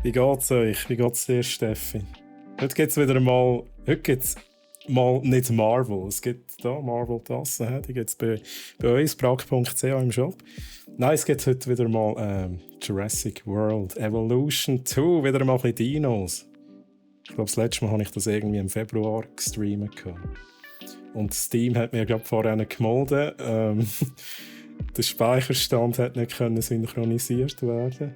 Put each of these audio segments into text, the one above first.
Wie geht's euch? Wie geht's dir, Steffi? Heute gibt's wieder mal... Heute gibt's mal nicht Marvel. Es gibt da Marvel-Tassen, die gibt's bei uns, prag.ch im Shop. Nein, es gibt heute wieder mal Jurassic World Evolution 2. Wieder mal ein bisschen Dinos. Ich glaube, das letzte Mal habe ich das irgendwie im Februar gestreamt. Und Steam hat mir gerade vorher gemolden. Der Speicherstand hat nicht können synchronisiert werden.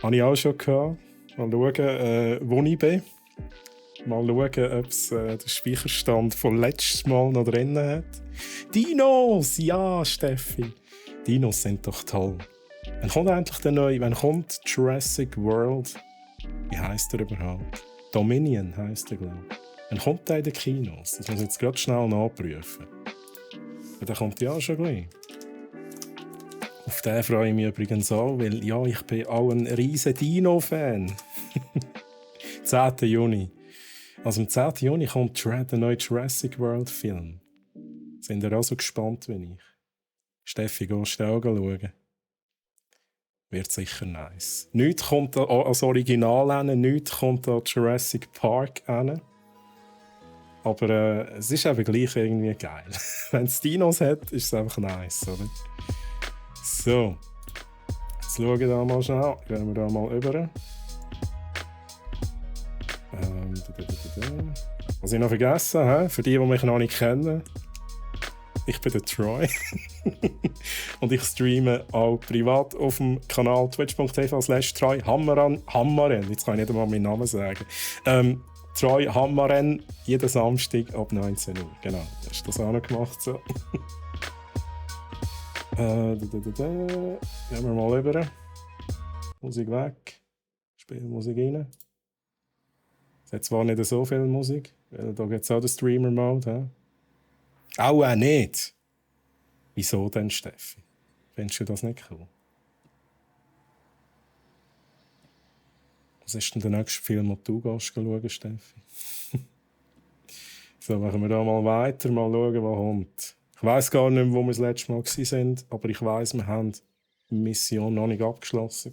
Habe ich auch schon gehabt. Mal schauen, wo ich bin. Mal schauen, ob es den Speicherstand von letztes Mal noch drin hat. Dinos! Ja, Steffi! Dinos sind doch toll. Wann kommt endlich der neue? Wann kommt Jurassic World? Wie heisst er überhaupt? Dominion heisst er, glaube ich. Wann kommt der in den Kinos? Das muss ich jetzt gerade schnell nachprüfen. Der kommt ja auch schon gleich. Auf den freue ich mich übrigens auch, weil ja, ich bin auch ein riesen Dino-Fan. 10. Juni. Also am 10. Juni kommt der neue Jurassic World-Film. Sind ihr auch so gespannt wie ich? Steffi, gehst du auch schauen? Wird sicher nice. Nichts kommt als Original hin, nichts kommt an Jurassic Park hin. Aber es ist eben gleich irgendwie geil. Wenn es Dinos hat, ist es einfach nice, oder? So. Jetzt schauen wir da mal schnell. Gehen wir da mal rüber. Was ich noch vergessen habe, für die, die mich noch nicht kennen. Ich bin der Troy. Und ich streame auch privat auf dem Kanal twitch.tv/Troy Hammaren. Jetzt kann ich nicht einmal meinen Namen sagen. Troy Hammaren, jeden Samstag ab 19 Uhr. Genau, hast du das auch noch gemacht? So. Gehen wir mal rüber. Musik weg. Spielmusik rein. Es hat zwar nicht so viel Musik, weil da gibt es auch den Streamer-Mode. Auch nicht. Wieso denn, Steffi? Findest du das nicht cool? Was ist denn der nächste Film, den du schauen, Steffi? So, machen wir da mal weiter, mal schauen, was kommt. Ich weiss gar nicht mehr, wo wir das letzte Mal waren, aber ich weiss, wir haben die Mission noch nicht abgeschlossen.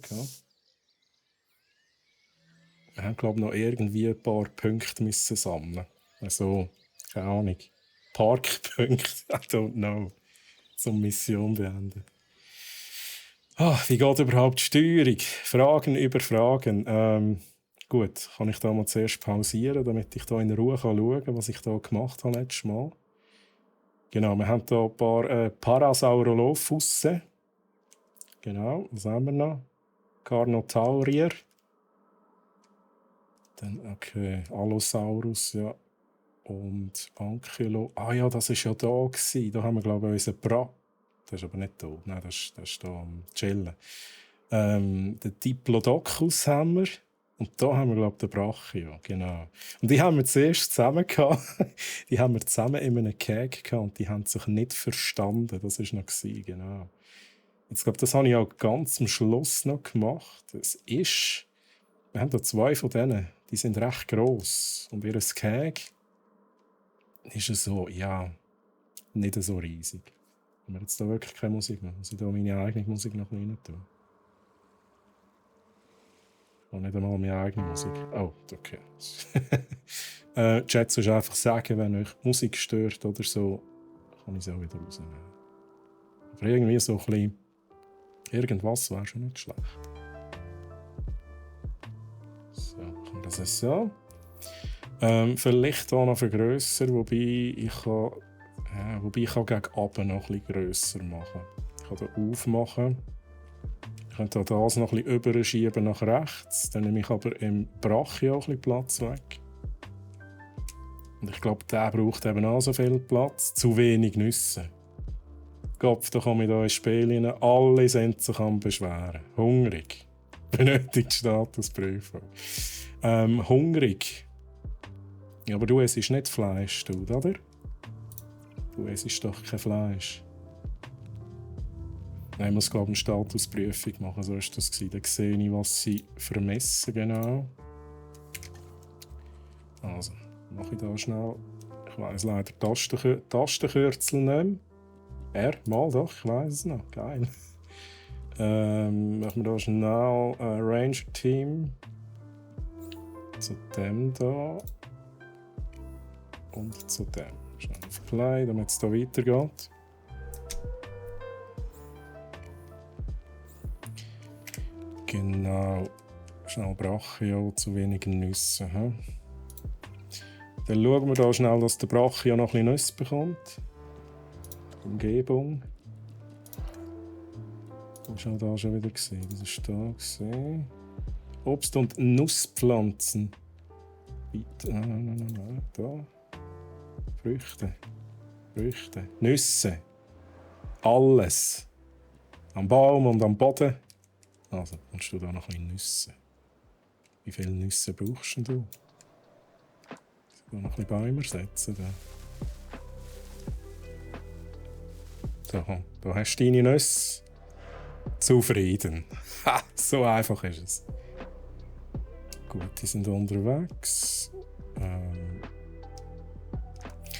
Wir haben, glaube ich, noch irgendwie ein paar Punkte müssen sammeln. Also, keine Ahnung. Parkpunkte, I don't know. Zum Mission beenden. Wie geht überhaupt die Steuerung? Fragen über Fragen. Gut, kann ich da mal zuerst pausieren, damit ich da in Ruhe schauen kann, was ich da gemacht habe letztes Mal. Genau, wir haben hier ein paar Parasaurolophusse. Genau, was haben wir noch? Carnotaurier. Dann, okay, Allosaurus, ja. Und Ankylo. Ah ja, das war ja da gewesen. Da haben wir, glaube ich, unseren Das ist aber nicht da. Nein, das ist da am Chillen. Den Diplodocus haben wir. Und da haben wir, glaube ich, den Brachio. Genau. Und die haben wir zuerst zusammen gehabt. Die haben wir zusammen in einem Cake gehabt und die haben sich nicht verstanden. Das war noch gewesen, genau. Jetzt glaube, das habe ich auch ganz am Schluss noch gemacht. Wir haben da 2 von denen. Die sind recht gross. Und ihr Cake ist so, ja, nicht so riesig. Wenn wir jetzt da wirklich keine Musik machen, muss ich da meine eigene Musik noch rein tun. Und nicht einmal meine eigene Musik. Oh, okay. Chat soll einfach sagen, wenn euch Musik stört oder so, kann ich es auch wieder rausnehmen. Aber irgendwie so ein bisschen irgendwas wäre schon nicht schlecht. So, kann das jetzt so. Vielleicht auch noch vergrössern, wobei ich kann gegen oben noch ein bisschen grösser machen. Ich kann hier aufmachen. Ich könnte das noch ein bisschen überschieben nach rechts. Dann nehme ich aber im Brachio ein bisschen Platz weg. Und ich glaube, der braucht eben auch so viel Platz. Zu wenig Nüsse. Kopf, da komme ich hier ins Spiel rein. Alle sind sich am Beschweren. Hungrig. Benötigt Statusprüfung. Hungrig. Ja, aber du isst nicht Fleisch, oder? Du isst doch kein Fleisch. Ich muss, glaube ich, eine Statusprüfung machen. So war das. Dann sehe ich, was sie vermessen, genau. Also, mache ich da schnell. Ich weiss leider Tastenkürzel nicht mehr. Mal doch, ich weiss es noch. Geil. Machen wir da schnell ein Ranger-Team. Zu dem da. Und zu dem. Schnell auf Play, damit es hier weitergeht. Genau. Schnell Brachio, zu wenig Nüsse. He? Dann schauen wir da schnell, dass der Brachio noch ein bisschen Nüsse bekommt. Umgebung. Das war da schon wieder. Das war da. Obst- und Nusspflanzen. Da. Früchte. Nüsse. Alles. Am Baum und am Boden. Also, kommst du da noch ein bisschen Nüsse. Wie viele Nüsse brauchst du? Ich will noch ein bisschen Bäume setzen. So, da hast du deine Nüsse. Zufrieden. Ha, so einfach ist es. Gut, die sind unterwegs.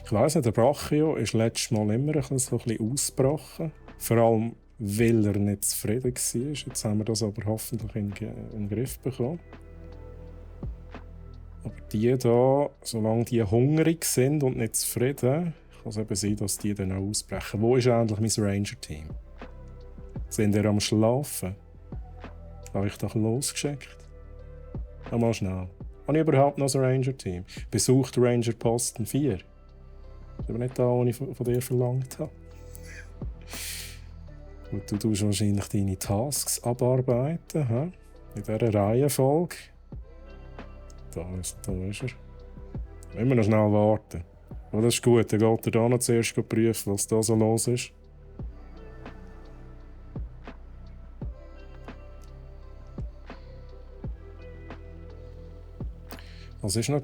Ich weiss nicht, der Brachio ist letztes Mal immer so ein bisschen ausgebrochen. Vor allem, weil er nicht zufrieden war. Jetzt haben wir das aber hoffentlich in den Griff bekommen. Aber die da, solange die hungrig sind und nicht zufrieden, kann es eben sein, dass die dann auch ausbrechen. Wo ist eigentlich mein Ranger-Team? Sind ihr am Schlafen? Habe ich doch losgeschickt? Mal schnell. Habe ich überhaupt noch ein Ranger-Team? Besucht Ranger-Posten 4. Das ist aber nicht da, was ich von dir verlangt habe. Gut, du tust wahrscheinlich deine Tasks abarbeiten. He? In dieser Reihenfolge. Da ist er. Müssen wir noch schnell warten. Aber das ist gut, dann geht er da noch zuerst prüfen, was da so los ist. Was war noch?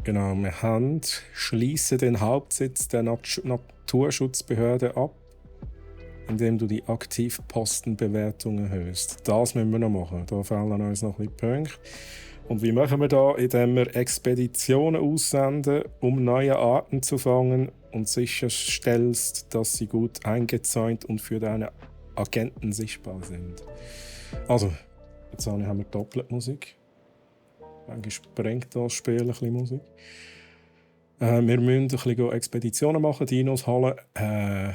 Genau, wir haben «Schließe den Hauptsitz der Naturschutzbehörde ab, indem du die Aktivpostenbewertung erhöhst». Das müssen wir noch machen. Da fehlen uns noch ein bisschen Punkte. Und wie machen wir das? Indem wir Expeditionen aussenden, um neue Arten zu fangen und sicherstellst, dass sie gut eingezäunt und für deine Agenten sichtbar sind. Also, jetzt haben wir Doppelmusik. Eigentlich sprengt das Spiel ein bisschen Musik. Wir müssen ein bisschen Expeditionen machen, Dinos holen. Wir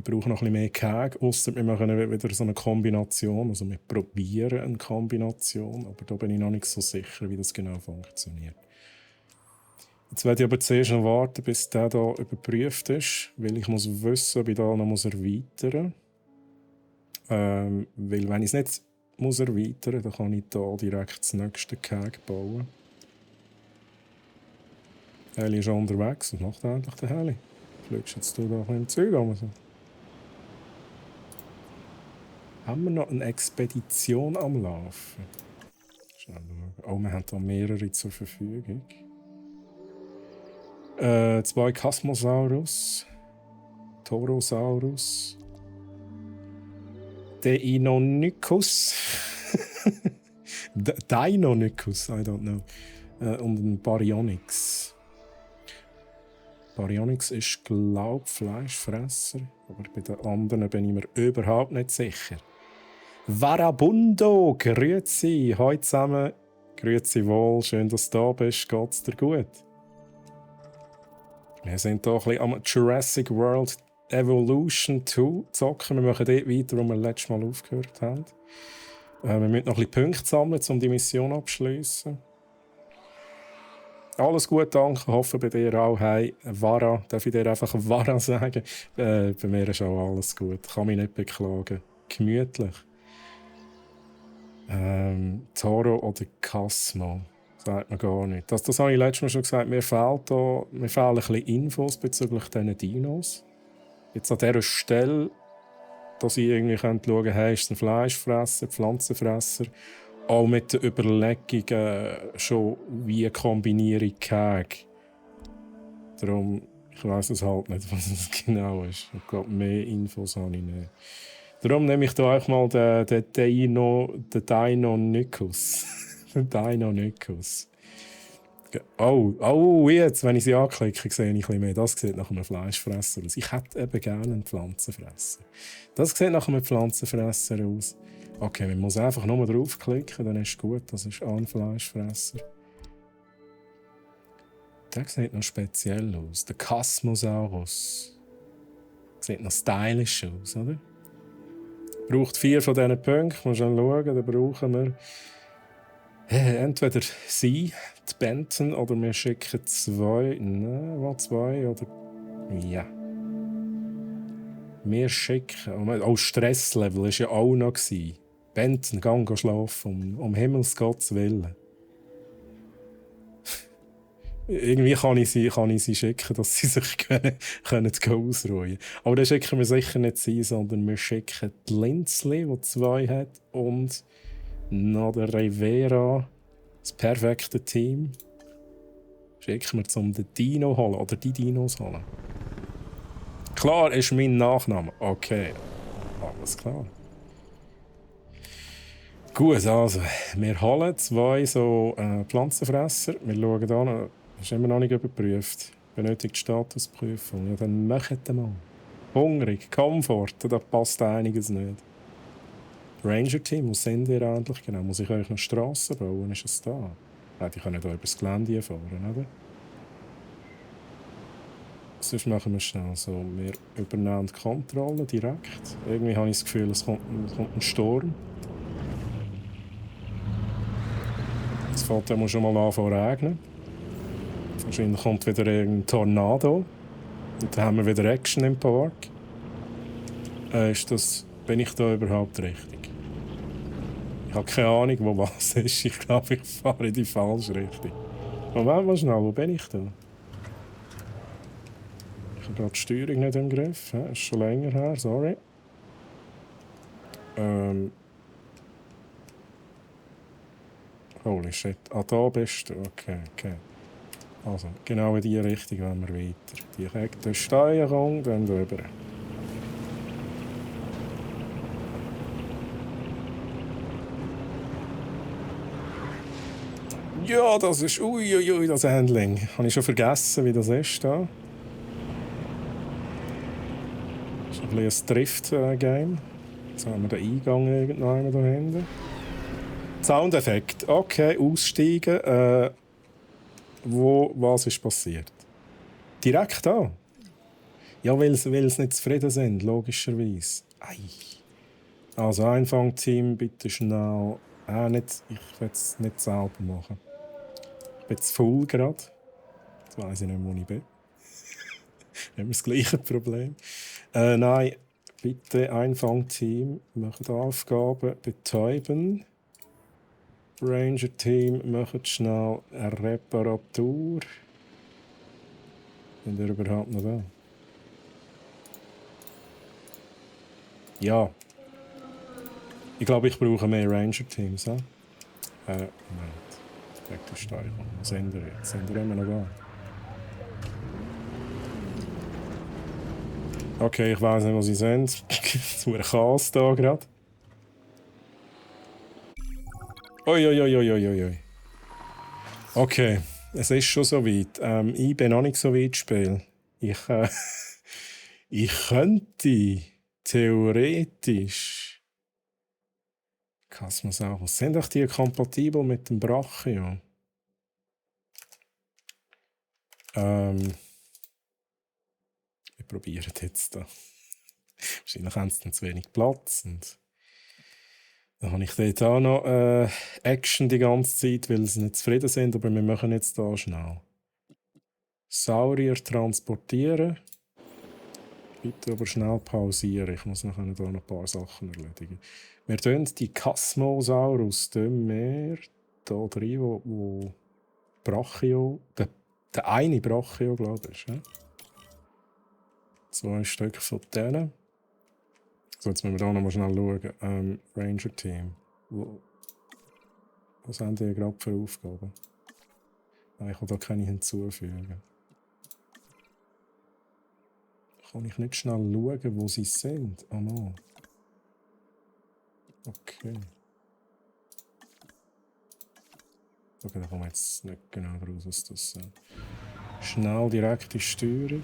brauchen noch ein bisschen mehr Käge, ausser wir machen wieder so eine Kombination. Also wir probieren eine Kombination, aber da bin ich noch nicht so sicher, wie das genau funktioniert. Jetzt werde ich aber zuerst noch warten, bis der hier überprüft ist, weil ich muss wissen, ob ich da noch erweitern muss. Weil wenn ich es nicht erweitern muss, dann kann ich hier direkt das nächste Käge bauen. Heli ist schon unterwegs. Was macht eigentlich der Heli? Fliegst jetzt da ein bisschen Zeug an? Haben wir noch eine Expedition am Laufen? Oh, wir haben hier mehrere zur Verfügung. 2 Kasmosaurus, Torosaurus, Deinonychus, Deinonychus, I don't know, und ein Baryonyx. Baryonyx ist, glaube ich, Fleischfresser, aber bei den anderen bin ich mir überhaupt nicht sicher. Varabundo, grüezi, hallo zusammen, grüezi wohl, schön, dass du da bist, geht's dir gut? Wir sind hier ein bisschen am Jurassic World Evolution 2 zocken. Wir machen dort weiter, wo wir letztes Mal aufgehört haben. Wir müssen noch ein bisschen Punkte sammeln, um die Mission abzuschliessen. Alles gut, danke. Hoffe bei dir auch. Hey, Vara, darf ich dir einfach Vara sagen? Bei mir ist auch alles gut. Kann mich nicht beklagen. Gemütlich. Toro oder Casmo? Sagt man gar nicht. Das habe ich letztes Mal schon gesagt. Mir fehlen ein bisschen Infos bezüglich diesen Dinos. Jetzt an dieser Stelle, dass ich irgendwie schauen könnte, hey, ist es ein Fleischfresser, Pflanzenfresser? Auch mit der Überlegung, schon wie kombiniere ich Käge. Darum, ich weiss es halt nicht, was es genau ist. Ich glaube, mehr Infos habe ich nicht. Darum nehme ich da auch mal den Deinonychus. Den Deinonychus. Oh, jetzt, wenn ich sie anklicke, sehe ich ein bisschen mehr. Das sieht nach einem Fleischfresser aus. Ich hätte eben gerne einen Pflanzenfresser. Das sieht nach einem Pflanzenfresser aus. Okay, man muss einfach nur draufklicken, dann ist es gut. Das ist ein Fleischfresser. Der sieht noch speziell aus. Der Chasmosaurus. Sieht noch stylisch aus, oder? Braucht 4 von diesen Punkten. Muss schon schauen, dann brauchen wir entweder sie, die Benton, oder wir schicken 2. Nein, was 2 oder. Ja. Wir schicken. Oh, Stresslevel war ja auch noch. Benton, geh schlafen, um Himmels Gottes Willen. Irgendwie kann ich sie schicken, dass sie sich können ausruhen. Aber dann schicken wir sicher nicht sie, sondern wir schicken die Lindsay, die 2 hat, und noch der Rivera. Das perfekte Team. Schicken wir, um den Dino holen oder die Dinos holen. Klar ist mein Nachname. Okay. Alles klar. Gut, also, wir holen 2 so Pflanzenfresser. Wir schauen an. Ist immer noch nicht überprüft. Benötigt Statusprüfung. Ja, dann macht ihr mal. Hungrig, Komfort, da passt einiges nicht. Ranger-Team, wo sind ihr eigentlich genau? Muss ich euch noch Strassen bauen? Ist es da? Nein, die können hier über das Gelände fahren, oder? Sonst machen wir schnell so. Wir übernehmen die Kontrolle direkt. Irgendwie habe ich das Gefühl, es kommt ein Sturm. Es fängt dann schon mal an zu regnen. Wahrscheinlich kommt wieder ein Tornado. Und dann haben wir wieder Action im Park. Bin ich da überhaupt richtig? Ich habe keine Ahnung, wo was ist. Ich glaube, ich fahre in die falsche Richtung. Moment mal schnell, wo bin ich da? Ich habe gerade die Steuerung nicht im Griff. Das ist schon länger her, sorry. Holy shit. Ah, da bist du. Okay. Also, genau in die Richtung wollen wir weiter. Die Kette Steuerung, dann drüber. Ja, das ist. Uiuiui, das Handling. Habe ich schon vergessen, wie das ist da. Das ist ein bisschen ein Drift-Game. Jetzt haben wir den Eingang irgendwann da hinten. Soundeffekt. Okay, aussteigen. Was ist passiert? Direkt da. Ja, weil sie nicht zufrieden sind, logischerweise. Ei. Also Einfangteam, bitte schnell. Ich will es nicht selber machen. Ich bin zu faul gerade. Jetzt weiss ich nicht, wo ich bin. Haben wir das gleiche Problem? Nein, bitte Einfangteam, macht Aufgaben, betäuben. Ranger-Team, macht schnell eine Reparatur. Sind ihr überhaupt noch da? Ja. Ich glaube, ich brauche mehr Ranger-Teams. Moment. Steuerung. Wo sind wir jetzt? Sind wir immer noch da? Okay, ich weiß nicht, wo sie sind. Es ist ein Chaos da gerade. Ui. Okay, es ist schon so weit. Ich bin noch nicht so weit spielen. Ich könnte theoretisch. Chasmosaurus. Sind doch die kompatibel mit dem Brachio? Wir probieren jetzt da. Wahrscheinlich haben sie dann zu wenig Platz. Und dann habe ich dort auch noch Action die ganze Zeit, weil sie nicht zufrieden sind. Aber wir machen jetzt da schnell. Saurier transportieren. Bitte aber schnell pausieren. Ich muss nachher da noch ein paar Sachen erledigen. Wir tun die Chasmosaurus hier drin, wo Brachio, der eine Brachio, glaube ich, ist. 2 Stück von denen. So, jetzt müssen wir da noch mal schnell schauen. Ranger-Team. Was haben die gerade für Aufgaben? Nein, ich kann da keine hinzufügen. Kann ich nicht schnell schauen, wo sie sind? Ah, no. Okay. Okay, da kommt jetzt nicht genau raus, was das ist. Schnell direkte Steuerung.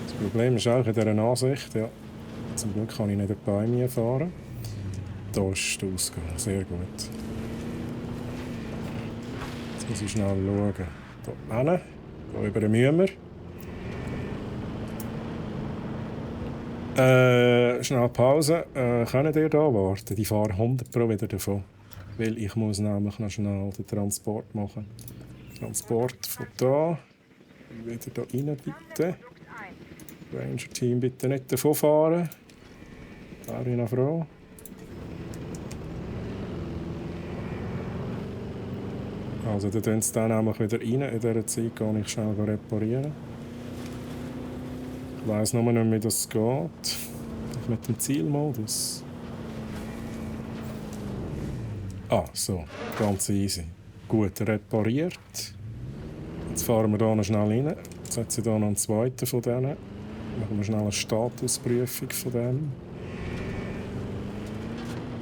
Das Problem ist auch in dieser Ansicht, ja, zum Glück kann ich nicht bei mir fahren. Da ist der Ausgang, sehr gut. Jetzt muss ich schnell schauen. Hier hin, hier übermühen wir. Schnell Pause. Können ihr da warten? Die fahren 100 Pro wieder davon. Weil ich muss nämlich noch schnell den Transport machen. Transport von da. Wieder da rein, bitte. Ranger-Team bitte nicht davon fahren. Wäre ich noch froh. Also, dann tun sie dann nämlich wieder rein. In dieser Zeit gehe ich schnell reparieren. Ich weiss nur nicht, wie das geht. Mit dem Zielmodus. Ah, so. Ganz easy. Gut repariert. Jetzt fahren wir hier noch schnell rein. Jetzt setze ich hier noch einen zweiten von denen. Machen wir schnell eine Statusprüfung von dem.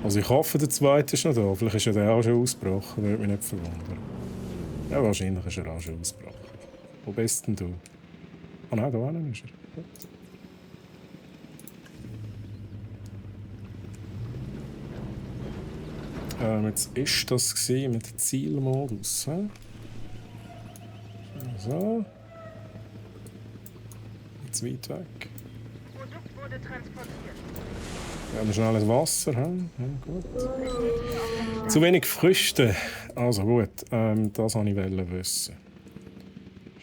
Also ich hoffe, der zweite ist noch da. Vielleicht ist ja der auch schon ausgebrochen. Würde mich nicht verwundern. Ja, wahrscheinlich ist er auch schon ausgebrochen. Wo bist denn du? Ah nein, da hinten ist er. Gut. Jetzt ist das mit dem Zielmodus. So. Jetzt weit weg. Produkt wurde transportiert. Wir haben schnell ein Wasser. Ja, gut. Zu wenig Früchte. Also gut, das wollte ich wissen.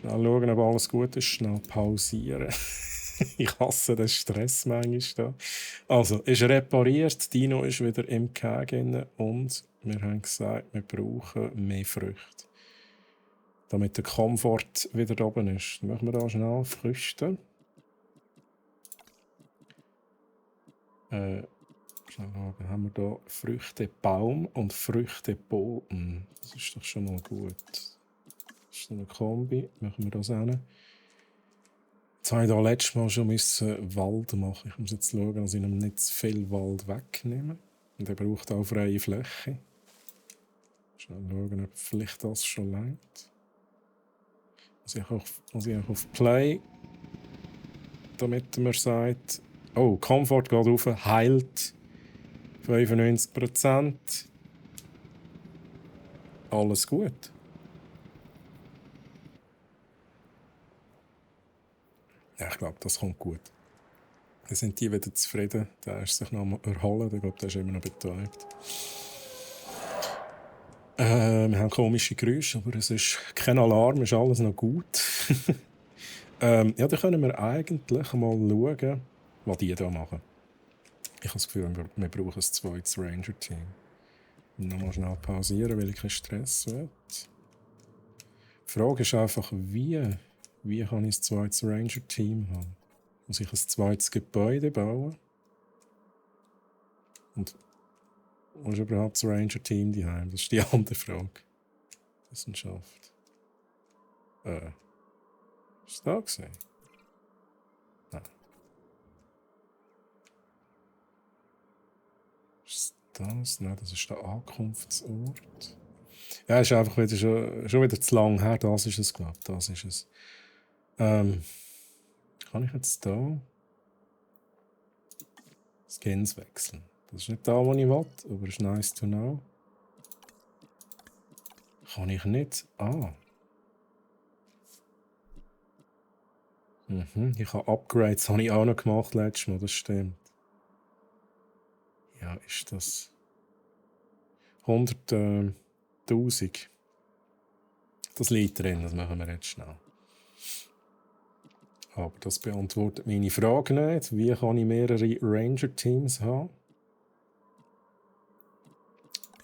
Schnell schauen, ob alles gut ist. Schnell pausieren. Ich hasse den Stress manchmal. Also, ist repariert, Dino ist wieder im Kägen und wir haben gesagt, wir brauchen mehr Früchte. Damit der Komfort wieder oben ist. Dann machen wir da schnell Früchte. Schnell schauen, haben wir da Früchtebaum und Früchteboden. Das ist doch schon mal gut. Das ist eine Kombi. Machen wir das hin. Jetzt habe ich da letztes Mal schon Wald machen. Ich muss jetzt schauen, dass ich ihm nicht zu viel Wald wegnehme. Und er braucht auch freie Fläche. Schnell schauen, ob vielleicht das schon reicht. Muss ich auch auf Play, damit man sagt, oh, Komfort geht rauf, heilt 95%. Alles gut. Ja, ich glaube, das kommt gut. Dann sind die wieder zufrieden. Der ist sich noch mal erholen. Ich glaube, der ist immer noch betäubt. Wir haben komische Geräusche, aber es ist kein Alarm, ist alles noch gut. Ja, dann können wir eigentlich mal schauen, was die hier machen. Ich habe das Gefühl, wir brauchen ein zweites Ranger-Team. Nochmal schnell pausieren, weil ich keinen Stress will. Die Frage ist einfach, wie kann ich ein zweites Ranger-Team haben? Muss ich ein zweites Gebäude bauen? Und wo ist überhaupt das Ranger-Team daheim? Das ist die andere Frage. Wissenschaft. Ist es da gesehen? Nein. Ist das? Nein, das ist der Ankunftsort. Ja, ist einfach wieder schon wieder zu lang her. Das ist es, glaube ich. Das ist es. Kann ich jetzt da Skins wechseln? Das ist nicht da, wo ich will, aber es ist nice to know. Kann ich nicht? Ah. Ich habe Upgrades habe ich auch noch gemacht letztes Mal, das stimmt. Ja, ist das 100.000. Das liegt drin, das machen wir jetzt schnell. Aber das beantwortet meine Frage nicht. Wie kann ich mehrere Ranger-Teams haben?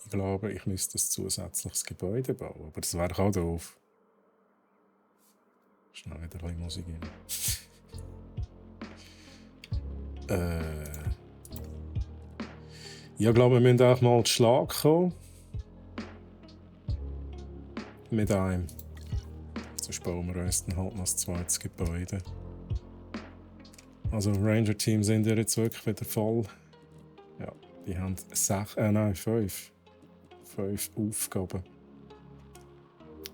Ich glaube, ich müsste ein zusätzliches Gebäude bauen, aber das wäre auch doof. Schnell wieder ein bisschen Musik rein. Ja, ich glaube, wir müssen auch mal zu Schlag kommen. Mit einem. Sonst bauen wir uns dann halt noch ein zweites Gebäude. Also Ranger-Team sind ja jetzt wirklich wieder voll. Ja, Die haben 5 Aufgaben.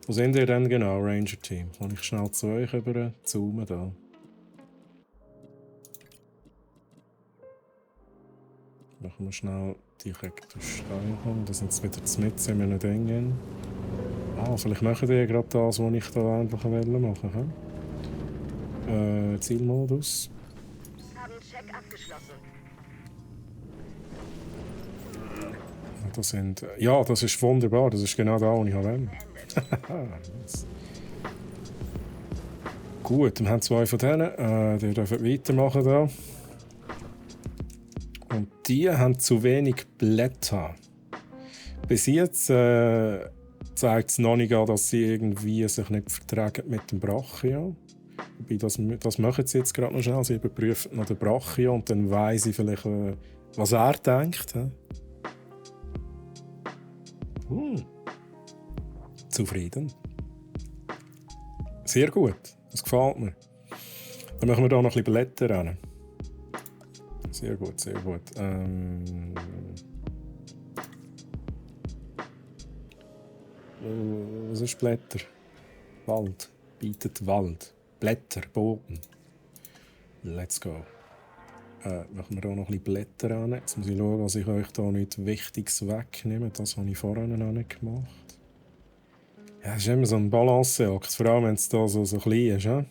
Wo sind ihr denn genau, Ranger-Team? Kann ich schnell zu euch über zoomen da? Machen wir schnell direkt steuern. Da sind sie wieder mit in einem Ding. Vielleicht machen die gerade das, was ich da endlich machen wollte. Zielmodus. Haben Check abgeschlossen. Das ist wunderbar. Das ist genau da, wo ich will. Gut, wir haben 2 von denen. Die dürfen weitermachen da. Und die haben zu wenig Blätter. Bis jetzt zeigt es noch nicht an, dass sie irgendwie sich nicht vertragen mit dem Brachio. Wobei, das machen sie jetzt gerade noch schnell. Sie überprüfen noch den Brachio und dann weiss ich vielleicht, was er denkt. Zufrieden. Sehr gut. Das gefällt mir. Dann machen wir hier noch ein bisschen Blätter rein. Sehr gut, sehr gut. Was ist Blätter? Wald. Bietet Wald. Blätter, Boden. Let's go. Machen wir hier noch ein bisschen Blätter rein. Jetzt muss ich schauen, dass ich euch hier nicht Wichtiges wegnehme. Das habe ich vorher noch nicht gemacht. Ja, es ist immer so ein Balanceakt, vor allem wenn es hier so klein ist. Ja?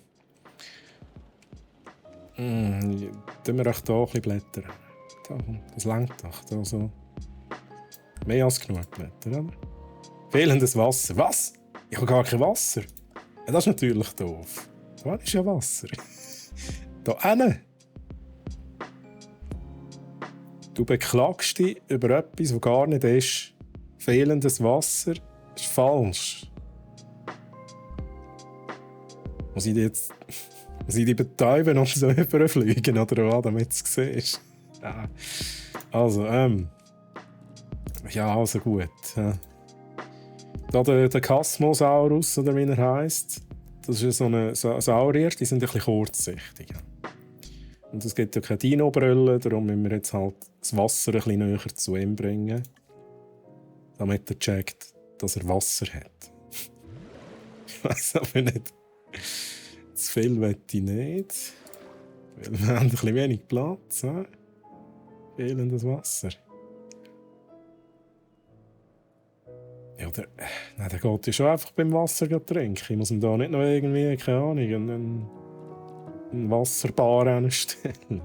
Tun wir euch hier ein bisschen Blätter. Da, das lenkt doch. Da so. Mehr als genug Blätter. Oder? Fehlendes Wasser. Was? Ich habe gar kein Wasser. Ja, das ist natürlich doof. Da ist ja Wasser. Da hinten. Du beklagst dich über etwas, das gar nicht ist. Fehlendes Wasser ist falsch. Muss ich die betäuben und so überfliegen oder was, damit du es siehst? Ja. Also, ja, also gut. Da der Kasmosaurus, oder wie er heisst, das ist so ein Saurier, die sind ein bisschen kurzsichtig. Und es gibt ja keine Dino-Brille, darum müssen wir jetzt halt das Wasser ein bisschen näher zu ihm bringen, damit er checkt, dass er Wasser hat. Ich weiss aber nicht. Zu viel will ich nicht. Weil wir haben ein bisschen wenig Platz. Fehlendes Wasser. Ja, der geht ja schon einfach beim Wasser trinken. Ich muss ihm da nicht noch irgendwie, keine Ahnung, einen Wasserbar anstellen.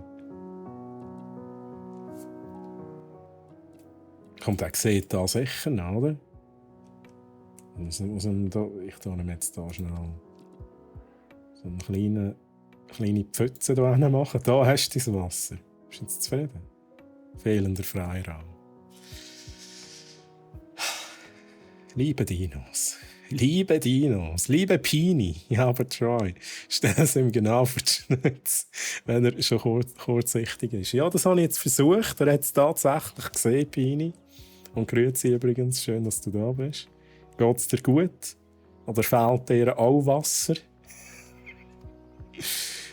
Kommt, er sieht da sicher, oder? Ich tue ihm jetzt da schnell so eine kleine Pfütze hier machen. Da hast du dein Wasser. Bist du jetzt zufrieden? Fehlender Freiraum. Liebe Dinos, liebe Pini, ja, aber Troy, stell es ihm genau vor die Schnitze, wenn er schon kurzsichtig ist. Ja, das habe ich jetzt versucht. Er hat es tatsächlich gesehen, Pini. Und grüezi übrigens, schön, dass du da bist. Geht es dir gut? Oder fehlt dir auch Wasser?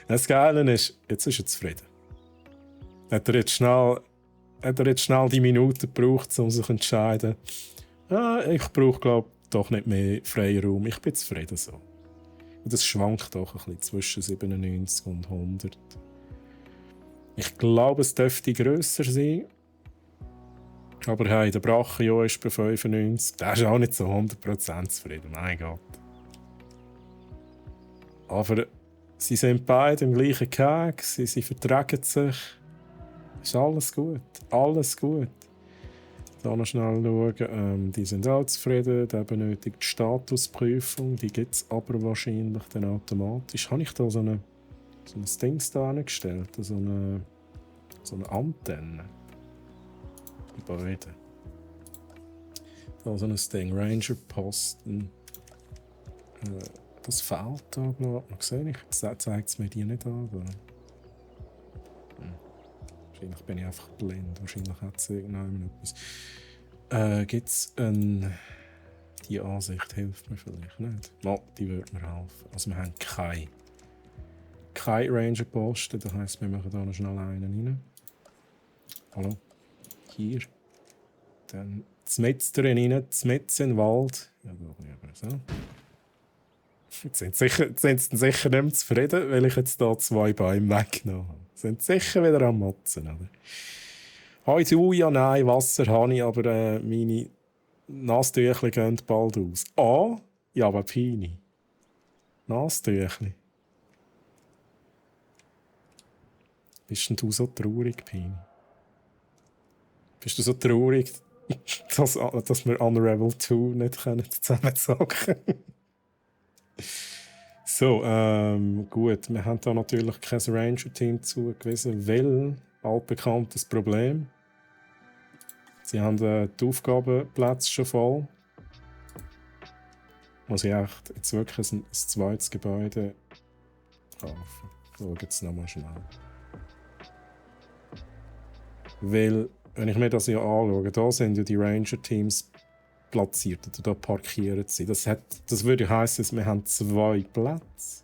Das Geile ist, jetzt ist er zufrieden. Hat er jetzt schnell die Minute gebraucht, um sich zu entscheiden, ich brauche, glaube ich, doch nicht mehr Freiraum. Ich bin zufrieden so. Und das schwankt doch ein bisschen zwischen 97 und 100. Ich glaube, es dürfte grösser sein. Aber hey, der Brachio ist bei 95. Der ist auch nicht so 100% zufrieden. Mein Gott. Aber sie sind beide im gleichen Keg. Sie vertragen sich. Ist alles gut. Alles gut. Da noch schnell schauen. Die sind auch zufrieden. Der benötigt die Statusprüfung. Die gibt es aber wahrscheinlich dann automatisch. Habe ich da so ein Ding da angestellt? So eine Antenne. Die beiden. Da so ein Ding. Ranger-Posten. Das fehlt da, glaube ich. Sehe ich. Jetzt zeigt es mir die nicht an. Aber wahrscheinlich bin ich einfach blind. Wahrscheinlich hat es irgendetwas. Gibt es die Ansicht hilft mir vielleicht nicht. No, die würde mir helfen. Also wir haben keine Ranger-Posten. Das heisst, wir machen da noch schnell einen rein. Hallo? hier. Dann mitten rein, mitten in den Wald. Ja, so. Jetzt sind sie sicher nicht mehr zufrieden, weil ich jetzt hier 2 Bäume weggenommen habe. Sind sicher wieder am Motzen, oder? Heute, ja, nein, Wasser habe ich, aber meine Nasstüchli gehen bald aus. Ja, aber Pini. Nasstüchli. Bist denn du so traurig, Pini? Bist du so traurig, dass wir Unravel 2 nicht zusammen zocken können? So, gut. Wir haben da natürlich kein Ranger-Team zugewiesen, weil altbekanntes Problem. Sie haben die Aufgabenplätze schon voll. Muss ich echt jetzt wirklich ein zweites Gebäude kaufen. Schau jetzt nochmal schnell. Weil, wenn ich mir das hier anschaue, da sind ja die Ranger-Teams platziert oder da parkiert sie. Das würde heissen, wir haben 2 Plätze.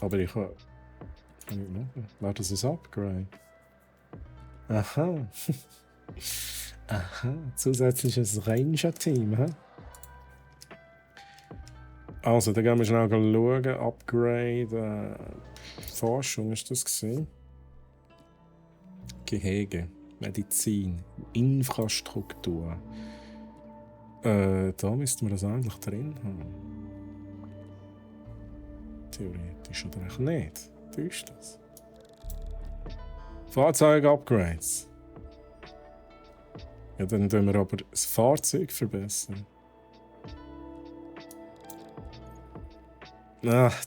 Aber ich kann nicht machen. Wäre das ein Upgrade? Aha. Aha. Zusätzliches Ranger-Team, hä? Also, dann gehen wir schnell schauen. Upgrade. Forschung ist das gewesen. Gehege. Medizin. Infrastruktur. Da müssten wir das eigentlich drin haben. Theoretisch oder echt nicht. Ist das? Fahrzeug-Upgrades. Ja, dann tun wir aber das Fahrzeug verbessern.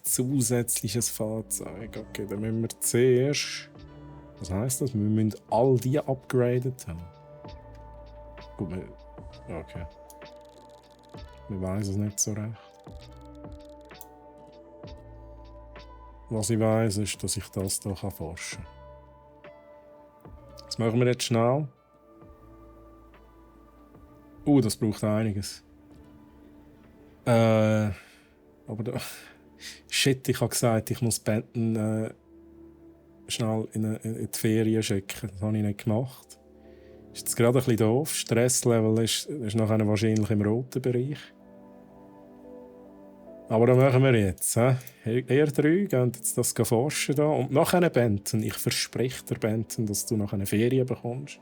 Zusätzliches Fahrzeug. Okay, dann müssen wir zuerst... Was heisst das? Wir müssen all die upgradet haben. Gut, okay. Wir weiss es nicht so recht. Was ich weiss, ist, dass ich das hier forschen kann. Das machen wir jetzt schnell. Das braucht einiges. Aber da... Shit, ich habe gesagt, ich muss Benton schnell in die Ferien schicken. Das habe ich nicht gemacht. Ist jetzt gerade ein bisschen doof. Stresslevel ist nachher wahrscheinlich im roten Bereich. Aber das machen wir jetzt. Ihr 3 geht jetzt das forschen da. Und nachher Benton. Ich verspreche dir, Benton, dass du nachher Ferien bekommst.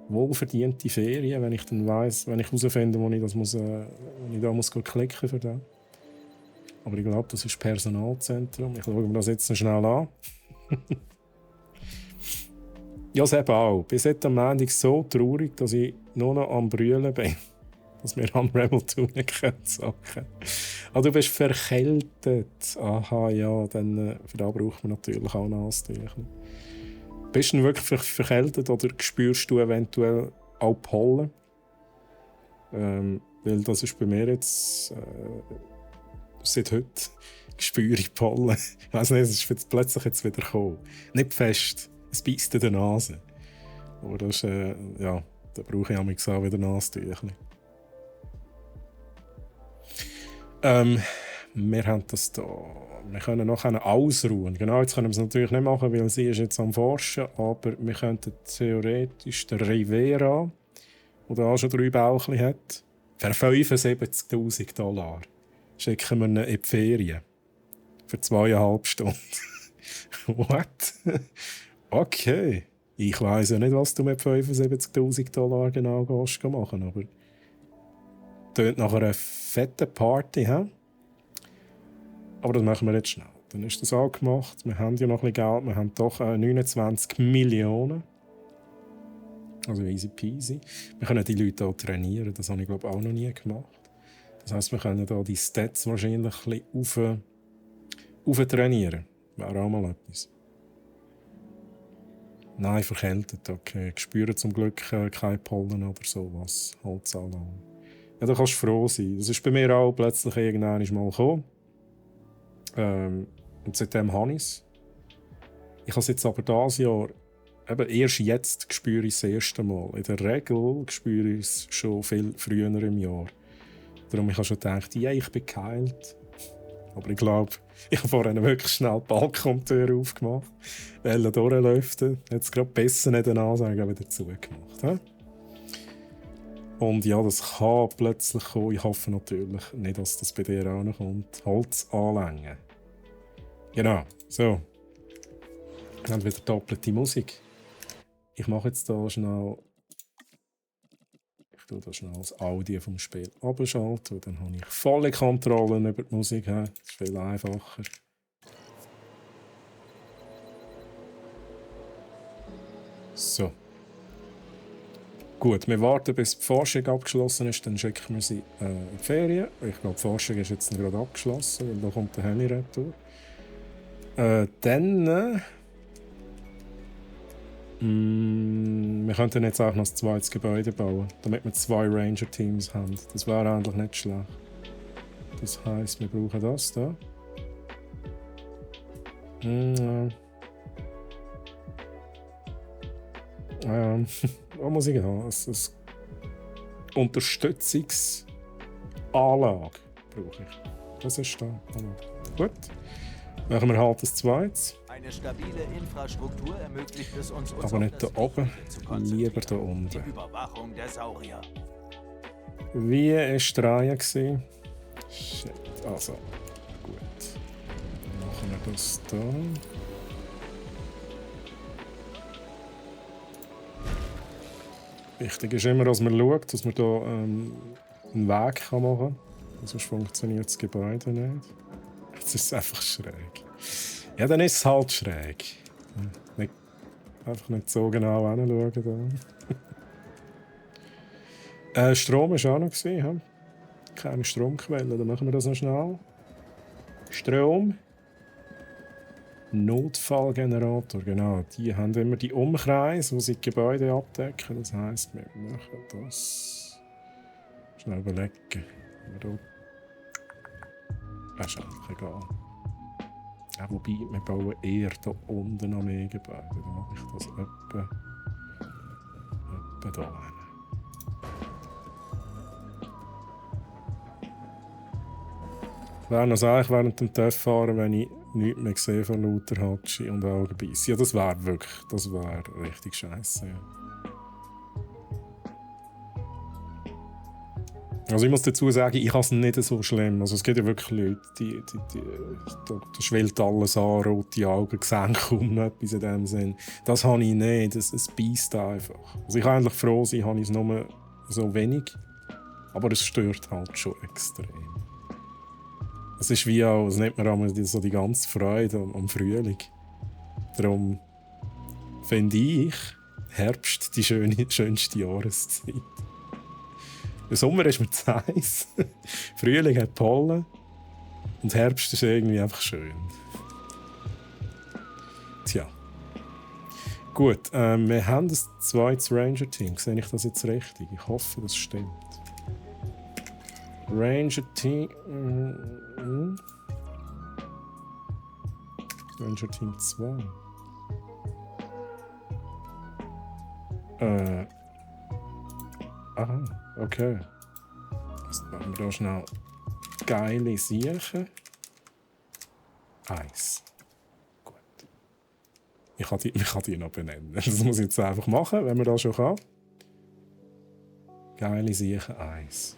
Wohlverdiente Ferien, wenn ich dann weiss, wenn ich herausfinde, wo ich das muss, wo ich da muss klicken für das. Aber ich glaube, das ist Personalzentrum. Ich schaue mir das jetzt noch schnell an. Ja, Seba auch. Bis heute am Montag so traurig, dass ich nur noch am Brüllen bin. Dass wir Unravel 2 nicht zocken können. Du bist verkältet. Aha, ja, dann für das braucht man natürlich auch Nasstücher. Bist du wirklich verkältet oder spürst du eventuell auch Pollen? Weil das ist bei mir jetzt... seit heute spüre ich Pollen. Ich weiss nicht, es ist jetzt plötzlich wieder gekommen. Nicht fest, es beißt in der Nase. Aber das ist, ja, da brauche ich auch wieder Nasstücher. Wir haben das da. Wir können nachher ausruhen. Genau, jetzt können wir es natürlich nicht machen, weil sie ist jetzt am Forschen. Aber wir könnten theoretisch den Rivera, der auch schon 3 Bauchli hat, für $75.000 schicken wir ihn in die Ferien. Für 2,5 Stunden. What? Okay. Ich weiss ja nicht, was du mit $75.000 genau machen, aber tönt nach einer fetten Party, hä? Aber das machen wir jetzt schnell. Dann ist das auch gemacht. Wir haben ja noch ein bisschen Geld. Wir haben doch 29 Millionen. Also easy peasy. Wir können die Leute auch trainieren. Das habe ich, glaube ich, auch noch nie gemacht. Das heisst, wir können hier die Stats wahrscheinlich ein bisschen trainieren. Wäre auch mal etwas. Nein, verkältet. Okay. Ich spüre zum Glück kein Pollen oder sowas. Holzalarm. Ja, da kannst du froh sein. Das ist bei mir auch plötzlich irgendwann mal gekommen. Und seitdem habe ich es. Ich habe es jetzt aber dieses Jahr, eben erst jetzt spüre ich es das erste Mal. In der Regel spüre ich es schon viel früher im Jahr. Darum habe ich schon gedacht, ja, ich bin geheilt. Aber ich glaube, ich habe vorhin wirklich schnell die Balkontür aufgemacht. Weil er durchläuft, hat es gerade besser nicht eine Ansage wieder zugemacht. He? Und ja, das kann plötzlich kommen. Ich hoffe natürlich nicht, dass das bei dir auch noch kommt. Holz anlängen. Genau, so. Wir haben wieder doppelte Musik. Ich mache jetzt hier schnell. Ich tue da schnell das Audio vom Spiel abschalten. Dann habe ich volle Kontrolle über die Musik. Das ist viel einfacher. So. Gut, wir warten, bis die Forschung abgeschlossen ist, dann schicken wir sie in die Ferien. Ich glaube, die Forschung ist jetzt gerade abgeschlossen, weil da kommt der Heli retour. Wir könnten jetzt auch noch ein zweites Gebäude bauen, damit wir 2 Ranger-Teams haben. Das wäre eigentlich nicht schlecht. Das heisst, wir brauchen das da. Was muss ich haben? Eine Unterstützungsanlage brauche ich. Das ist da. Gut. Machen wir halt das zweites. Eine stabile Infrastruktur ermöglicht es uns, aber nicht da oben, lieber da unten. Die Überwachung der Saurier. Wie war die Reihe? Shit, also, gut. Dann machen wir das da. Wichtig ist immer, dass man schaut, dass man hier einen Weg machen kann. Sonst funktioniert das Gebäude nicht. Jetzt ist es einfach schräg. Ja, dann ist es halt schräg. Einfach nicht so genau hinschauen. Strom war auch noch. Ja? Keine Stromquelle, dann machen wir das noch schnell. Strom. Notfallgenerator, genau. Die haben immer die Umkreise, wo sie die Gebäude abdecken. Das heisst, wir machen das. Schnell überlegen. Das ist eigentlich egal. Ja, wobei, wir bauen eher hier unten noch mehr Gebäude. Dann mache ich das etwa da hin. Wäre noch eigentlich während dem TÜV fahren, wenn ich nichts mehr gesehen von lauter Hatschi und Augenbiss. Ja, das wäre richtig scheisse. Ja. Also ich muss dazu sagen, ich habe es nicht so schlimm. Also es gibt ja wirklich Leute, da schwillt alles an, rote Augen, sehen kaum noch etwas in dem Sinn. Das habe ich nicht, es beisst einfach. Also ich kann eigentlich froh sein, habe ich es nur so wenig, aber es stört halt schon extrem. Es ist wie auch, es nimmt mir auch so die ganze Freude am Frühling. Darum finde ich Herbst die schönste Jahreszeit. Im Sommer ist mir zu heiß, Frühling hat Pollen und Herbst ist irgendwie einfach schön. Tja. Gut, wir haben das zweites Ranger-Team. Sehe ich das jetzt richtig? Ich hoffe, das stimmt. Ranger-Team... Ranger-Team 2. Aha, okay. Jetzt machen wir da schnell geile Siechen. Eis. Gut. Ich kann die noch benennen. Das muss ich jetzt einfach machen, wenn man das schon kann. Geile Siechen Eis.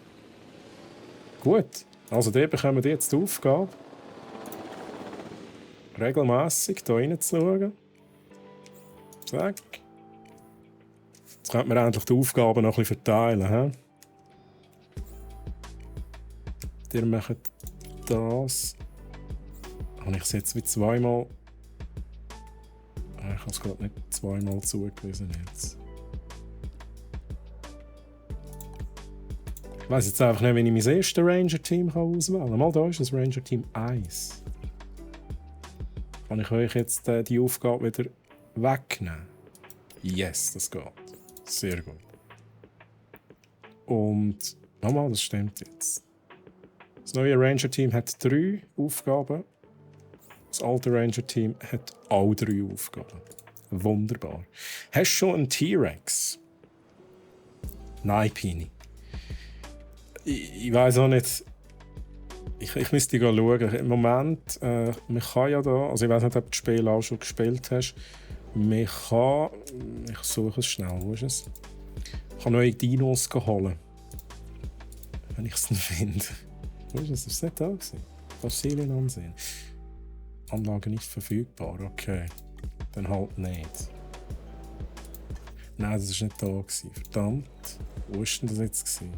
Gut. Also, die bekommen jetzt die Aufgabe, regelmässig hier reinzuschauen. Zack. Jetzt könnte man endlich die Aufgaben noch ein bisschen verteilen. He? Ihr macht das. Habe ich es jetzt wie zweimal. Ich habe es gerade nicht zweimal zugewiesen jetzt. Ich weiss jetzt einfach nicht, wie ich mein erstes Ranger-Team auswählen kann. Mal da ist das Ranger-Team 1. Kann ich euch jetzt die Aufgabe wieder wegnehmen? Yes, das geht. Sehr gut. Und nochmal, das stimmt jetzt. Das neue Ranger-Team hat 3 Aufgaben. Das alte Ranger-Team hat auch 3 Aufgaben. Wunderbar. Hast du schon einen T-Rex? Nein, Pini. Ich weiss auch nicht. Ich müsste schauen. Im Moment, man kann ja da, also ich weiß nicht, ob du das Spiel auch schon gespielt hast, man kann, ich suche es schnell, wo ist es? Ich kann neue Dinos holen. Wenn ich es nicht finde. Wo ist es? Ist es nicht da gewesen? Fossilien ansehen. Anlage nicht verfügbar, okay. Dann halt nicht. Nein, das war nicht da gewesen. Verdammt. Wo ist denn das jetzt gewesen?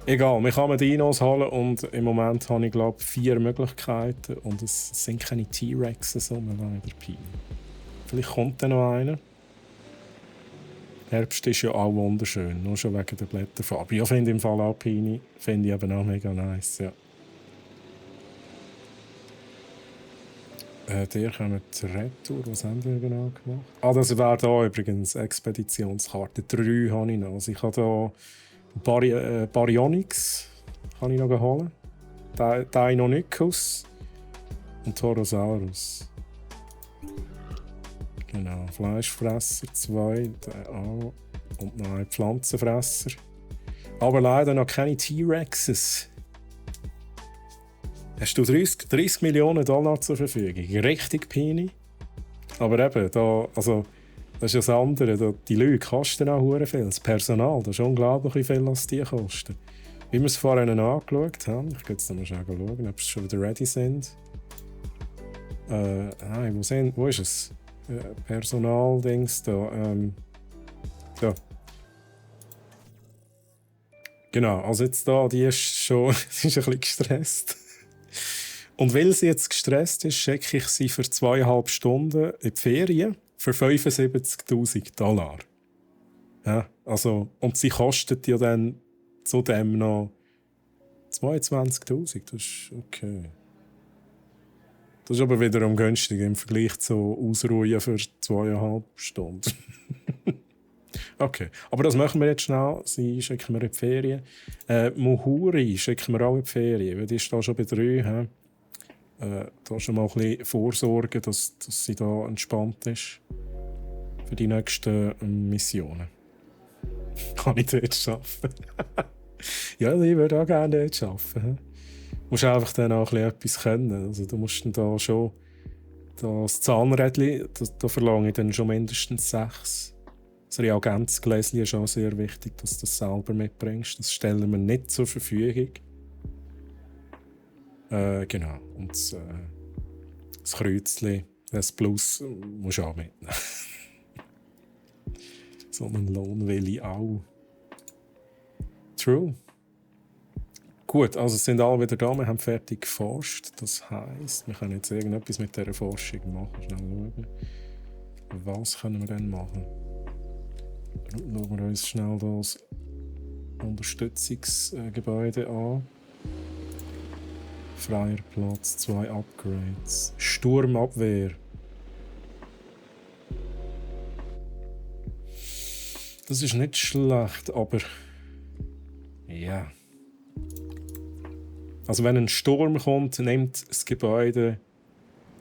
Egal, man kann mir Dinos holen und im Moment habe ich glaube 4 Möglichkeiten und es sind keine T-Rexes leider Pi. Vielleicht kommt dann noch einer. Herbst ist ja auch wunderschön, nur schon wegen der Blätterfarbe. Ich finde im Fall Alpini finde ich eben auch mega nice, ja. Die kommen Retour, was haben wir genau gemacht? Ah, das wäre hier übrigens Expeditionskarte. 3 habe ich noch. Also ich habe hier Baryonyx kann ich noch holen. Deinonychus und Torosaurus. Genau, Fleischfresser 2, der auch. Und noch ein Pflanzenfresser. Aber leider noch keine T-Rexes. Hast du 30 Millionen Dollar zur Verfügung? Richtig Pini. Aber eben, also, das ist ja das andere. Die Leute kosten auch sehr viel. Das Personal, das ist unglaublich, wie viel das die kosten. Wie wir es vorhin angeschaut haben, ich gehe jetzt mal schauen, ob sie schon wieder ready sind. Nein, wo ist es? Personal-Dings da. Da. Genau, also jetzt da, die ist schon die ist ein bisschen gestresst. Und weil sie jetzt gestresst ist, schicke ich sie für 2,5 Stunden in die Ferien für 75.000 Dollar. Ja, also, und sie kostet ja dann zudem noch 22.000. Das ist okay. Das ist aber wiederum günstig im Vergleich zu Ausruhen für 2,5 Stunden. Okay, aber das machen wir jetzt schnell. Sie schicken wir in die Ferien. Muhuri schicken wir auch in die Ferien, weil die ist da schon bei 3. Da schon mal ein bisschen vorsorgen, dass sie da entspannt ist für die nächsten Missionen. Kann ich dort arbeiten? Ja, ich würde auch gerne dort arbeiten. Du musst einfach dann auch etwas können. Also, du musst dann da schon das Zahnrädchen, da verlange ich dann schon mindestens 6. Das Reagenzgläschen ist auch sehr wichtig, dass du das selber mitbringst. Das stellen wir nicht zur Verfügung. Genau. Und das Kreuzchen, das Plus, musst du auch mitnehmen. So einen Lohn will ich auch. True. Gut, also sind alle wieder da, wir haben fertig geforscht. Das heisst, wir können jetzt irgendetwas mit dieser Forschung machen. Schnell schauen. Was können wir denn machen? Schauen wir uns schnell das Unterstützungsgebäude an. Freier Platz, 2 Upgrades. Sturmabwehr. Das ist nicht schlecht, aber ja. Also wenn ein Sturm kommt, nimmt das Gebäude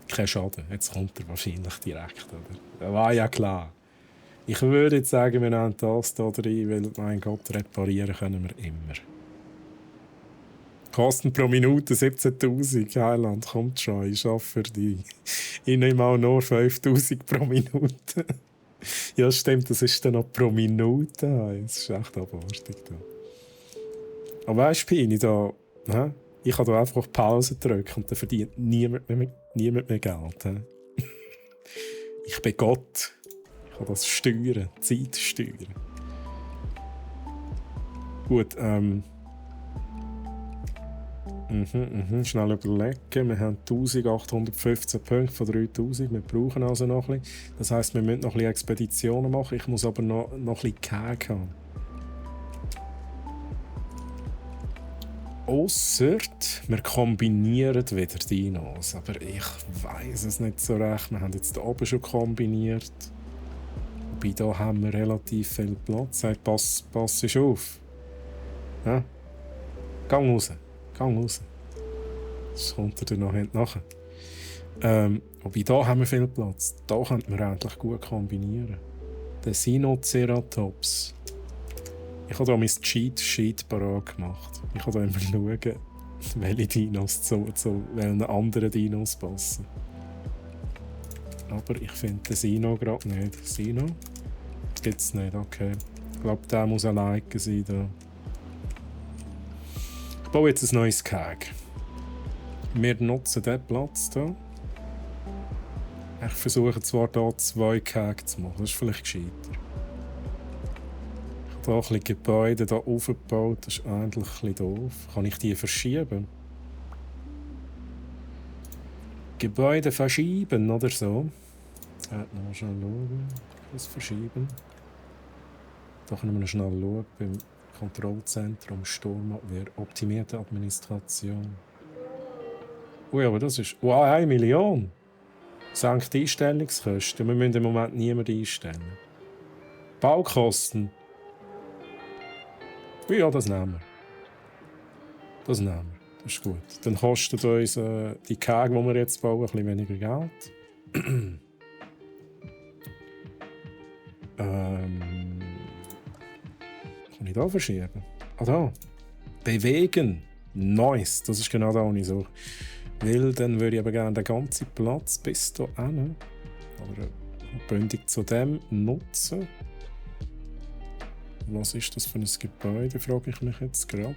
keinen Schaden. Jetzt kommt er wahrscheinlich direkt, oder? Das war ja klar. Ich würde jetzt sagen, wir nehmen das hier rein, weil, mein Gott, reparieren können wir immer. Kosten pro Minute 17.000. Heiland, kommt schon, ich arbeite für dich. Ich nehme auch nur 5.000 pro Minute. Ja, stimmt, das ist dann noch pro Minute. Das ist echt abartig. Aber weißt du, Pini, da, ich kann da einfach Pause drücken und dann verdient niemand mehr Geld. Ich bin Gott. Ich kann das steuern, Zeit steuern. Gut, schnell überlegen. Wir haben 1815 Punkte von 3000. Wir brauchen also noch ein bisschen. Das heisst, wir müssen noch ein bisschen Expeditionen machen. Ich muss aber noch ein bisschen Käse haben. Ausser, wir kombinieren wieder Dinos. Aber ich weiss es nicht so recht. Wir haben jetzt hier oben schon kombiniert. Wobei hier haben wir relativ viel Platz. Pass auf. Ja? Gang raus. Das kommt dann noch nachher. Wobei, da haben wir viel Platz. Da könnte man eigentlich gut kombinieren. Der Sinoceratops. Ich habe da mein Cheat-Sheet parat gemacht. Ich kann da immer schauen, welche Dinos zu welchen anderen Dinos passen. Aber ich finde den Sino gerade nicht. Sino? Gibt es nicht, okay. Ich glaube, der muss alleine sein. Da. Ich baue jetzt ein neues Keg. Wir nutzen diesen Platz hier. Ich versuche zwar hier 2 Kege zu machen, das ist vielleicht gescheiter. Ich habe hier ein bisschen Gebäude hier aufgebaut, das ist eigentlich ein bisschen doof. Kann ich die verschieben? Gebäude verschieben oder so? Noch schnell schauen. Das verschieben. Da können wir noch schnell schauen beim Kontrollzentrum Sturmabwehr. Optimierte Administration. Ui, aber das ist... Wow, 1 Million! Senkt die Einstellungskosten. Wir müssen im Moment niemanden einstellen. Baukosten. Ja, das nehmen wir. Das nehmen wir. Das ist gut. Dann kostet uns die Kege, die wir jetzt bauen, ein bisschen weniger Geld. Kann ich da verschieben? Ah, da. Bewegen. Nice. Das ist genau da, wo ich suche. Weil dann würde ich aber gerne den ganzen Platz bis hierhin oder bündig zu dem nutzen. Was ist das für ein Gebäude, frage ich mich jetzt gerade.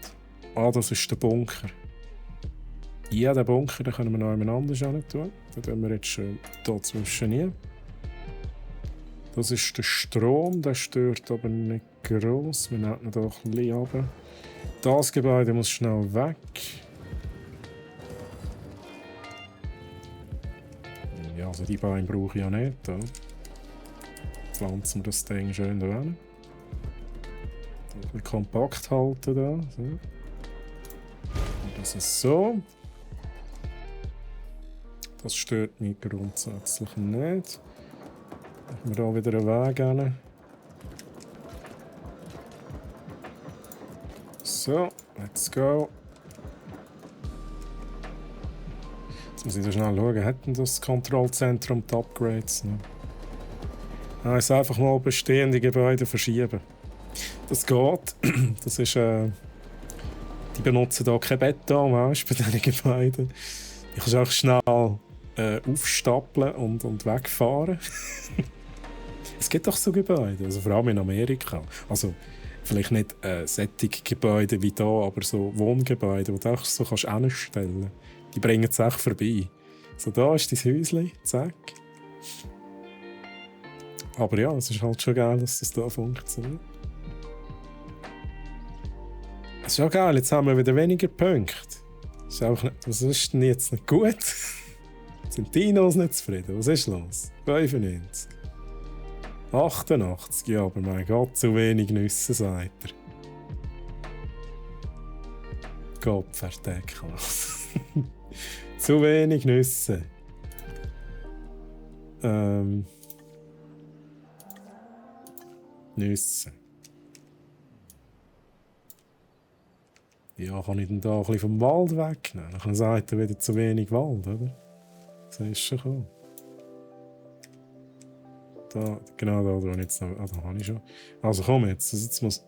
Ah, das ist der Bunker. Ja, den Bunker den können wir noch jemand anderes tun. Den tun wir jetzt schön hier zwischen hier. Das ist der Strom, der stört aber nicht gross. Wir nehmen ihn hier ein bisschen runter. Das Gebäude muss schnell weg. Ja, also die Beine brauche ich ja nicht. Da pflanzen wir das Ding schön da hin. Ein bisschen kompakt halten da. So. Und das ist so. Das stört mich grundsätzlich nicht. Machen wir hier wieder einen Weg hin. So, let's go. Jetzt muss ich da schnell schauen, hätten das Kontrollzentrum die Upgrades noch? Nein, es einfach mal bestehende Gebäude verschieben. Das geht. Das ist, die benutzen hier kein Beton, weißt du, bei diesen Gebäuden. Ich kann es auch schnell aufstapeln und wegfahren. Es gibt doch so Gebäude, also vor allem in Amerika. Also vielleicht nicht solche Gebäude wie hier, aber so Wohngebäude, die du auch so hinstellen kannst. Die bringen es echt vorbei. So, da ist dein Häuschen, zack. Aber ja, es ist halt schon geil, dass das hier funktioniert. Es ist ja geil, jetzt haben wir wieder weniger Punkte. Was ist denn jetzt nicht gut? Sind die Dinos nicht zufrieden? Was ist los? 95. 88, ja, aber mein Gott, zu wenig Nüsse, sagt er. Gott verdeckt. Zu wenig Nüsse. Nüsse. Ja, kann ich denn da ein bisschen vom Wald wegnehmen? Dann sagt er wieder zu wenig Wald, oder? Das ist schon cool. Da, genau da habe ich jetzt noch. Ah, da habe ich schon. Also komm jetzt. Jetzt muss.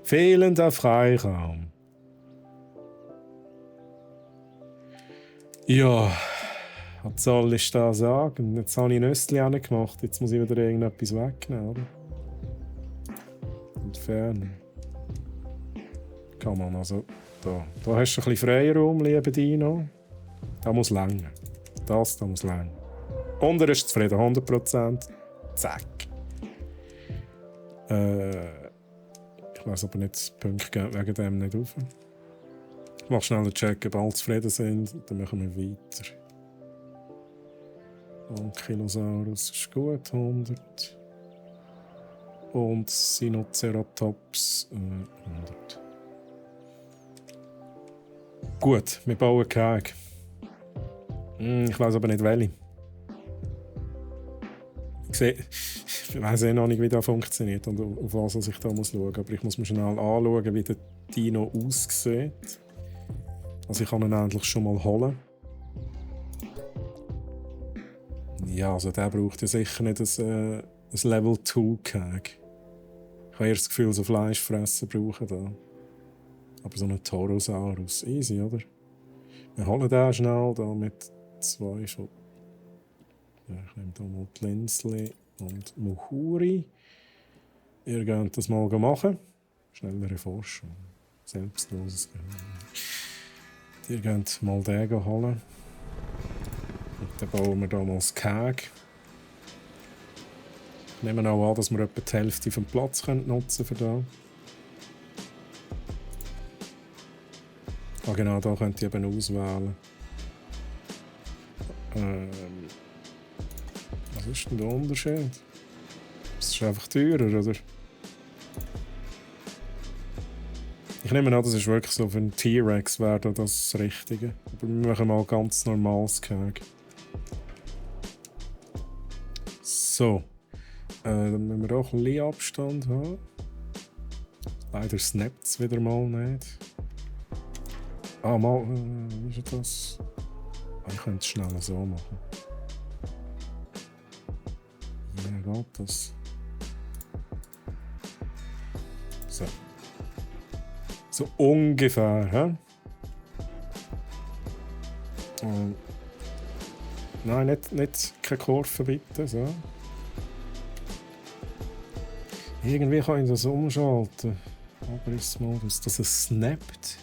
Fehlender Freiraum. Ja, was soll ich da sagen? Jetzt habe ich Nüssli gemacht. Jetzt muss ich wieder irgendetwas wegnehmen, oder? Entfernen. Kann man also. Da hast du ein bisschen Freiraum, lieber Dino. Da muss länger. Da muss länger. Und er ist zufrieden, 100%. Zack. Ich weiß aber nicht, die Punkte gehen wegen dem nicht auf. Ich mache schnell einen Check, ob alle zufrieden sind. Dann machen wir weiter. Ankylosaurus ist gut, 100. Und Sinoceratops 100. Gut, wir bauen Keg. Ich weiß aber nicht welche. Ich weiß noch nicht, wie das funktioniert und auf was ich da schauen muss. Aber ich muss mir schnell anschauen, wie der Dino aussieht. Also ich kann ihn endlich schon mal holen. Ja, also der braucht ja sicher nicht ein ein Level 2 Keg. Ich habe erst das Gefühl, so Fleischfressen brauchen da. Aber so ein Torosaurus, easy, oder? Wir holen den schnell da mit 2 von. Ja, ich nehme hier mal die Linsli und Muhuri. Ihr könnt das mal machen. Schnellere Forschung. Selbstloses Gehirn. Ihr könnt mal den holen. Und dann bauen wir hier mal das Keg. Ich nehme auch an, dass wir etwa die Hälfte vom Platz nutzen für da. Ah genau, da könnt ihr eben auswählen. Was ist denn der Unterschied? Es ist einfach teurer, oder? Ich nehme an, das ist wirklich so für einen T-Rex wäre das Richtige. Aber wir machen mal ganz normales Keg. So. Dann müssen wir auch ein bisschen Abstand haben. Leider snappt es wieder mal nicht. Ah, mal. Wie ist das? Ah, ich könnte es schnell so machen. Wie geht das? So. So ungefähr, hä? Nein, nicht keine Kurve bitte, so. Irgendwie kann ich das umschalten. Abrissmodus, dass es snappt.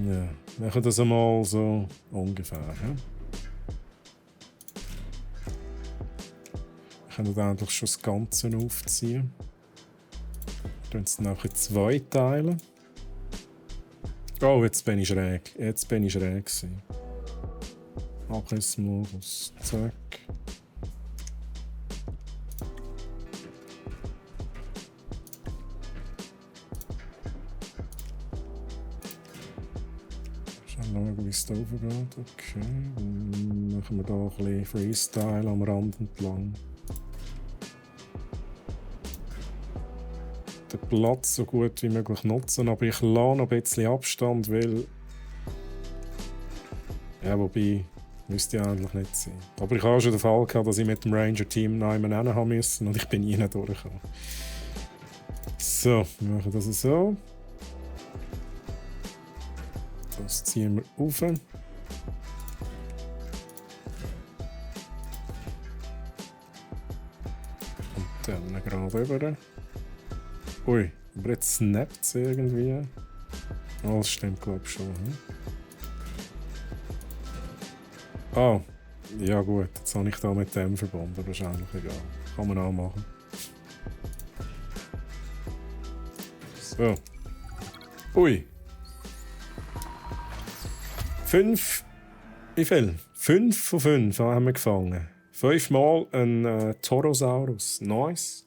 Ja, wir machen das einmal so ungefähr. Ja? Wir können endlich schon das Ganze aufziehen. Wir tun es nachher in 2 teilen. Oh, jetzt bin ich schräg. Jetzt bin ich schräg gewesen. Abrissmodus, zack. Schauen, wie es da raufgeht. Okay. Dann machen wir hier ein bisschen Freestyle am Rand entlang. Den Platz so gut wie möglich nutzen, aber ich lasse noch ein bisschen Abstand, weil. Ja, wobei. Müsste ja eigentlich nicht sein. Aber ich habe schon den Fall gehabt, dass ich mit dem Ranger-Team noch jemanden haben musste und ich bin nie durchgekommen. So, wir machen das so. Das ziehen wir rauf. Und dann gerade rüber. Ui, aber jetzt snappt es irgendwie. Oh, das stimmt, glaube ich schon. Ah, ja gut, jetzt habe ich da mit dem verbunden, wahrscheinlich egal. Kann man auch machen. So. Ui. 5. Wie viel? 5 von 5 haben wir gefangen. 5 Mal ein Torosaurus. Nice.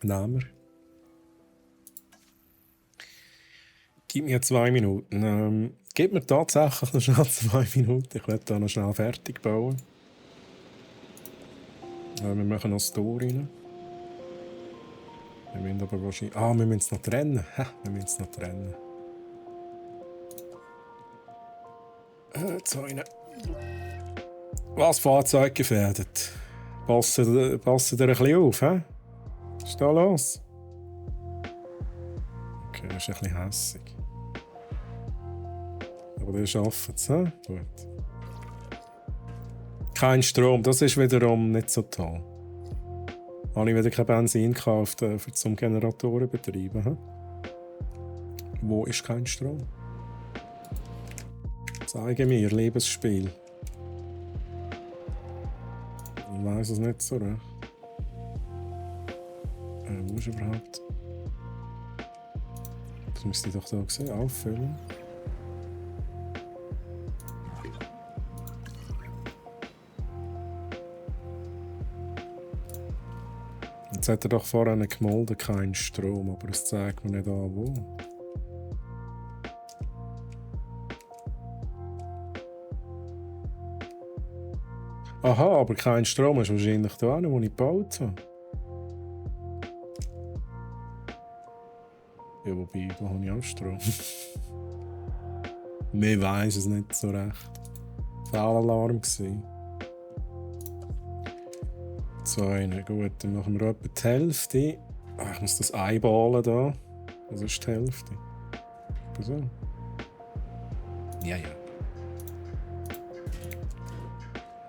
Nehmen wir. Gib mir 2 Minuten. Gib mir tatsächlich noch schnell 2 Minuten. Ich werde da noch schnell fertig bauen. Wir machen noch das Tor rein. Wir müssen aber wahrscheinlich. Ah, wir müssen es noch trennen. Wir müssen es noch trennen. Jetzt habe ich ihn. Was Fahrzeug gefährdet? Passen ihr ein bisschen auf, hä? Was ist da los? Okay, das ist ein bisschen hässig. Aber der schafft es, hä? Gut. Kein Strom, das ist wiederum nicht so toll. Habe ich wieder kein Benzin gekauft, zum Generatoren betreiben, hä? Wo ist kein Strom? Zeige mir, Lebensspiel. Ich weiss es nicht so recht. Wo ist überhaupt? Das müsste ich doch da sehen, auffüllen. Jetzt hat er doch vorhin gemolden, keinen Strom, aber es zeigt mir nicht an, wo. Aha, aber kein Strom ist wahrscheinlich da auch, wo ich gebaut habe. Ja, wobei, da habe ich auch Strom. Wir weiss es nicht so recht. Fehlalarm gsi. 2, gut, dann machen wir etwa die Hälfte. Ah, ich muss das einballen da. Das ist die Hälfte. So. Ja.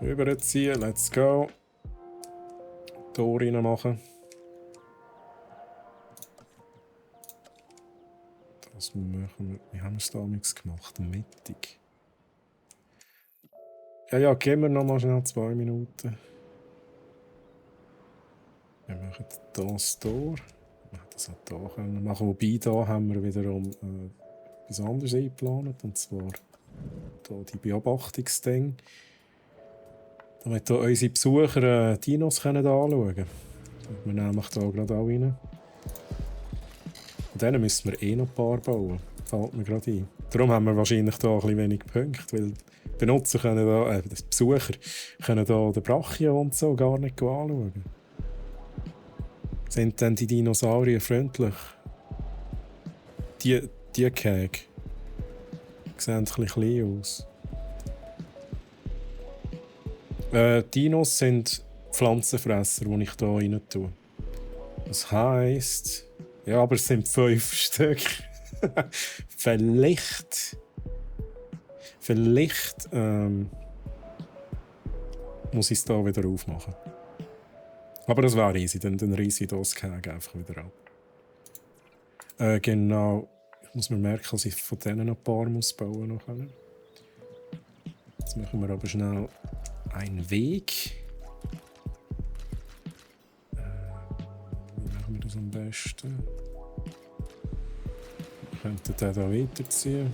Überziehen, let's go. Tor rein machen. Das machen wir. Wie haben wir es damals gemacht? Mittig. Ja, geben wir noch mal schnell 2 Minuten. Wir machen das Tor. Wir hätten das auch hier können machen. Wobei, da haben wir wiederum etwas anderes eingeplant. Und zwar hier die Beobachtungsding. Damit hier unsere Besucher Dinos anschauen können. Wir nehmen hier gerade auch rein. Und dann müssen wir noch ein paar bauen. Fällt mir gerade ein. Darum haben wir wahrscheinlich hier ein bisschen wenig Punkte. Weil die Benutzer können da, die Besucher können da den Brachio und so gar nicht anschauen. Sind denn die Dinosaurier freundlich? Die Käge sehen ein bisschen klein aus. Dinos sind Pflanzenfresser, die ich hier rein tue. Das heisst... Ja, aber es sind 5 Stück. Vielleicht muss ich es hier wieder aufmachen. Aber das wäre easy, dann reisse ich das Käge einfach wieder ab. Genau. Ich muss mir merken, dass ich von denen noch ein paar muss bauen muss. Jetzt machen wir aber schnell einen Weg. Wie machen wir das am besten? Wir könnten den hier weiterziehen.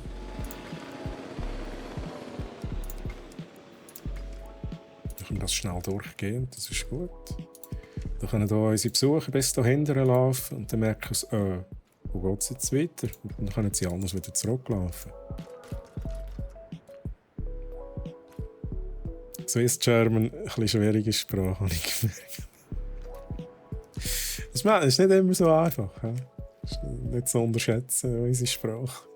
Dann können wir das schnell durchgehen, das ist gut. Dann können hier unsere Besucher bis da hinten laufen und dann merken sie, wo geht es jetzt weiter? Und dann können sie anders wieder zurücklaufen. Swiss German, ein bisschen schwierige Sprache, habe ich gemerkt. Das ist nicht immer so einfach. Das ist nicht zu unterschätzen, unsere Sprache.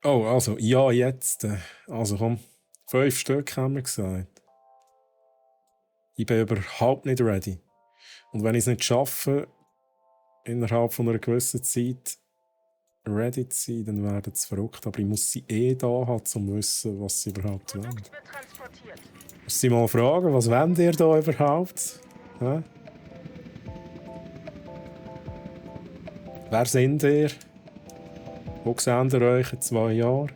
Oh, also, ja, jetzt. Also komm, 5 Stück haben wir gesagt. Ich bin überhaupt nicht ready. Und wenn ich es nicht schaffe, innerhalb von einer gewissen Zeit ready zu sein, dann werden sie verrückt. Aber ich muss sie da haben, um zu wissen, was sie überhaupt wollen. Muss sie mal fragen, was wollt ihr da überhaupt? Hä? Wer sind ihr? Wo seht ihr euch in 2 Jahren?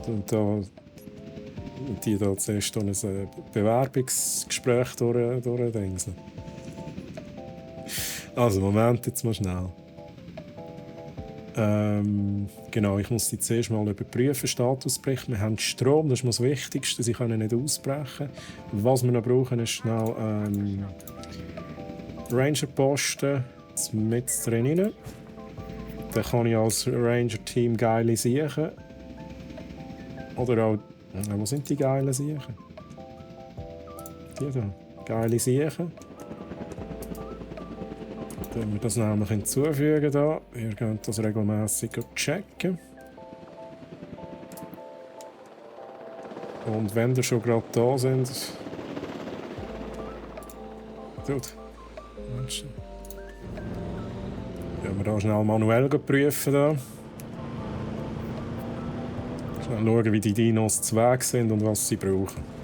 Und die da zuerst ein Bewerbungsgespräch durchdingseln. Also, Moment, jetzt mal schnell. Genau, ich muss die zuerst mal überprüfen, Statusbericht. Wir haben Strom, das ist das Wichtigste, sie können nicht ausbrechen. Was wir noch brauchen, ist schnell Ranger-Posten mit drin rein. Dann kann ich als Ranger-Team geile Siechen. Oder auch, wo sind die geilen Siechen? Die da, geile Siechen. Dann wir das nämlich hinzufügen da. Ihr könnt das regelmäßig checken. Und wenn ihr schon gerade da sind... Gut. Gehen wir da schnell manuell prüfen. Da. Schnell schauen, wie die Dinos zu Weg sind und was sie brauchen.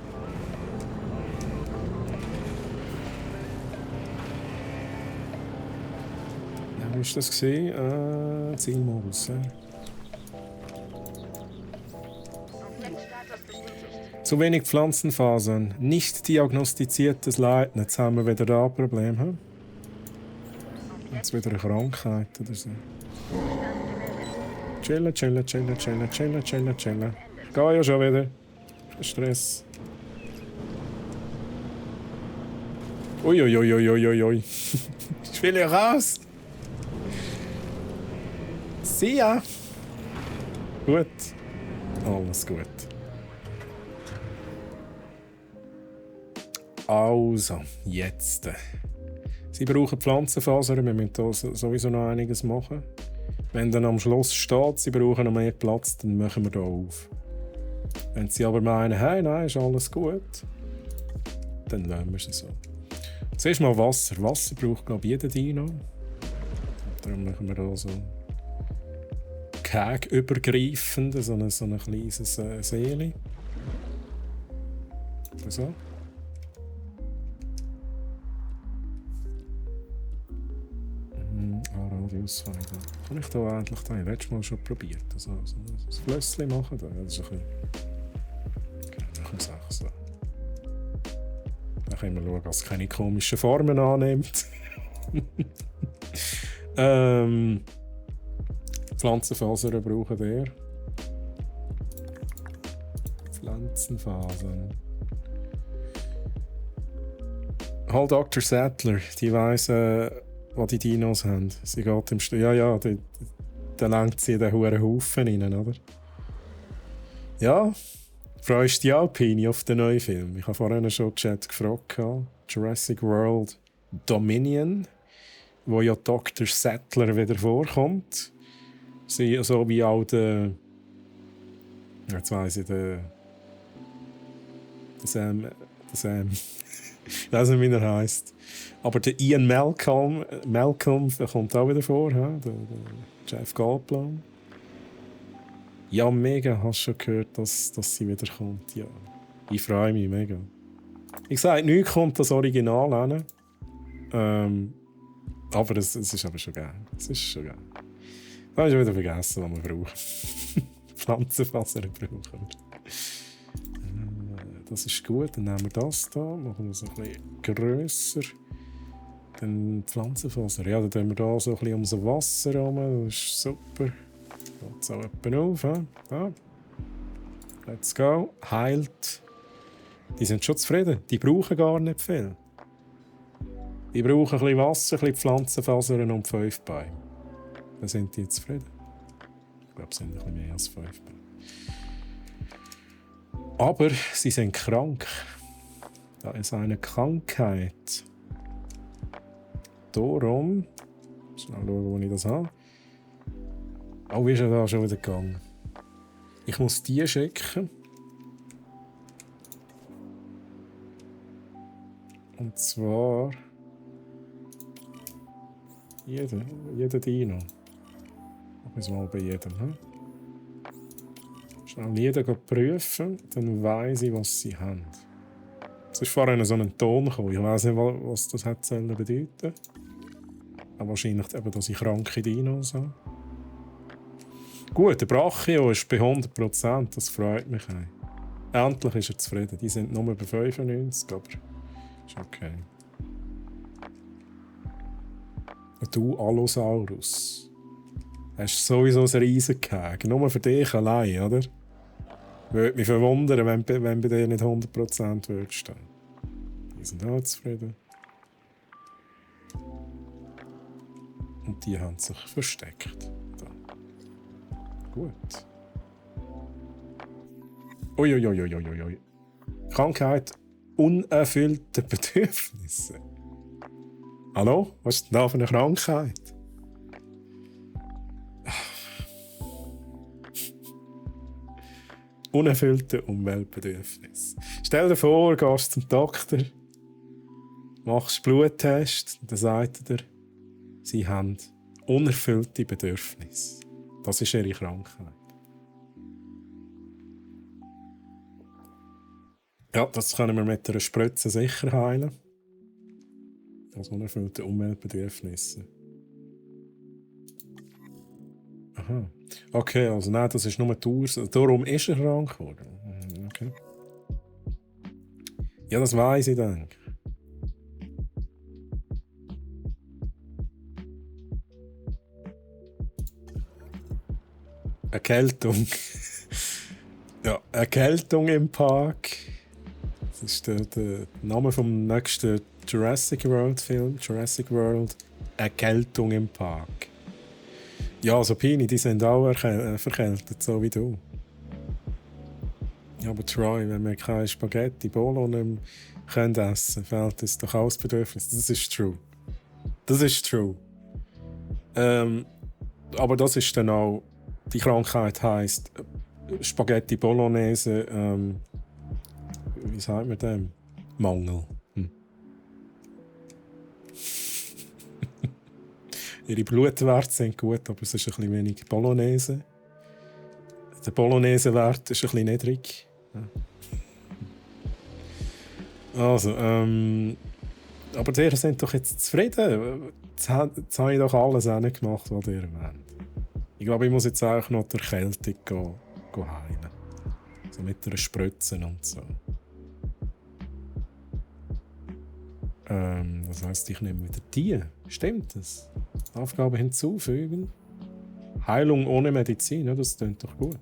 Wie war das? Zielmodus. Zu wenig Pflanzenfasern. Nicht diagnostiziertes Leiden. Jetzt haben wir wieder da ein Problem. Hm? Jetzt wieder eine Krankheit oder so. Chillen. Ich gehe ja schon wieder. Kein Stress. Uiuiuiuiuiui. Ich will hier raus. See ya. Gut. Alles gut. Also, jetzt. Sie brauchen Pflanzenfasern, wir müssen da sowieso noch einiges machen. Wenn dann am Schluss steht, sie brauchen noch mehr Platz, dann machen wir da auf. Wenn sie aber meinen, hey, nein, ist alles gut, dann lassen wir es so. Zuerst mal Wasser. Wasser braucht, glaube ich, jeder Dino. Darum machen wir da so Keg-übergreifend, so ein kleines Seeli. So. Radiusfeinde. Kann ich da endlich da? Letztes Mal schon probiert. Also, so ein Flösschen machen. Da. Ja, das ist ein bisschen... Okay, dann kommt es auch so. Dann können wir schauen, dass es keine komischen Formen annimmt. Pflanzenfasern brauchen wir. Pflanzenfasern. Halt Dr. Sattler, die weiss, was die Dinos haben. Sie geht im da lenkt sie in den huren Haufen rein, oder? Ja, freust du dich auch, Pini, auf den neuen Film? Ich habe vorhin schon im Chat gefragt. Jurassic World Dominion, wo ja Dr. Sattler wieder vorkommt. Sie, so wie auch der... Jetzt weiss ich, der Sam... Ich weiß nicht, wie er heisst. Aber der Ian Malcolm der kommt auch wieder vor, der Jeff Goldblum. Ja, mega, hast du schon gehört, dass sie wieder kommt. Ja. Ich freue mich mega. Ich sage, nichts kommt das Original an. Aber es ist aber schon geil. Es ist schon geil. Da habe ich wieder vergessen, was wir brauchen. Pflanzenfasern brauchen wir. Das ist gut, dann nehmen wir das hier, machen wir es ein bisschen grösser. Dann Pflanzenfaser. Ja, dann tun wir hier so ein bisschen ums Wasser herum, das ist super. Geht so etwa auf. Ja. Let's go. Heilt. Die sind schon zufrieden, die brauchen gar nicht viel. Die brauchen ein bisschen Wasser, ein bisschen Pflanzenfasern und 5 Beine. Dann sind die zufrieden. Ich glaube, es sind ein bisschen mehr als 5 Beine. Aber sie sind krank. Da ist eine Krankheit. Darum. Schnell schauen, wo ich das habe. Oh, wie ist er da schon wieder gegangen? Ich muss die schicken. Und zwar. Jeder Dino. Ich muss mal bei jedem. Hm? Schnell jeden prüfen, dann weiss ich, was sie haben. Es ist vorhin so ein Ton gekommen. Ich weiss nicht, was das hat bedeuten. Aber wahrscheinlich eben, dass ich kranke Dinos habe. Gut, der Brachio ist bei 100%, das freut mich. Endlich ist er zufrieden. Die sind nur bei 95, aber ist okay. Und du, Allosaurus. Das ist sowieso ein Riesengehege. Nur für dich allein, oder? Würde mich verwundern, wenn bei dir nicht 100% würde stehen. Die sind auch zufrieden. Und die haben sich versteckt. Da. Gut. Uiuiuiuiui. Krankheit unerfüllte Bedürfnisse. Hallo? Was ist denn da für eine Krankheit? Unerfüllte Umweltbedürfnisse. Stell dir vor, du gehst zum Doktor, machst Bluttest, dann sagt er, sie haben unerfüllte Bedürfnisse. Das ist ihre Krankheit. Ja, das können wir mit einer Spritze sicher heilen. Das unerfüllte Umweltbedürfnisse. Aha. Okay, also nein, das ist nur die Ursache. Darum ist er krank geworden. Okay. Ja, das weiss ich, denke ich. Erkältung. Ja, Erkältung im Park. Das ist der Name vom nächsten Jurassic World Film. Jurassic World Erkältung im Park. Ja, also Pini, die sind auch verkältet, so wie du. Ja, aber Troy, wenn wir keine Spaghetti Bolo nicht mehr essen können, fehlt uns doch auch das Bedürfnis. Das ist true. Das ist true. Aber das ist dann auch... Die Krankheit heisst Spaghetti Bolognese... wie sagt man dem? Mangel. Ihre Blutwerte sind gut, aber es ist ein bisschen wenig Bolognese. Der Bolognese-Wert ist ein bisschen niedrig. Also, aber die sind doch jetzt zufrieden. Jetzt habe ich doch alles gemacht, was ihr wollt. Ich glaube, ich muss jetzt auch noch die Erkältung heilen. So mit einer Spritze und so. Das heisst, ich nehme wieder die. Stimmt das? Aufgabe hinzufügen. Heilung ohne Medizin, ja, das klingt doch gut.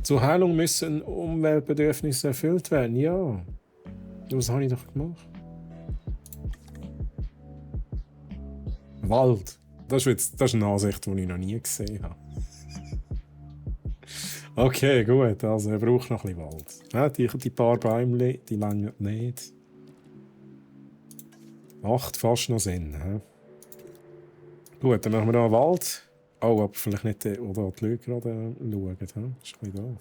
Zur Heilung müssen Umweltbedürfnisse erfüllt werden. Ja. Was habe ich doch gemacht? Wald. Das ist eine Ansicht, die ich noch nie gesehen habe. Okay, gut. Also, er braucht noch ein bisschen Wald. Ja, die paar Bäume, die länger nicht. Macht fast noch Sinn. He? Gut, dann machen wir hier einen Wald. Oh, aber vielleicht nicht oder die Leute gerade schauen. He? Das ist ein bisschen doof.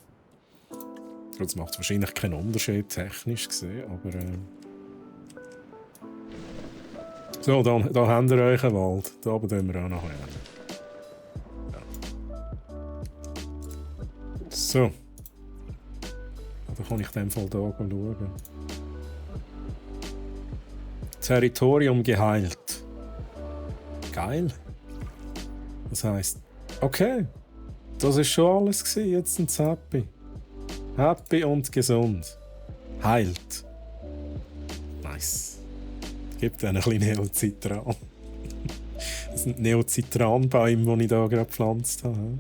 Das macht wahrscheinlich keinen Unterschied, technisch gesehen, aber... So, da habt ihr euch einen Wald. Da oben tun wir auch noch einen. Ja. So. Da kann ich in dem Fall hier schauen. Territorium geheilt. Geil. Das heisst, okay, das ist schon alles gewesen. Jetzt sind sie happy. Happy und gesund. Heilt. Nice. Gibt einen kleinen Neocitran. Das sind Neocitranbäume, die ich hier gerade gepflanzt habe.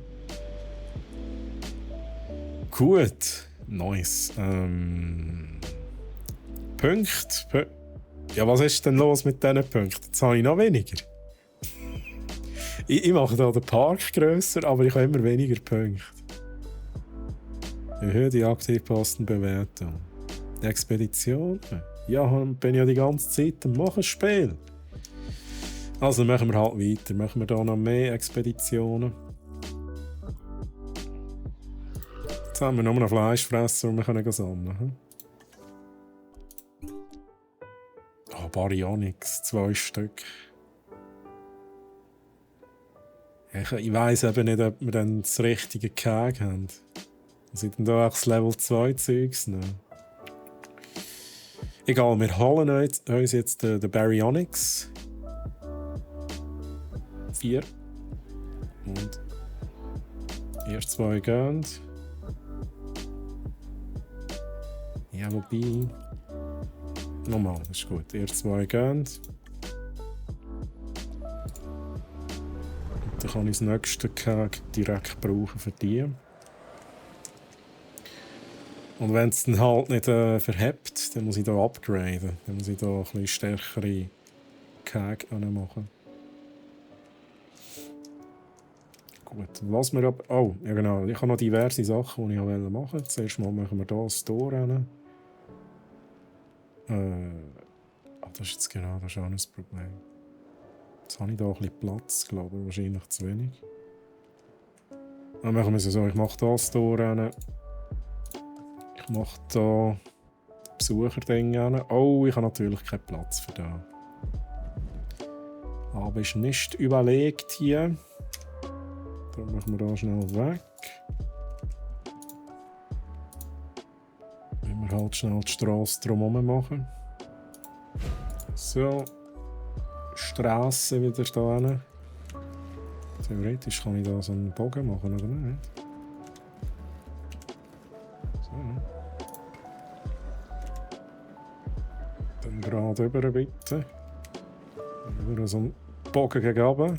Gut. Nice. Punkte. Ja, was ist denn los mit diesen Punkten? Jetzt habe ich noch weniger. Ich mache hier den Park grösser, aber ich habe immer weniger Punkte. Erhöhe die aktiv passende Bewertung. Expedition. Ja, bin ja die ganze Zeit am Machen Spiel. Also machen wir halt weiter. Machen wir hier noch mehr Expeditionen. Jetzt haben wir nur noch Fleischfresser, und wir können sammeln. Oh, Baryonyx, 2 Stück. Ich weiss eben nicht, ob wir dann das richtige Keg haben. Was sind denn da auch das Level 2 Zeugs nehmen? Egal, wir holen uns jetzt den Baryonyx. 4. Und erst 2 gehen. Ja, wobei... Nochmal, das ist gut. Erst 2 gehen. Und dann kann ich das nächste Keg direkt brauchen für die. Und wenn es dann halt nicht verhebt, dann muss ich hier upgraden. Dann muss ich hier ein bisschen stärkere Keg machen. Gut, was wir aber... Oh, ja genau. Ich habe noch diverse Sachen, die ich machen wollte. Zuerst mal machen wir hier das Tor rein. Das ist jetzt genau, das ist auch ein Problem. Jetzt habe ich hier ein bisschen Platz, glaube ich. Wahrscheinlich zu wenig. Dann machen wir es so. Ich mache das Tor rein. Ich mache hier das Besucherding rein. Oh, ich habe natürlich keinen Platz für das. Aber ist nicht überlegt hier. Dann machen wir da schnell weg. Wenn wir halt schnell die Straße drumherum machen. So. Straße wieder da hin. Theoretisch kann ich da so einen Bogen machen, oder nicht? So. Dann gerade rüber bitte. Wieder so einen Bogen gegen runter.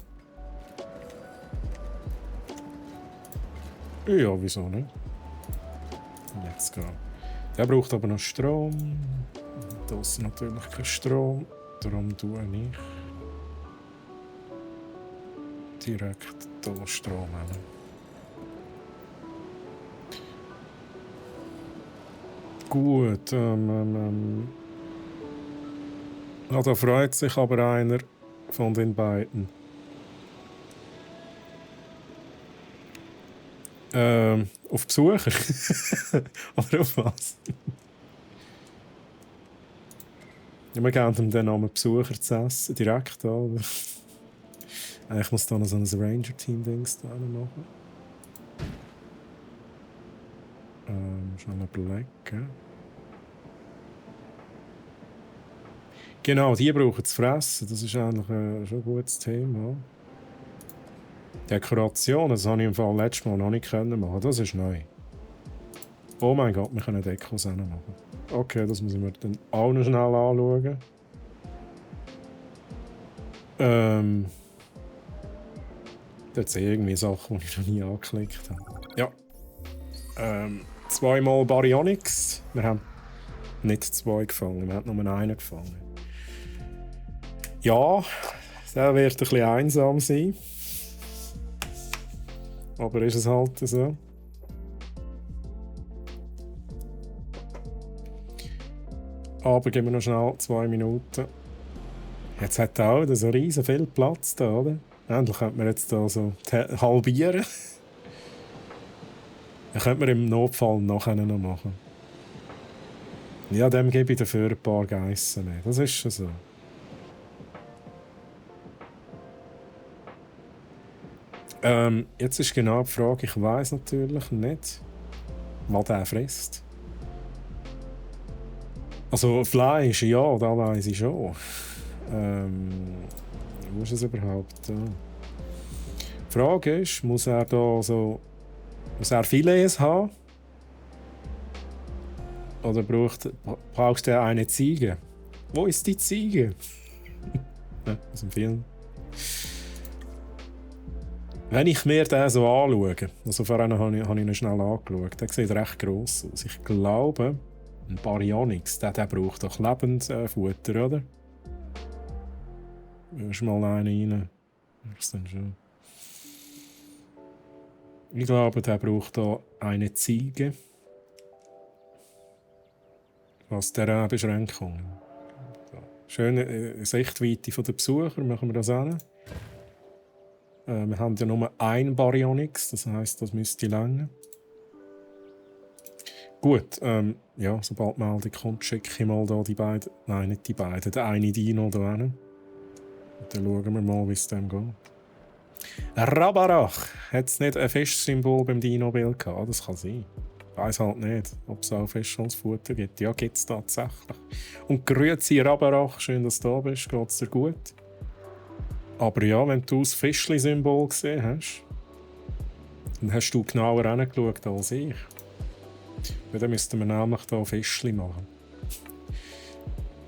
Ja, wieso nicht? Let's go. Der braucht aber noch Strom. Da ist natürlich kein Strom. Darum tue ich direkt hier Strom hin. Gut. Da freut sich aber einer von den beiden. Auf Besucher? Oder auf was? Ja, wir geben ihm dann noch einen Besucher zu essen, direkt da. Ich muss da noch so ein Ranger-Team-Dings da machen. Schnell überlegen. Genau, die brauchen zu fressen. Das ist eigentlich schon ein gutes Thema. Dekoration, das habe ich im Fall letztes Mal noch nicht machen. Das ist neu. Oh mein Gott, wir können Dekos auch noch machen. Okay, das müssen wir dann auch noch schnell anschauen. Das sind irgendwie Sachen, die ich noch nie angeklickt habe. Ja. 2-mal Baryonyx. Wir haben nicht 2 gefangen, wir haben nur einen gefangen. Ja, der wird ein bisschen einsam sein. Aber ist es halt so. Aber geben wir noch schnell 2 Minuten. Jetzt hat er auch so riesen viel Platz da, oder? Endlich könnte man jetzt da so halbieren. Dann könnte man im Notfall nachher noch machen. Ja, dem gebe ich dafür ein paar Geissen mehr. Das ist schon so. Jetzt ist genau die Frage, ich weiss natürlich nicht, was der frisst. Also Fleisch, ja, da weiss ich schon. Wo ist es überhaupt? Ja. Die Frage ist, muss er Filets haben? Oder braucht er eine Ziege? Wo ist die Ziege? Ja, aus dem Film. Wenn ich mir den so anschaue, also vorhin habe ich ihn schnell angeschaut, der sieht recht gross aus. Ich glaube, ein Baryonyx, der braucht doch Lebensfutter, oder? Wirst mal einen rein. Was denn schon? Ich glaube, der braucht da eine Ziege. Was der Beschränkungen. Schöne Sichtweite der Besucher, machen wir das an. Wir haben ja nur ein Baryonyx, das heisst, das müsste länger. Gut, ja, sobald die Meldung kommt, schicke ich mal da die beiden. Nein, nicht die beiden, der eine Dino da hin. Dann schauen wir mal, wie es dem geht. Rabarach! Hat es nicht ein Fischsymbol beim Dino-Bild gehabt? Das kann sein. Ich weiss halt nicht, ob es auch Fisch als Futter gibt. Ja, gibt es tatsächlich. Und grüezi Rabarach, schön, dass du da bist. Geht es dir gut? Aber ja, wenn du das Fischli-Symbol gesehen hast, dann hast du genauer hingeschaut als ich. Ja, dann müssten wir nämlich hier Fischli machen.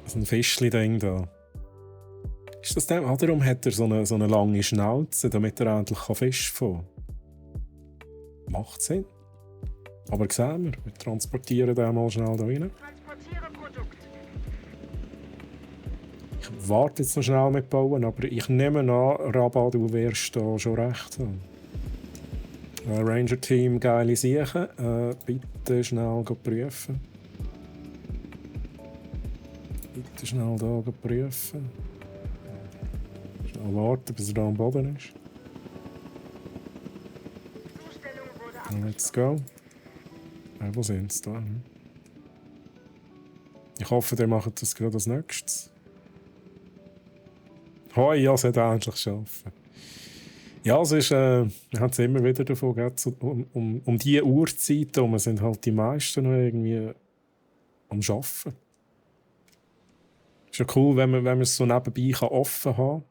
Also ein Fischli-Ding da. Ist das dem? Darum hat er so eine lange Schnauze, damit er endlich Fisch fangen kann. Macht Sinn. Aber sehen wir transportieren den mal schnell da rein. Transportiere Produkt. Ich warte jetzt noch schnell mit Bauen, aber ich nehme an, Rabba, du wirst da schon recht haben. Ranger-Team, geile Sachen. Bitte schnell prüfen. Bitte schnell da prüfen. Schnell warten, bis er da am Boden ist. Zustellung wurde Let's go. Wo sind sie da? Ich hoffe, der macht das gerade als nächstes. Hoi, ja, es hat endlich schaffen. Ja, es ist, wir haben es immer wieder davon gehabt, um diese Uhrzeit, wir sind halt die meisten noch irgendwie am Arbeiten. Ist ja cool, wenn man es so nebenbei offen haben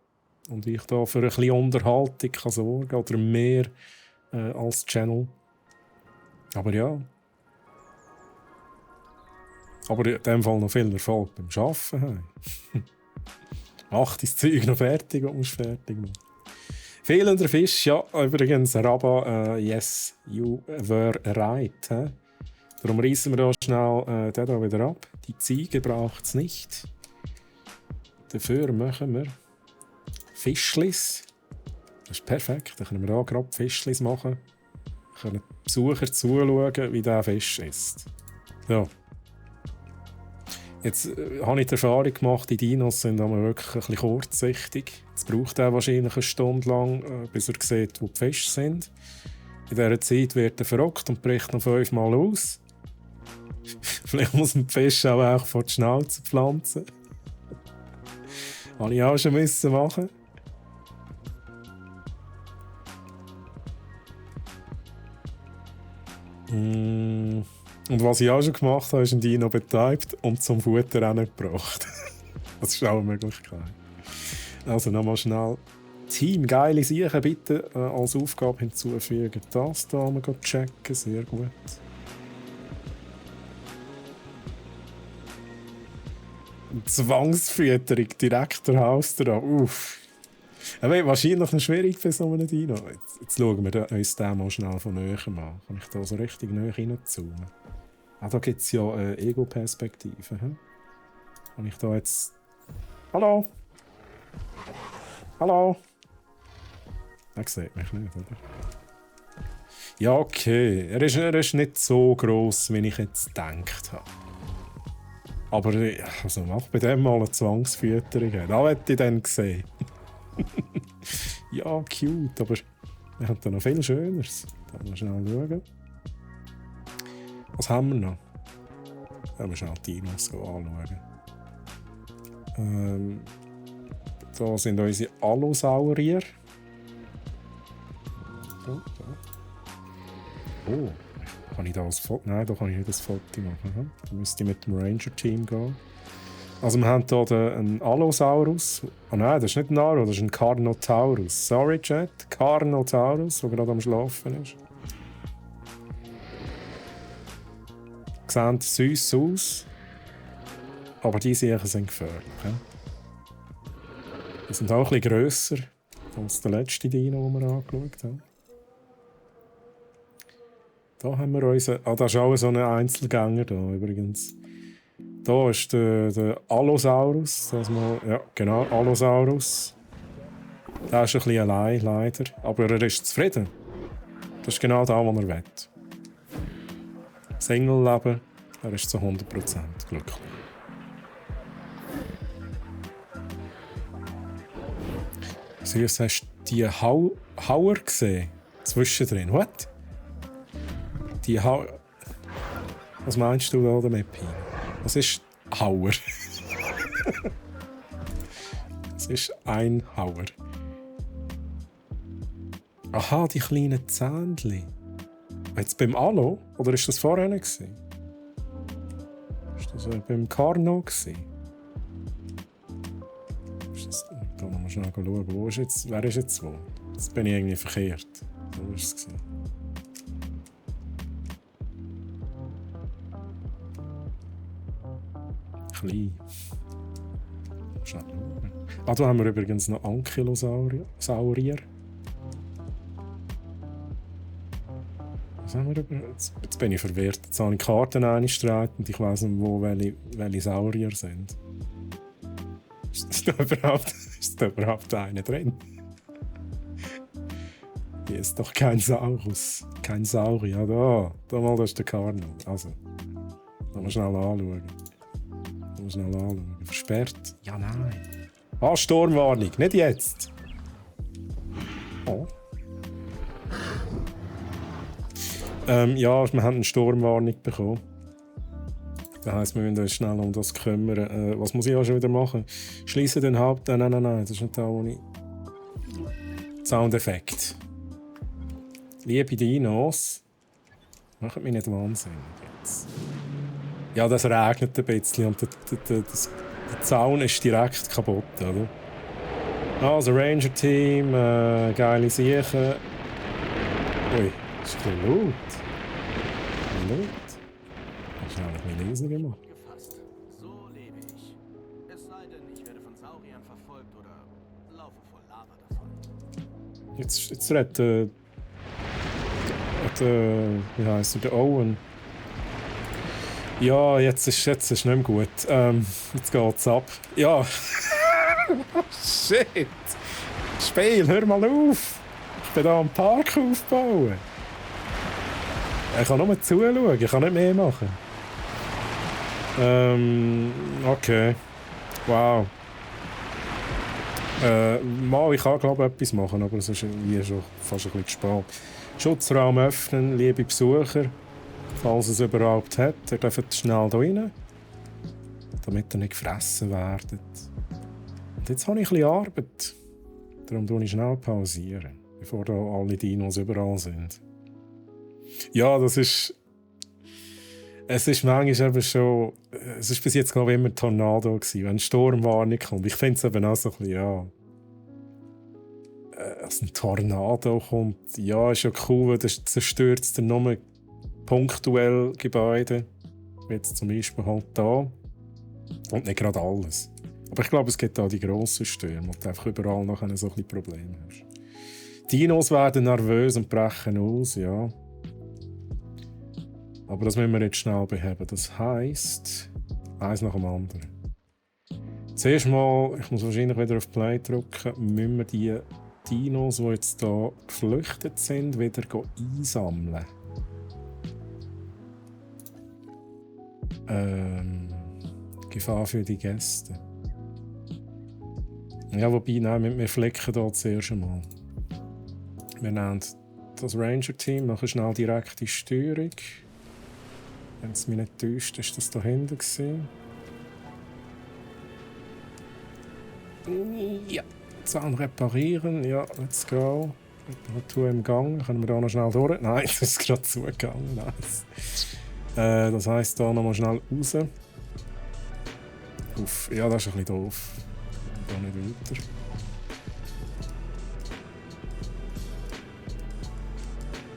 kann und ich da für ein bisschen Unterhaltung kann sorgen oder mehr als Channel. Aber ja. Aber in dem Fall noch viel Erfolg beim Arbeiten. Mach dein Zeug noch fertig und musst fertig machen. Fehlender Fisch, ja, übrigens, Rabba, yes, you were right. Darum reissen wir da schnell den hier wieder ab. Die Ziege braucht es nicht. Dafür machen wir Fischlis. Das ist perfekt, dann können wir hier gerade Fischlis machen. Dann können die Besucher zuschauen, wie der Fisch isst. So. Jetzt habe ich die Erfahrung gemacht, die Dinos sind aber wirklich ein bisschen kurzsichtig. Es braucht auch wahrscheinlich eine Stunde lang, bis er sieht, wo die Fische sind. In dieser Zeit wird er verrückt und bricht noch 5-mal aus. Vielleicht muss man die Fische auch vor die Schnauze pflanzen. Habe ich auch schon müssen machen. Und was ich auch schon gemacht habe, ist einen Dino betäubt und zum Futterrennen gebracht. Das ist auch eine Möglichkeit. Also nochmal schnell. Team, geile Sachen bitte als Aufgabe hinzufügen. Das da mal checken, sehr gut. Zwangsfütterung, direkt der Hausdrauf. Uff. Aber wahrscheinlich noch schwierig für so einen Dino. Jetzt schauen wir uns den mal schnell von näher an. Kann ich da so richtig näher reinzoomen? Ah, da gibt es ja Ego-Perspektive. Kann ich da jetzt... Hallo? Hallo? Er sieht mich nicht, oder? Ja, okay. Er ist nicht so gross, wie ich jetzt gedacht habe. Aber also mach bei dem mal eine Zwangsfütterung. Da hätte ich dann gesehen. Ja, cute, aber wir haben da noch viel Schöneres. Da mal schnell schauen. Was haben wir noch? Da müssen wir schnell die Dinos anschauen. Da sind unsere Allosaurier. Oh, kann ich da als Foto? Nein, da kann ich nicht das Foto machen. Da müsste ich mit dem Ranger-Team gehen. Also wir haben hier einen Allosaurus. Oh nein, das ist nicht ein Aro, das ist ein Carnotaurus. Sorry, Chat. Carnotaurus, der gerade am Schlafen ist. Sehen süß aus. Aber die Sachen sind gefährlich. Die sind auch ein bisschen grösser als der letzte Dino, den wir angeschaut haben. Da haben wir unseren... Ah, das ist auch so ein Einzelgänger da übrigens. Da ist der Allosaurus. Das mal, ja, genau, Allosaurus. Der ist ein bisschen allein, leider. Aber er ist zufrieden. Das ist genau das, was er will. Single-Leben, er ist zu 100% glücklich. Süß, hast du die Hauer gesehen? Zwischendrin. What? Die Hauer. Was meinst du da damit, Pino? Was ist Hauer? Es ist ein Hauer. Aha, die kleinen Zähnchen. Jetzt beim Allo? Oder ist das vorher nicht gewesen? Ist das beim Carno gewesen? Ist das... Da müssen wir schnell schauen. Wo ist jetzt... Wer ist jetzt wo? Jetzt bin ich irgendwie verkehrt. Wo ist es gewesen? Klein. Schnell schauen. Ah, da haben wir übrigens noch Ankylosaurier. Jetzt bin ich verwirrt. Jetzt habe ich Karten eingestrahlt und ich weiss nicht, wo welche Saurier sind. Ist da überhaupt einer drin? Hier ist doch kein Saurus. Kein Saurier. Da mal, das ist der Carno. Also, da mal schnell anschauen. Versperrt? Ja, nein. Ah, Sturmwarnung. Nicht jetzt. Oh. Ja, wir haben eine Sturmwarnung bekommen. Das heisst, wir müssen uns schnell um das kümmern. Was muss ich auch schon wieder machen? Schließe den Haupt... Nein, das ist nicht da ohne... Soundeffekt. Liebe Dinos, macht mich nicht wahnsinnig jetzt. Ja, das regnet ein bisschen und der Zaun ist direkt kaputt, oder? Also, Ranger-Team, geile Sachen. Ui. Das ist ein bisschen laut. Das ist eigentlich mein Leser gemacht. So lebe ich. Es sei denn, ich werde von Sauriern verfolgt oder laufe vor Lava davon. Jetzt redet wie heisst der Owen. Ja, jetzt ist nicht mehr gut. Jetzt geht's ab. Ja. Shit. Spiel, hör mal auf. Ich bin hier am Park aufbauen. Ich kann nur zuschauen, ich kann nicht mehr machen. Okay. Wow. Mal, ich kann glaube ich etwas machen, aber es ist irgendwie schon fast ein bisschen spät. Schutzraum öffnen, liebe Besucher. Falls es überhaupt hat, ihr dürft schnell hier rein, damit ihr nicht gefressen werdet. Und jetzt habe ich ein bisschen Arbeit. Darum pausiere ich schnell, pausieren, bevor da alle Dinos überall sind. Ja, das ist... Es ist manchmal eben schon... Es ist bis jetzt glaube ich immer Tornado gewesen, wenn Sturmwarnung kommt. Ich finde es eben auch so ein bisschen, ja... Als ein Tornado kommt, ja, ist ja cool, weil das zerstört es dann nur punktuell Gebäude. Wie jetzt zum Beispiel halt da. Und nicht gerade alles. Aber ich glaube, es gibt auch die grossen Stürme, wo du einfach überall noch so ein bisschen Probleme hast. Dinos werden nervös und brechen aus, ja. Aber das müssen wir jetzt schnell beheben. Das heisst, eins nach dem anderen. Zuerst mal, ich muss wahrscheinlich wieder auf Play drücken, müssen wir die Dinos, die jetzt hier geflüchtet sind, wieder einsammeln. Gefahr für die Gäste. Ja, wobei, nein, wir flecken hier zuerst einmal. Wir nehmen das Ranger-Team, machen schnell direkte Steuerung. Wenn es mich nicht täuscht, ist das da hinten gewesen. Ja, Zahn reparieren, ja, let's go. Reparatur im Gang, können wir da noch schnell durch? Nein, das ist gerade zugegangen, nice. Das heisst, da noch mal schnell raus. Uff, ja, das ist ein bisschen doof. Da nicht weiter.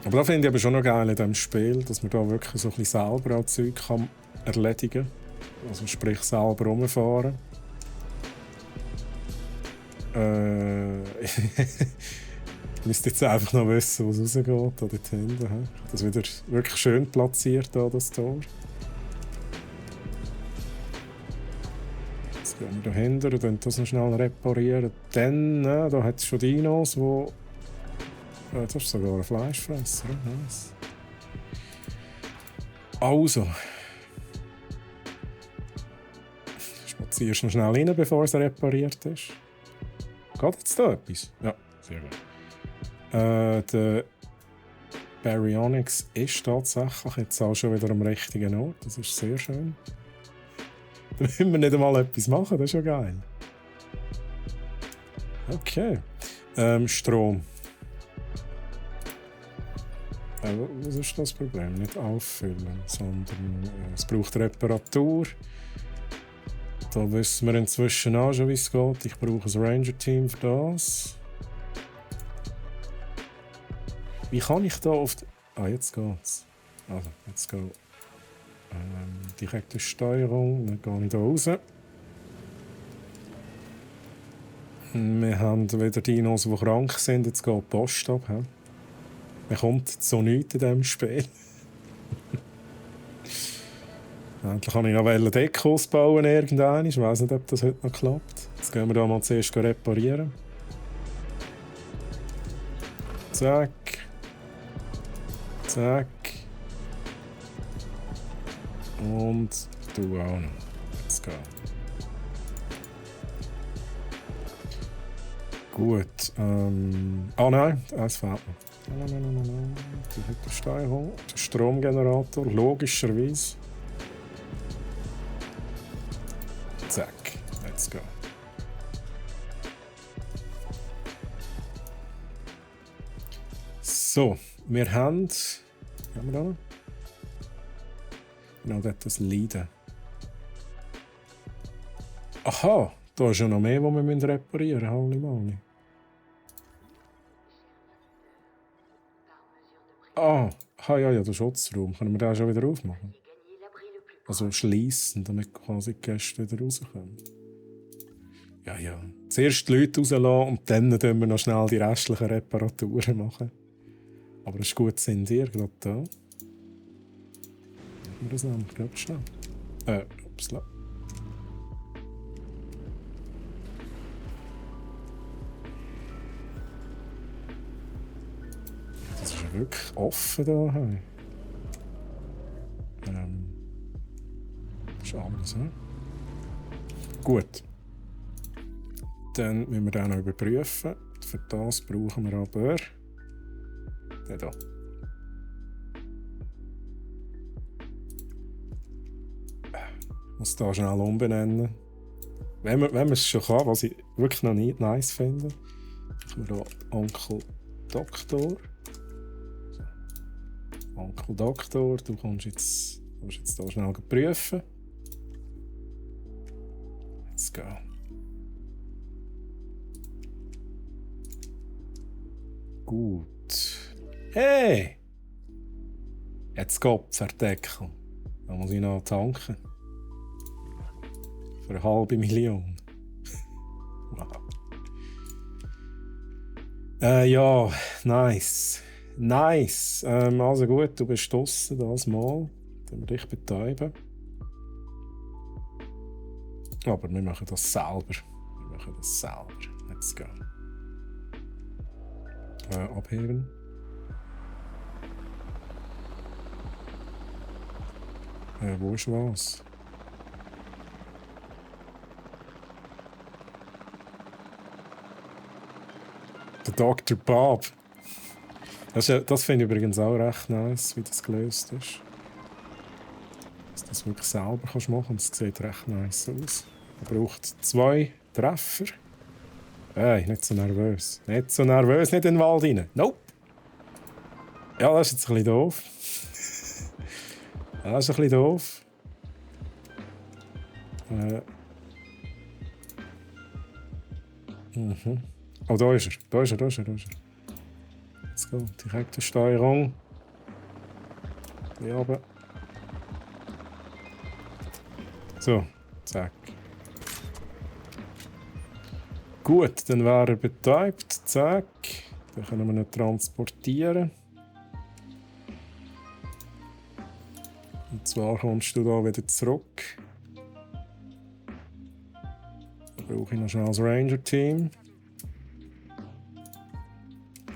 Aber da finde ich aber schon noch geil in diesem Spiel, dass man da wirklich so ein bisschen selber auch Zeug kann erledigen kann. Also sprich selber rumfahren. Ich müsste jetzt einfach noch wissen, was rausgeht, da dort hinten. Das ist wieder wirklich schön platziert, da, das Tor. Jetzt gehen wir da hinten und das noch schnell reparieren. Dann, da hat es schon Dinos, die... das ist sogar ein Fleischfresser. Nice. Also. Spazierst du noch schnell rein, bevor es repariert ist. Geht jetzt da etwas? Ja, sehr gut. Der Baryonyx ist tatsächlich jetzt auch schon wieder am richtigen Ort. Das ist sehr schön. Da müssen wir nicht einmal etwas machen, das ist ja geil. Okay. Strom. Was ist das Problem? Nicht auffüllen, sondern es braucht Reparatur. Da wissen wir inzwischen auch schon, wie es geht. Ich brauche ein Ranger-Team für das. Wie kann ich da auf die... Ah, jetzt geht's. Also, jetzt geht direkte Steuerung. Dann gehe ich da raus. Wir haben wieder Dinos, die krank sind. Jetzt geht die Post ab. He? Man kommt zu nichts in diesem Spiel. Endlich kann ich noch Dekos bauen irgendwann. Ich weiss nicht, ob das heute noch klappt. Jetzt gehen wir da mal zuerst reparieren. Zack. Zack. Und du auch noch. Let's go. Gut. Ah nein, eins fehlt noch. Nein. Die Steuerung. Der Stromgenerator, logischerweise. Zack. Let's go. So, wir haben... Haben wir da noch? Genau, das Leiden. Aha, da ist ja noch mehr, die wir reparieren müssen. Ah, ja, der Schutzraum. Können wir den schon wieder aufmachen? Also schließen, damit quasi die Gäste wieder rauskommen. Ja. Zuerst die Leute rauslassen und dann können wir noch schnell die restlichen Reparaturen machen. Aber es ist gut, sind ihr gerade da. Machen wir das nämlich gerade schnell. Upsla. Das ist ja wirklich offen da. Das ist ist alles, ne? Gut. Dann müssen wir den noch überprüfen. Für das brauchen wir aber... Den hier. Ich muss da schnell umbenennen. Wenn man es schon kann, was ich wirklich noch nicht nice finde, machen wir hier Onkel Doktor. So. Onkel Doktor, du kannst jetzt hier schnell prüfen. Let's go. Gut. Hey! Jetzt geht's, Herr Deckel. Da muss ich noch tanken. Für 500.000. Wow. Ja, nice. Nice. Also gut, du bist draussen das Mal. Dann wir dich betäuben. Aber wir machen das selber. Let's go. Abheben. Wo ist was? Der Dr. Bob. Das finde ich übrigens auch recht nice, wie das gelöst ist. Dass du das wirklich selber kannst machen. Das sieht recht nice aus. Er braucht 2 Treffer. Hey, nicht so nervös. Nicht in den Wald rein. Nope. Ja, das ist jetzt ein bisschen doof. Das ist ein bisschen doof. Oh, da ist er. Let's go. Direkte Steuerung. Hier oben. So, zack. Gut, dann wäre er betäubt. Zack. Dann können wir ihn transportieren. Und zwar kommst du da wieder zurück. Dann brauche ich noch schnell das Ranger-Team.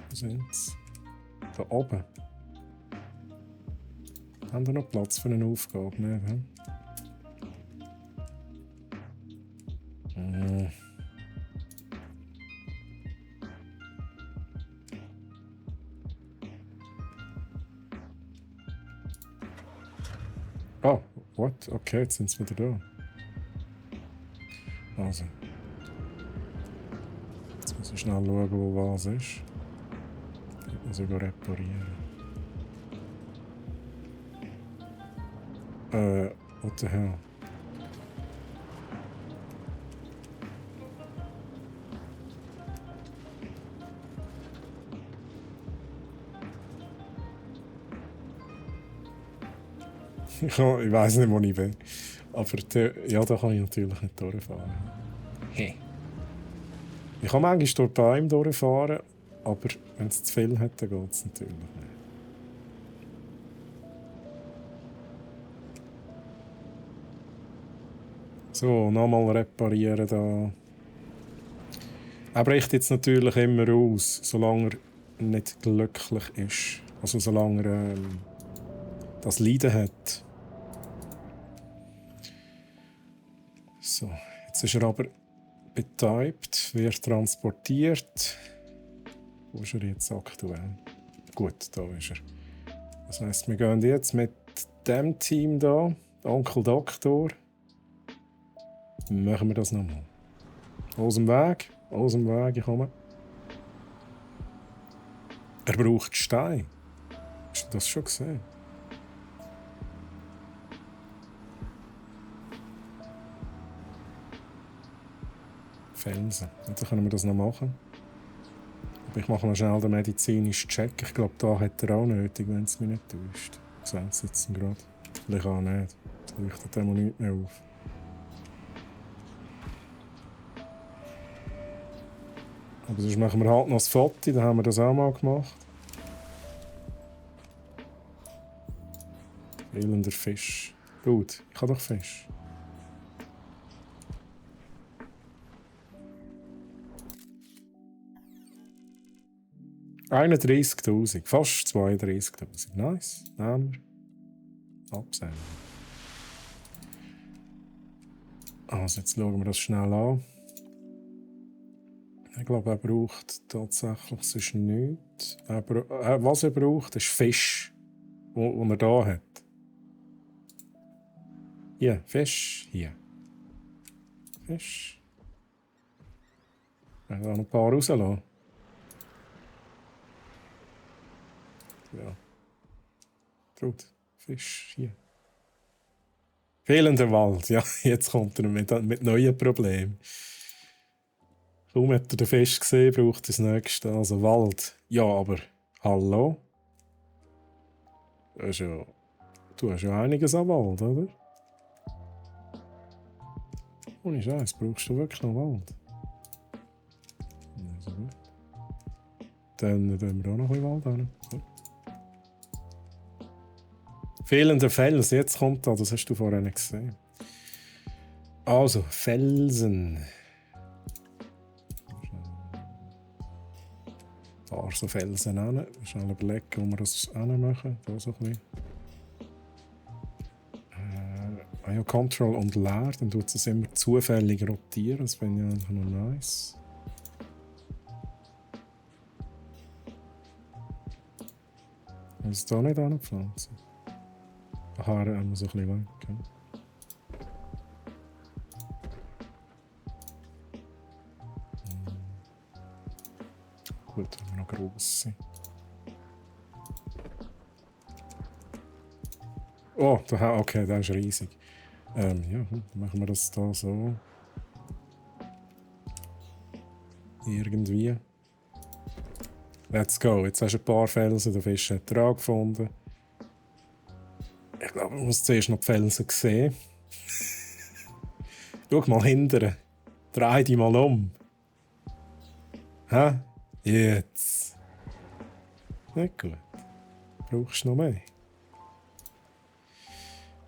Wo sind sie? Da oben. Haben wir noch Platz für eine Aufgabe? Nicht, Oh, what? Okay, jetzt sind sie wieder da. Also. Jetzt muss ich schnell schauen, wo was ist. Ich muss sogar reparieren. What the hell? Ich weiss nicht, wo ich bin. Aber ja, da kann ich natürlich nicht durchfahren. Hey. Ich kann manchmal durch Bäume durchfahren, aber wenn es zu viel hat, dann geht es natürlich nicht. So, nochmal reparieren da. Er bricht jetzt natürlich immer aus, solange er nicht glücklich ist. Also solange er das Leiden hat. So, jetzt ist er aber betäubt, wird transportiert. Wo ist er jetzt aktuell? Gut, da ist er. Das heisst, wir gehen jetzt mit dem Team da, Onkel Doktor, machen wir das nochmal. Aus dem Weg, ich komme. Er braucht Stein. Hast du das schon gesehen? Felsen. Und dann können wir das noch machen. Aber ich mache mal schnell den medizinischen Check. Ich glaube, da hat er auch nötig, wenn es mich nicht täuscht. Ich sehe es jetzt gerade. Vielleicht auch nicht. Es leuchtet dem nichts mehr auf. Aber sonst machen wir halt noch das Foto. Dann haben wir das auch mal gemacht. Elender Fisch. Gut, ich habe doch Fisch. $31.000, fast 32.000. Nice, nehmen wir. Absenden. Also jetzt schauen wir das schnell an. Ich glaube, er braucht tatsächlich sonst nichts. Was er braucht, ist Fisch, den er hier hat. Hier, Fisch, hier. Fisch. Ich kann noch ein paar rauslassen. Ja. Gut, Fisch, hier. Fehlender Wald, ja, jetzt kommt er mit neuen Problemen. Kaum hat er den Fisch gesehen, braucht er das nächste. Also Wald. Ja, aber hallo? Du hast ja einiges an Wald, oder? Ohne Scheiß, brauchst du wirklich noch Wald? Also gut. Dann tun wir auch noch ein bisschen Wald hin. So. Fehlender Fels, jetzt kommt da, das hast du vorher nicht gesehen. Also, Felsen. Ein paar so Felsen hin. Schnell überlegen, wo wir das hinmachen. Da so ein bisschen. Ja, Control und leer, dann tut es immer zufällig rotieren. Das finde ich einfach noch nice. Muss da nicht anpflanzen? Aha, er muss ein bisschen weg. Okay. Gut, haben wir noch grosse. Oh, okay, der ist riesig. Ja, dann machen wir das da so. Irgendwie. Let's go. Jetzt hast du ein paar Felsen, der Fisch hat Ertrag gefunden. Ich glaube, man muss zuerst noch die Felsen sehen. Schau mal hinterher. Dreh dich mal um. Hä? Jetzt. Nicht gut. Brauchst du noch mehr?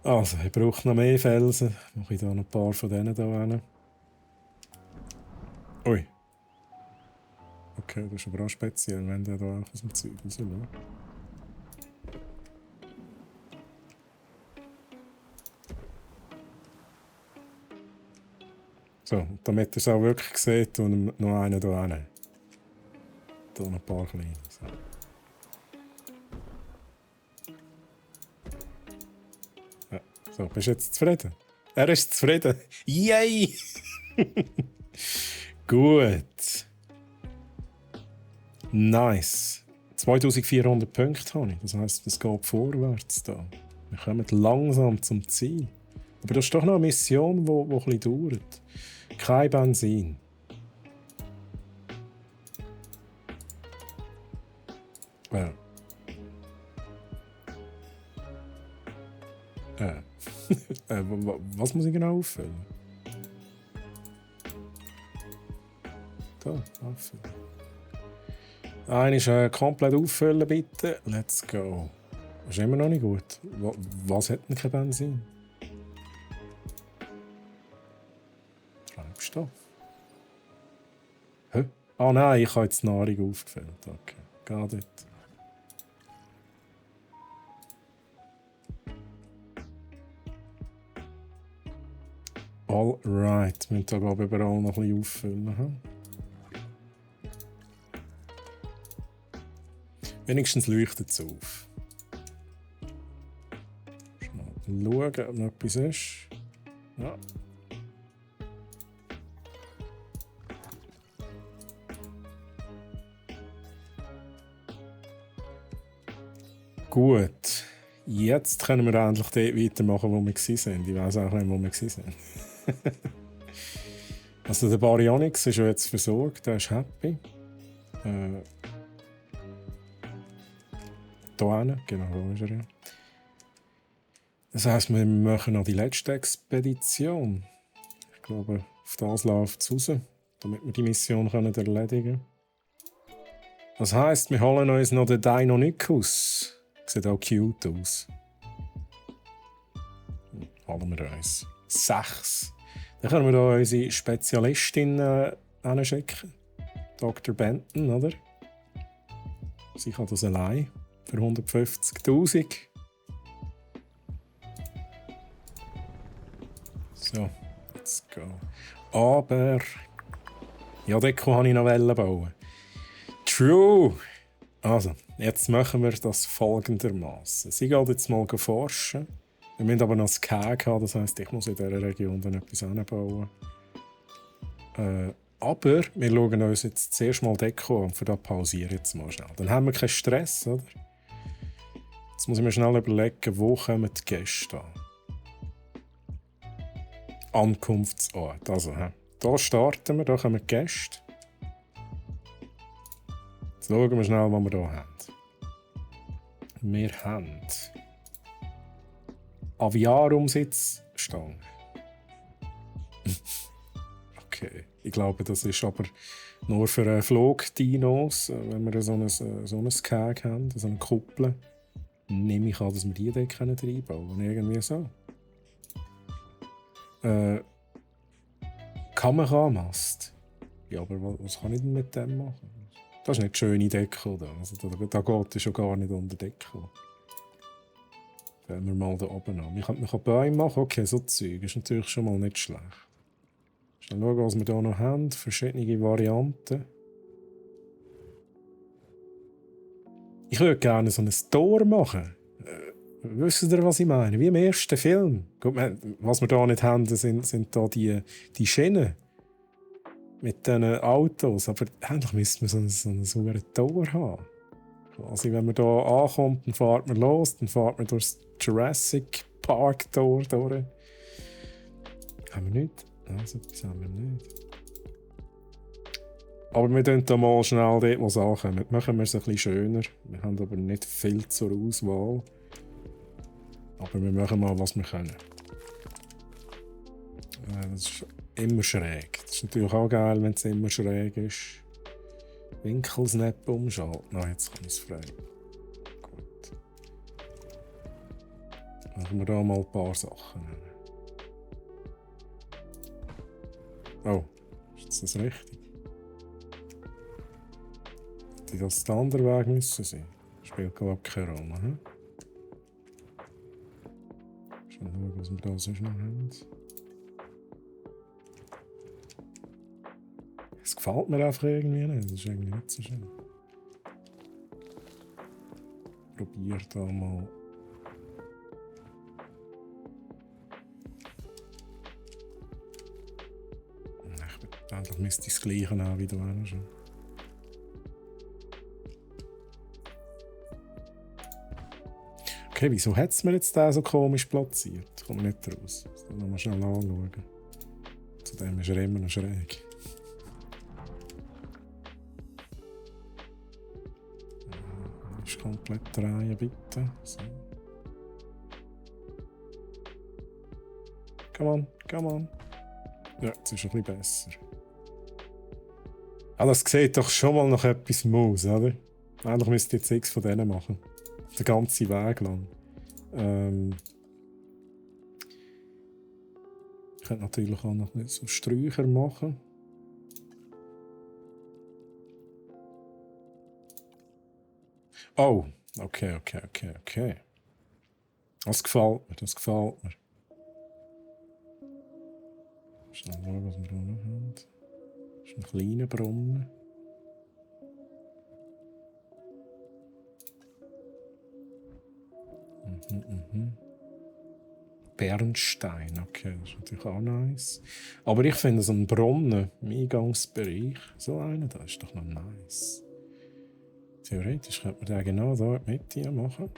Also, ich brauche noch mehr Felsen. Mache ich da noch ein paar von denen hier hin. Ui. Okay, das ist aber auch speziell, wenn der da auch aus dem Zeug raus will. So, damit ihr es auch wirklich seht, tun wir noch einen hier hin. Hier noch ein paar kleine. So. Ja. So, bist du jetzt zufrieden? Er ist zufrieden. Yay! Gut. Nice. 2400 Punkte habe ich. Das heisst, es geht vorwärts da. Wir kommen langsam zum Ziel. Aber das ist doch noch eine Mission, die ein bisschen dauert. Kein Benzin. Ja. Was muss ich genau auffüllen? Da, auffüllen. Einmal komplett auffüllen, bitte. Let's go. Das ist immer noch nicht gut. Was hat denn kein Benzin? Treibstoff. Hä? Ah nein, ich habe jetzt Nahrung aufgefüllt. Okay, geht dort. Alright, wir müssen da glaube ich überall noch ein bisschen auffüllen. Hm? Wenigstens leuchtet es auf. Schnell schauen, ob noch etwas ist. Ja. Gut. Jetzt können wir endlich dort weitermachen, wo wir waren. Ich weiß auch nicht, wo wir waren. Also der Baryonyx ist ja jetzt versorgt, der ist happy. Hier hinten, genau, da ist er ja. Das heisst, wir machen noch die letzte Expedition. Ich glaube, auf das läuft es raus, damit wir die Mission erledigen können. Das heisst, wir holen uns noch den Deinonychus. Sieht auch cute aus. Holen wir uns 6. Dann können wir hier unsere Spezialistin hinschicken. Dr. Benton, oder? Sie kann das allein. Für 150'000. So, Let's go. Aber... Ja, Deko wollte ich noch bauen. True! Also, jetzt machen wir das folgendermaßen. Sie geht jetzt mal forschen. Wir müssen aber noch das Keg haben, das heisst, ich muss in dieser Region dann etwas anbauen. Aber wir schauen uns jetzt zuerst mal Deko an. Für das pausieren jetzt mal schnell. Dann haben wir keinen Stress, oder? Jetzt muss ich mir schnell überlegen, wo kommen die Gäste an. Ankunftsort. Also, hier starten wir, hier kommen die Gäste. Jetzt schauen wir schnell, was wir hier haben. Wir haben Aviarum-Sitzstange. Okay, ich glaube, das ist aber nur für Flugdinos, wenn wir so ein Keg haben, so eine Kuppel. Nehme ich an, dass wir die dort reinbauen können. Irgendwie so. Kameramast. Ja, aber was kann ich denn mit dem machen? Das ist nicht die schöne Deko da. Also da geht es schon gar nicht unter Deko. Fangen wir mal da oben an. Man kann Bäume machen. Okay, so Zeug ist natürlich schon mal nicht schlecht. Schnell schauen, was wir hier noch haben. Verschiedene Varianten. Ich würde gerne so ein Tor machen. Wisst ihr, was ich meine? Wie im ersten Film. Gut, was wir hier nicht haben, sind da die Schienen. Mit diesen Autos. Aber eigentlich müsste man so ein Tor haben. Also, wenn man hier ankommt, dann fährt man los, dann fährt man durch das Jurassic Park Tor durch. Haben wir nicht? Also, das haben wir nicht. Aber wir tun hier mal schnell dort, wo es ankommt. Machen wir es ein bisschen schöner. Wir haben aber nicht viel zur Auswahl. Aber wir machen mal, was wir können. Das ist immer schräg. Das ist natürlich auch geil, wenn es immer schräg ist. Winkelsnap umschalten. Nein, jetzt kann ich es frei. Gut. Machen wir da mal ein paar Sachen. Oh, ist das richtig? Hätte das der andere Weg müssen sein? Spielt glaube ich keine Rolle. Hm? Schauen, was wir da sonst noch haben. Es gefällt mir einfach irgendwie nicht. Das ist irgendwie nicht so schön. Probier da mal. Eigentlich müsste ich das Gleiche haben wie da schon. Okay, wieso hat es mir jetzt den so komisch platziert? Ich komme nicht raus. Das müssen wir mal schnell anschauen. Zudem ist er immer noch schräg. Ist komplett drehen, bitte. So. Come on. Ja, jetzt ist es ein bisschen besser. Ah, das sieht doch schon mal nach etwas aus, oder? Eigentlich müsste ich jetzt 6 von denen machen. Den ganzen Weg lang. Ich könnte natürlich auch noch so Sträucher machen. Oh, okay. Das gefällt mir. Schnell schauen, was wir hier noch haben. Das ist ein kleiner Brunnen. Bernstein, okay, das ist natürlich auch nice. Aber ich finde so einen Brunnen im Eingangsbereich, so einen, das ist doch noch nice. Theoretisch könnte man den genau da in die Mitte machen.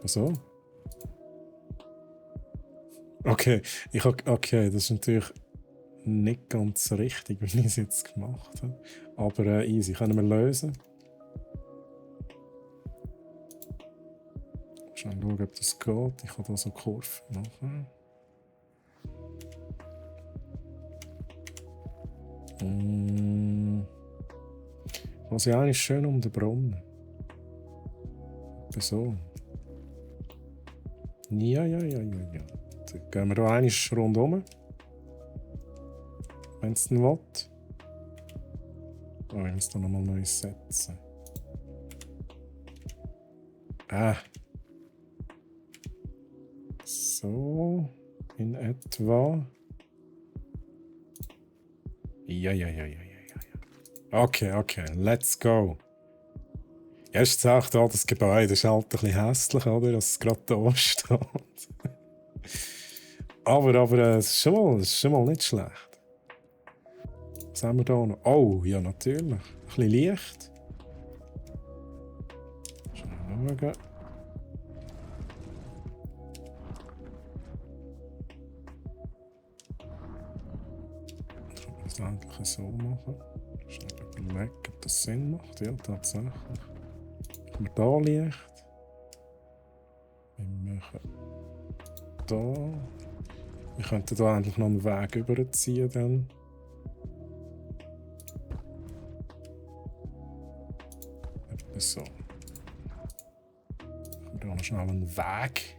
So. Okay, das ist natürlich nicht ganz richtig, wie ich es jetzt gemacht habe. Aber easy, können wir lösen. Schauen, ob das geht. Ich kann hier so Kurven machen. Was ja eigentlich schön um den Brunnen. So. Ja. Dann gehen wir hier einmal rundherum. Wenn es denn will. Oh, ich muss da nochmal neu setzen. So. in etwa. Ja. Okay, let's go. Erst sagt das Gebäude ist halt ein bisschen hässlich, oder? Dass es gerade da steht. aber es ist schon mal nicht schlecht. Was haben wir da noch? Oh, ja, natürlich. Ein bisschen Licht. Schauen. Ich kann das eigentlich so machen. Schnell überlegen, ob das Sinn macht. Ja, tatsächlich. Haben wir da Licht? Wir machen da. Wir könnten da eigentlich noch einen Weg überziehen. Dann. Etwa so. Haben wir da noch schnell einen Weg?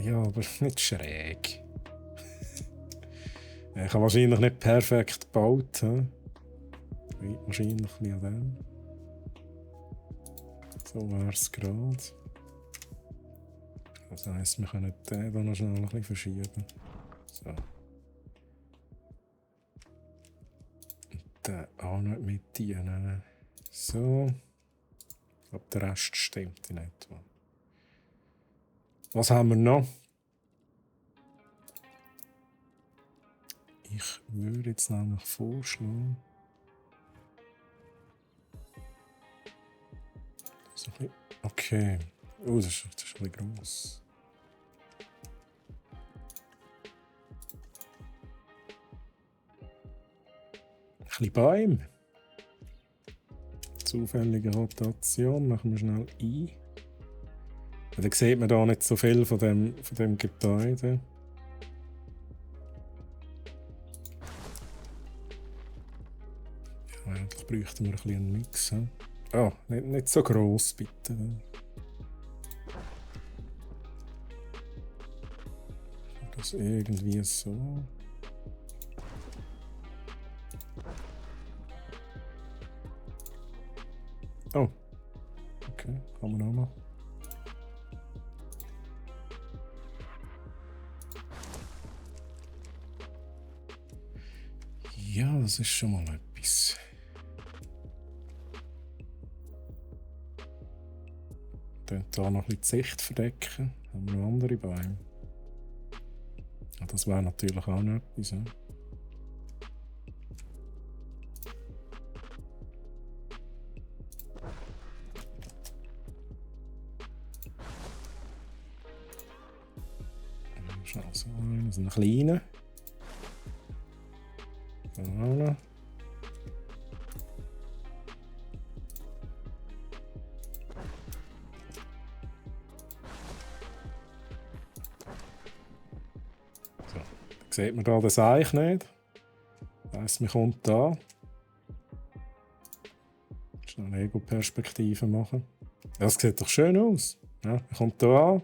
Ja, aber nicht schräg. Ich habe wahrscheinlich nicht perfekt gebaut. Wahrscheinlich nicht an dem. So wäre es gerade. Das heisst, wir können den hier noch schnell ein bisschen verschieben. So. Und den auch nicht mit dienen. So. Ich glaube, der Rest stimmt in etwa. Was haben wir noch? Ich würde jetzt nämlich vorschlagen. So ein bisschen. Okay. Oh, das ist ein bisschen gross. Ein bisschen Bäume. Zufällige Rotation machen wir schnell ein. Da sieht man da nicht so viel von dem Gebäude. Ja, eigentlich bräuchten wir ein bisschen einen Mix. Oh, nicht so gross, bitte. Das irgendwie so. Oh. Okay, kann man auch machen. Ja, das ist schon mal etwas. Hier noch ein bisschen die Sicht verdecken. Haben wir noch andere Bäume. Ja, das wäre natürlich auch noch etwas. Ja. Schnell so einen kleinen. Voilà. So, da sieht man da das Eich nicht. Das heisst, man kommt da. Schnell eine Ego-Perspektive machen. Das sieht doch schön aus. Ja, man kommt da an.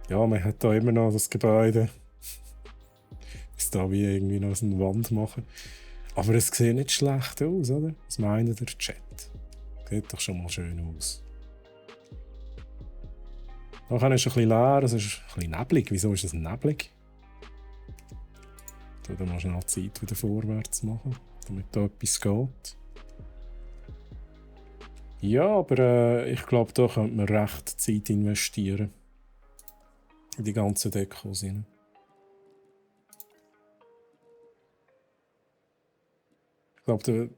Ja, man hat da immer noch das Gebäude. Ist da wie irgendwie noch eine Wand machen. Aber es sieht nicht schlecht aus, oder? Was meint der Chat? Sieht doch schon mal schön aus. Nachher ist es ein bisschen leer, es ist ein bisschen neblig. Wieso ist es neblig? Ich will mal schnell die Zeit wieder vorwärts machen, damit da etwas geht. Ja, aber ich glaube, da könnte man recht Zeit investieren. In die ganzen Dekos rein. Ich glaube,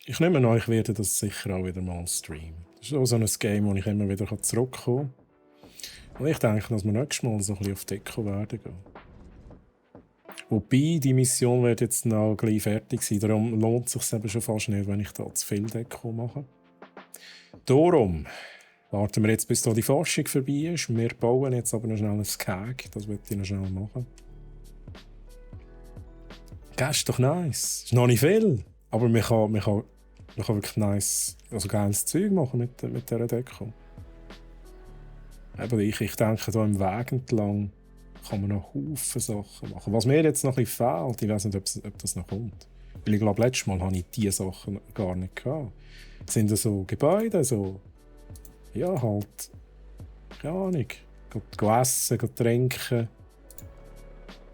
ich nehme an, ich werde das sicher auch wieder mal streamen. Das ist auch so ein Game, wo ich immer wieder zurückkommen kann. Und ich denke, dass wir nächstes Mal so ein bisschen auf Deko werden gehen. Wobei, die Mission wird jetzt noch gleich fertig sein. Darum lohnt es sich eben schon fast nicht, wenn ich da zu viel Deko mache. Darum warten wir jetzt, bis da die Forschung vorbei ist. Wir bauen jetzt aber noch schnell ein Keg. Das möchte ich noch schnell machen. Das ist doch nice. Ist noch nicht viel. Aber man kann wirklich nice, also geiles Zeug machen mit dieser Deko. Aber ich denke, hier im Weg entlang kann man noch Haufen Sachen machen. Was mir jetzt noch ein bisschen fehlt, ich weiß nicht, ob das noch kommt. Weil ich glaube, letztes Mal hatte ich diese Sachen gar nicht gehabt. Das sind so Gebäude, so. Ja, halt. keine Ahnung, essen, trinken.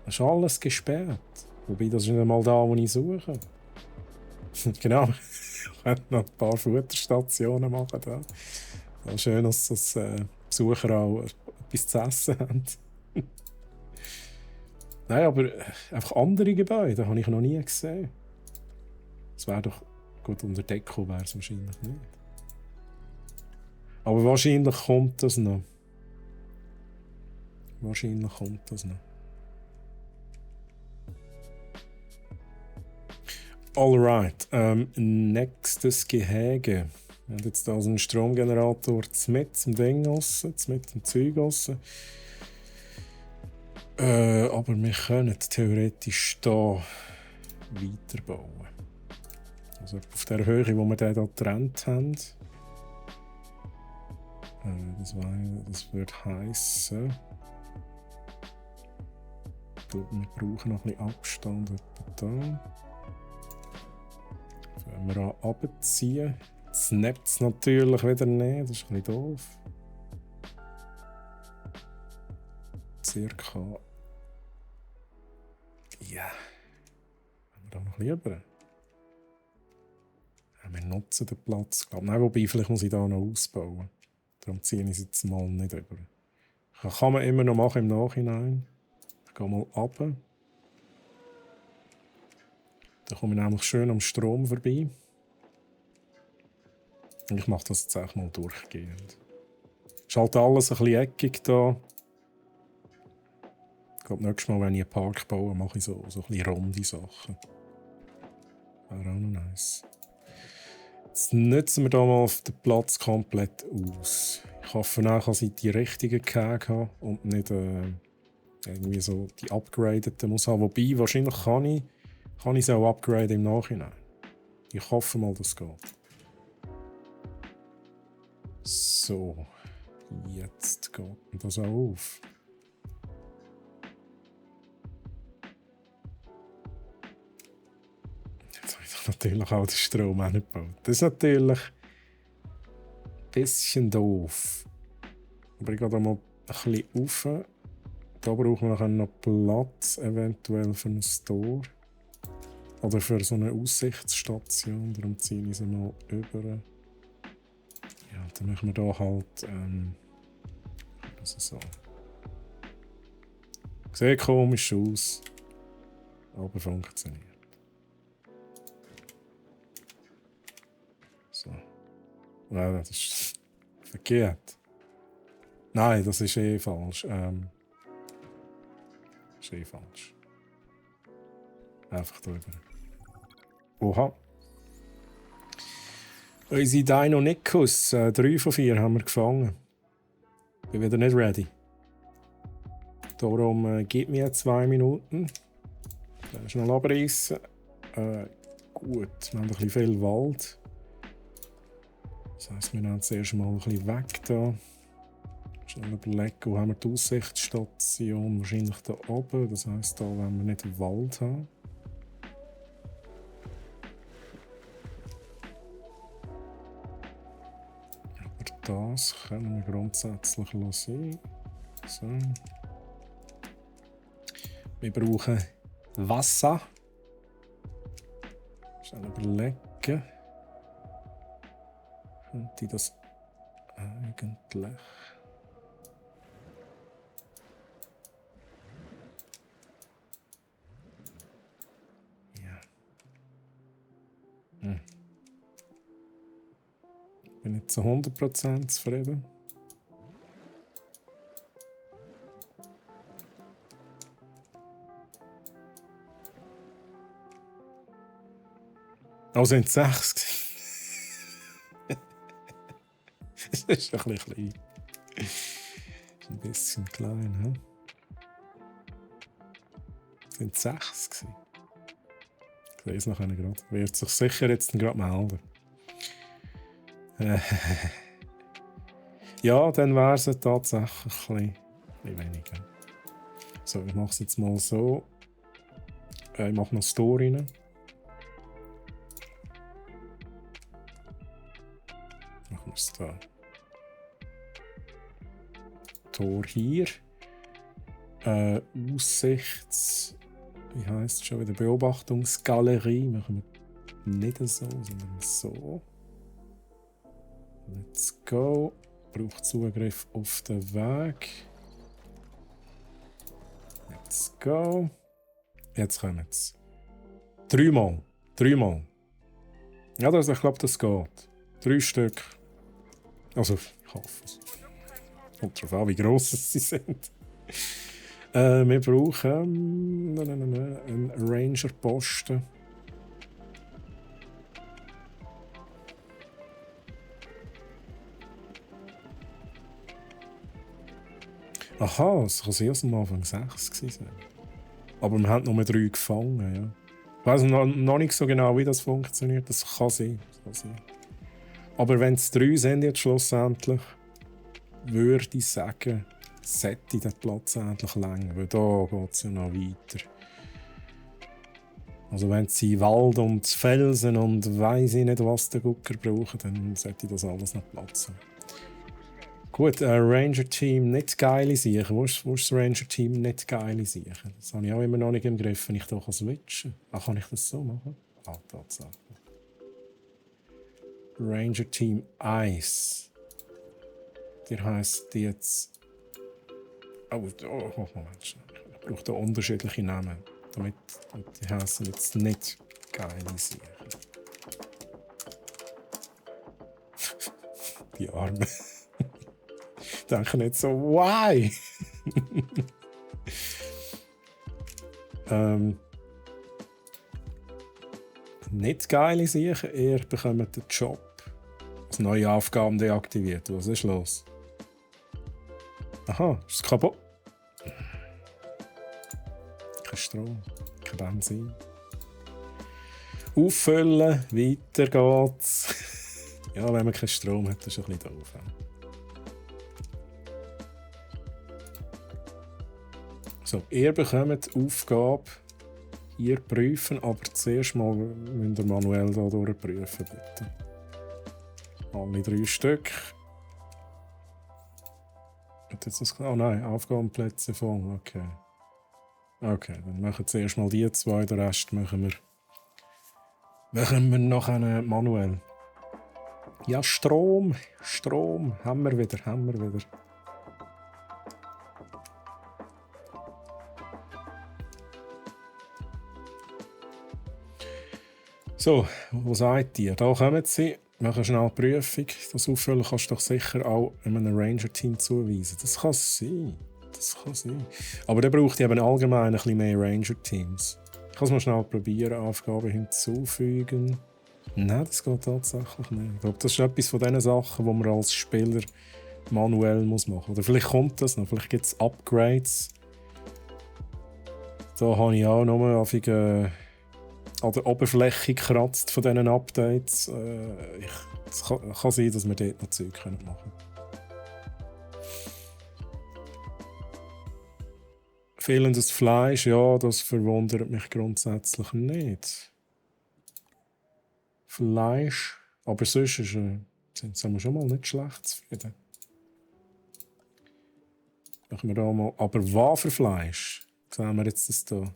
Das ist alles gesperrt. Wobei, das ist nicht einmal da, wo ich suche. Genau, ich könnte noch ein paar Futterstationen machen. Da. Ja, schön, dass das Besucher auch etwas zu essen haben. Nein, aber einfach andere Gebäude habe ich noch nie gesehen. Es wäre doch gut, unter Deko wäre es wahrscheinlich nicht. Aber wahrscheinlich kommt das noch. Wahrscheinlich kommt das noch. Alright, nächstes Gehege. Wir haben jetzt also einen Stromgenerator mit dem Ding aussen, mit dem Zeug aussen. Aber wir können theoretisch hier weiterbauen. Also auf der Höhe, wo wir den hier getrennt haben. Das würde heissen, wir brauchen noch ein bisschen Abstand da. Wenn wir hier runterziehen, das Netz natürlich wieder nicht, das ist ein bisschen doof. Circa. Ja. Haben wir da noch lieber? Ja, wir nutzen den Platz, glaube ich. Nein, wobei, vielleicht muss ich da noch ausbauen. Darum ziehe ich es jetzt mal nicht über. Kann man immer noch machen im Nachhinein. Ich gehe mal runter. Da komme ich nämlich schön am Strom vorbei. Und ich mache das jetzt auch mal durchgehend. Ist halt alles ein bisschen eckig hier. Ich glaube, nächstes Mal, wenn ich einen Park baue, mache ich so ein bisschen runde Sachen. Wäre auch noch nice. Jetzt nutzen wir hier mal den Platz komplett aus. Ich hoffe auch, dass ich die richtigen Gehege habe und nicht irgendwie so die upgradeten muss haben. Wobei, wahrscheinlich kann ich es auch upgraden im Nachhinein. Ich hoffe mal, das geht. So, jetzt geht das auch auf. Jetzt habe ich natürlich auch den Strom angebaut. Das ist natürlich ein bisschen doof. Aber ich gehe da mal ein bisschen rauf. Da brauchen wir noch Platz, eventuell für einen Store. Oder für so eine Aussichtsstation. Darum ziehe ich sie mal über. Ja, dann machen wir hier halt. Das ist so. Sieht komisch aus. Aber funktioniert. So. Nein, das ist verkehrt. Nein, das ist eh falsch. Das ist eh falsch. Einfach drüber. Oha. Unsere Deinonychus, 3 von 4 haben wir gefangen. Bin wieder nicht ready. Darum gib mir 2 Minuten. Dann schnell abreißen. Gut, wir haben ein bisschen viel Wald. Das heisst, wir nehmen zuerst mal ein bisschen weg da. Schnell überlegen, wo haben wir die Aussichtsstation? Wahrscheinlich da oben. Das heisst, da wollen wir nicht den Wald haben. Aber das können wir grundsätzlich lassen. So. Wir brauchen Wasser. Schnell überlegen. Könnte ich das eigentlich? Ja. Bin nicht zu 100% zufrieden. Also sind es 6. Das ist ein bisschen klein. Ein bisschen klein, hä? Sind 6 gewesen. Ich sehe es nachher gerade. Wird sich sicher jetzt gerade melden. Ja, dann wäre es tatsächlich ein bisschen weniger. So, ich mache es jetzt mal so. Ich mache noch Store rein. Machen wir es da. Tor hier. Aussichts... Wie heisst es schon wieder? Beobachtungsgalerie. Machen wir nicht so, sondern so. Let's go. Braucht Zugriff auf den Weg. Let's go. Jetzt kommen sie. Dreimal. Ja, ich glaube, das geht. 3 Stück. Also, ich hoffe es. Kommt darauf an, wie gross sie sind. Wir brauchen einen Ranger-Posten. Aha, es kann sehr am Anfang 6 gewesen sein. Aber wir haben nur 3 gefangen, ja. Ich weiss noch nicht so genau, wie das funktioniert. Das kann sein. Aber wenn es 3 sind jetzt schlussendlich, würde ich sagen, sollte der Platz endlich länger, weil da geht es ja noch weiter. Also wenn sie Wald und Felsen und weiss ich nicht, was der Gucker brauchen, dann sollte das alles noch Platz haben. Gut, Ranger-Team nicht geile Sachen. Wo ist das Ranger-Team nicht geile Sachen? Das habe ich auch immer noch nicht im Griff, wenn ich hier switchen kann. Kann ich das so machen? Ah, Tatsache. Ranger-Team 1. Der heisst jetzt... Oh, Moment. Ich brauche da unterschiedliche Namen. Damit die heißen jetzt nicht geile Sachen. Die Arme. Denke nicht so, why? Nicht geile Sachen, ihr bekommt den Job. Als neue Aufgaben deaktiviert. Was ist los? Aha, ist es kaputt? Kein Strom, kein Benzin. Auffüllen, weiter geht's. Ja, wenn man keinen Strom hat, ist es ein bisschen doof. So, ihr bekommt die Aufgabe, ihr prüfen, aber zuerst mal müsst ihr manuell da durchprüfen, bitte. Alle 3 Stück. Hat jetzt das klar? Oh nein, Aufgabenplätze voll, okay. Okay, dann machen wir zuerst mal die 2, den Rest machen wir nachher manuell. Ja, Strom, haben wir wieder. So, wo seid ihr? Da kommen sie. Machen schnell die Prüfung. Das Auffüllen kannst du doch sicher auch einem Ranger-Team zuweisen. Das kann sein. Aber der braucht eben allgemein ein bisschen mehr Ranger-Teams. Ich kann es mal schnell probieren, Aufgaben hinzufügen. Nein, das geht tatsächlich nicht. Ich glaube, das ist etwas von diesen Sachen, die man als Spieler manuell machen muss. Oder vielleicht kommt das noch, vielleicht gibt es Upgrades. Da habe ich auch noch an der Oberfläche gekratzt von diesen Updates. Es kann sein, dass wir dort noch Zeug machen können. Fehlendes Fleisch, ja, das verwundert mich grundsätzlich nicht. Fleisch, aber sonst sind wir schon mal nicht schlecht zufrieden. Machen wir da mal. Aber was für Fleisch? Sehen wir jetzt das hier?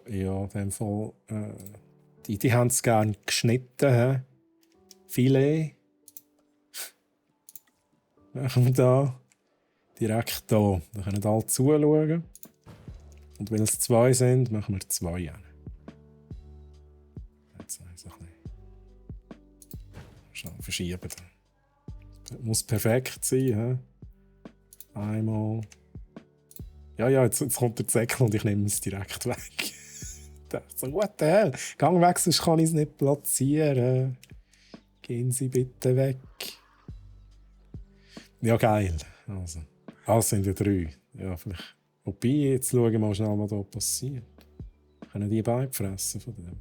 Ja, in dem Fall. Die haben es gerne geschnitten. He? Filet. Machen wir da. Direkt hier. Da können alle zuschauen. Und wenn es 2 sind, machen wir 2 rein. Jetzt ein bisschen. Schon verschieben. Das muss perfekt sein. He? Einmal. Ja, jetzt kommt der Zeckel und ich nehme es direkt weg. Ich dachte so, what the hell? Gang weg, sonst kann ich es nicht platzieren. Gehen Sie bitte weg. Ja, geil. Also, das sind ja 3. Ja, vielleicht. Wobei, jetzt schauen wir mal schnell, was hier passiert. Können die beide fressen von dem?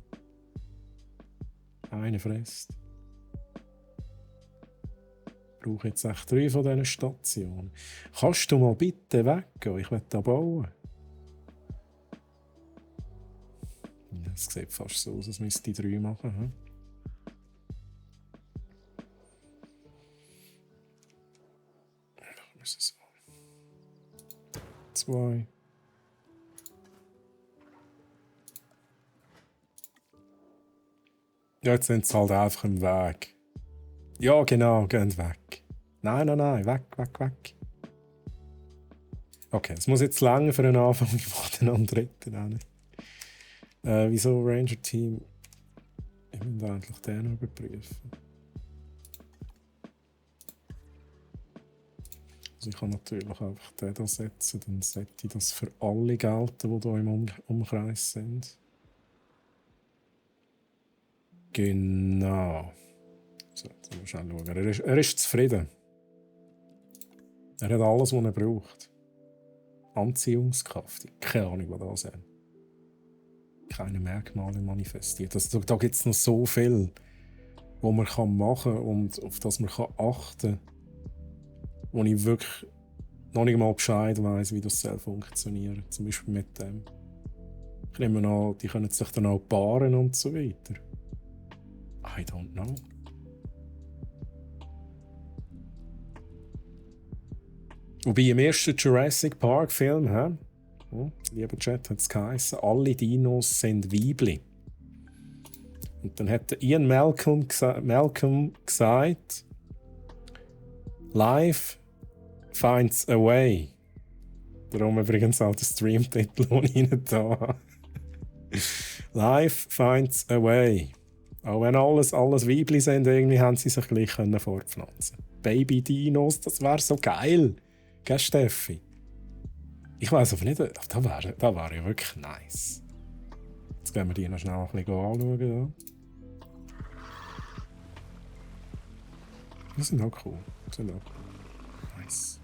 Eine frisst. Ich brauche jetzt echt 3 von diesen Stationen. Kannst du mal bitte weggehen? Ich will da bauen. Ja, es sieht fast so aus, als müsste ich 3 machen. so. 2. Ja, jetzt sind sie halt einfach im Weg. Ja, genau, gehen weg. Nein, weg. Okay, es muss jetzt länger für einen Anfang. Ich mache den am dritten auch nicht. Wieso Ranger Team? Ich muss eigentlich den noch überprüfen. Also ich kann natürlich einfach den hier setzen, dann setze ich das für alle gelten, die hier im Umkreis sind. Genau. So, jetzt müssen wir schnell schauen. Er ist zufrieden. Er hat alles, was er braucht. Anziehungskraft. Keine Ahnung, was das ist. Keine Merkmale manifestiert. Also, da gibt es noch so viel, was man machen kann und auf das man achten kann, wo ich wirklich noch nicht mal Bescheid weiss, wie das funktioniert. Zum Beispiel mit dem. Ich nehme an, die können sich dann auch paaren und so weiter. I don't know. Wobei im ersten Jurassic Park Film, lieber Chat, hat es geheißen, alle Dinos sind Weibli. Und dann hat Ian Malcolm gesagt, Life finds a way. Darum übrigens auch der Streamtitel, den ich Ihnen da habe. Life finds a way. Auch wenn alles Weibli sind, irgendwie haben sie sich gleich fortpflanzen können. Baby-Dinos, das wäre so geil. Gell, Steffi? Ich weiss aber nicht, das wäre ja wirklich nice. Jetzt gehen wir die noch schnell ein bisschen anschauen. Die sind auch cool. Nice.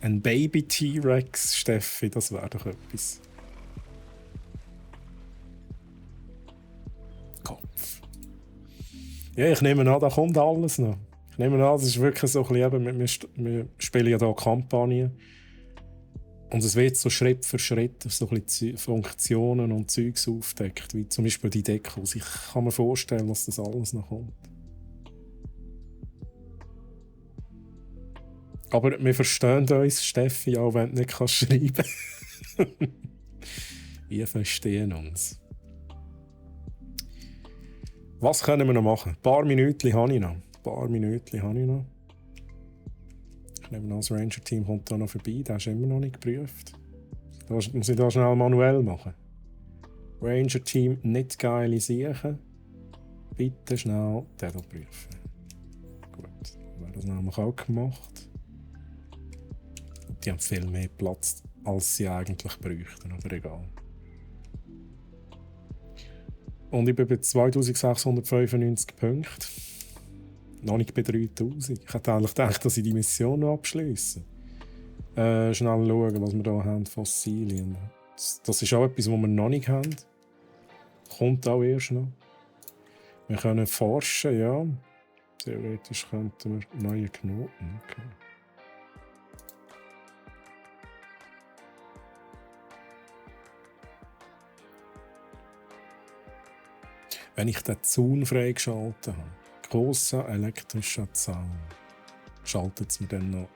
Ein Baby-T-Rex, Steffi, das wäre doch etwas. Kopf. Ja, ich nehme an, da kommt alles noch. Ich nehme an, das ist wirklich so ein bisschen, wir spielen ja hier Kampagnen. Und es wird so Schritt für Schritt so ein bisschen Funktionen und Zeugs aufdeckt, wie zum Beispiel die Dekos. Ich kann mir vorstellen, dass das alles noch kommt. Aber wir verstehen uns, Steffi, auch wenn du nicht schreiben kannst. Wir verstehen uns. Was können wir noch machen? Ein paar Minuten habe ich noch. Ich nehme an, das Ranger-Team kommt da noch vorbei. Der ist immer noch nicht geprüft. Das muss ich da schnell manuell machen. Ranger-Team nicht geile Sachen. Bitte schnell den hier prüfen. Gut, dann wäre das nämlich auch gemacht. Und die haben viel mehr Platz, als sie eigentlich bräuchten, aber egal. Und ich bin bei 2695 Punkten. Noch nicht bei 3000. Ich hätte eigentlich gedacht, dass ich die Mission noch abschließe. Schnell schauen, was wir hier haben. Fossilien. Das ist auch etwas, was wir noch nicht haben. Kommt auch erst noch. Wir können forschen, ja. Theoretisch könnten wir neue Knoten. Okay. Wenn ich den Zaun freigeschaltet habe, grosser elektrischer Zaun, schaltet es mir dann noch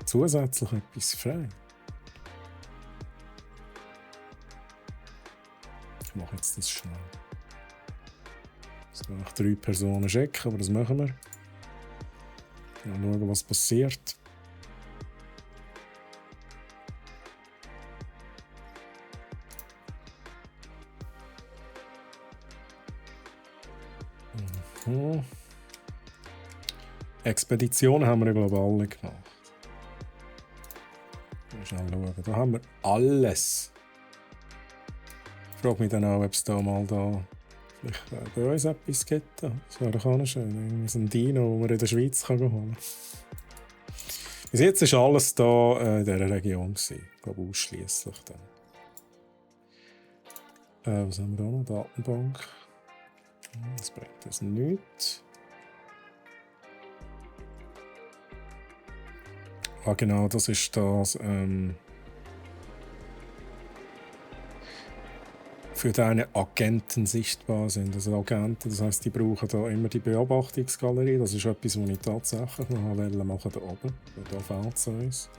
zusätzlich etwas frei. Ich mache jetzt das schnell. Es noch 3 Personen checken, aber das machen wir. Mal schauen, was passiert. Expeditionen haben wir, glaube ich, alle gemacht. Mal schnell schauen. Da haben wir alles. Ich frage mich dann auch, ob es da mal vielleicht bei uns etwas gibt. Das wäre doch auch noch schön. Irgendwie so ein Dino, den man in der Schweiz holen kann. Bis jetzt war alles hier in dieser Region. Ich glaube, ausschliesslich dann. Was haben wir da noch? Datenbank. Das bringt uns nichts. Ah, genau, das ist das für deine Agenten sichtbar sind. Also Agenten, das heisst, die brauchen da immer die Beobachtungsgalerie. Das ist etwas, was ich tatsächlich noch machen da oben. Da fehlt es uns.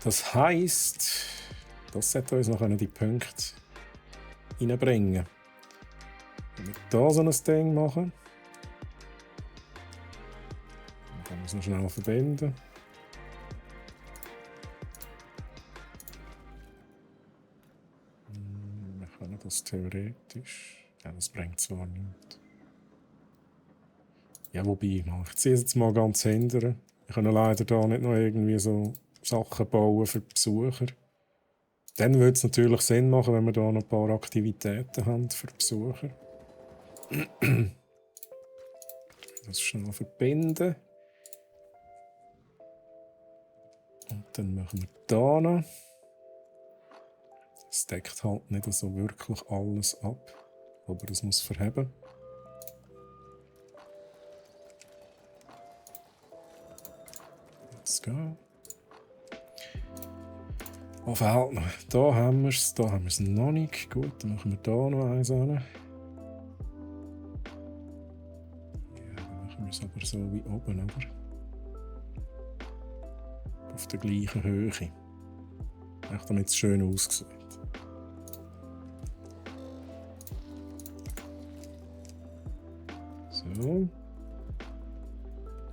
Das heisst, das sollte uns noch die Punkte reinbringen. Wenn wir da so ein Ding machen, dann können wir es noch schnell verbinden. Wir können das theoretisch. Ja, das bringt zwar nichts. Ja, wobei, ich ziehe es jetzt mal ganz hinterher. Wir können leider da nicht noch irgendwie so Sachen bauen für die Besucher. Dann würde es natürlich Sinn machen, wenn wir da noch ein paar Aktivitäten haben für die Besucher. Das schnell verbinden. Und dann machen wir da noch. Es deckt halt nicht so wirklich alles ab, aber das muss verheben. Let's go. Oh, fehlt noch. Da haben wir es noch nicht. Gut, dann machen wir da noch eins an. Ja, dann machen wir es aber so wie oben, oder? Auf der gleichen Höhe. Echt, damit es schön aussieht. So.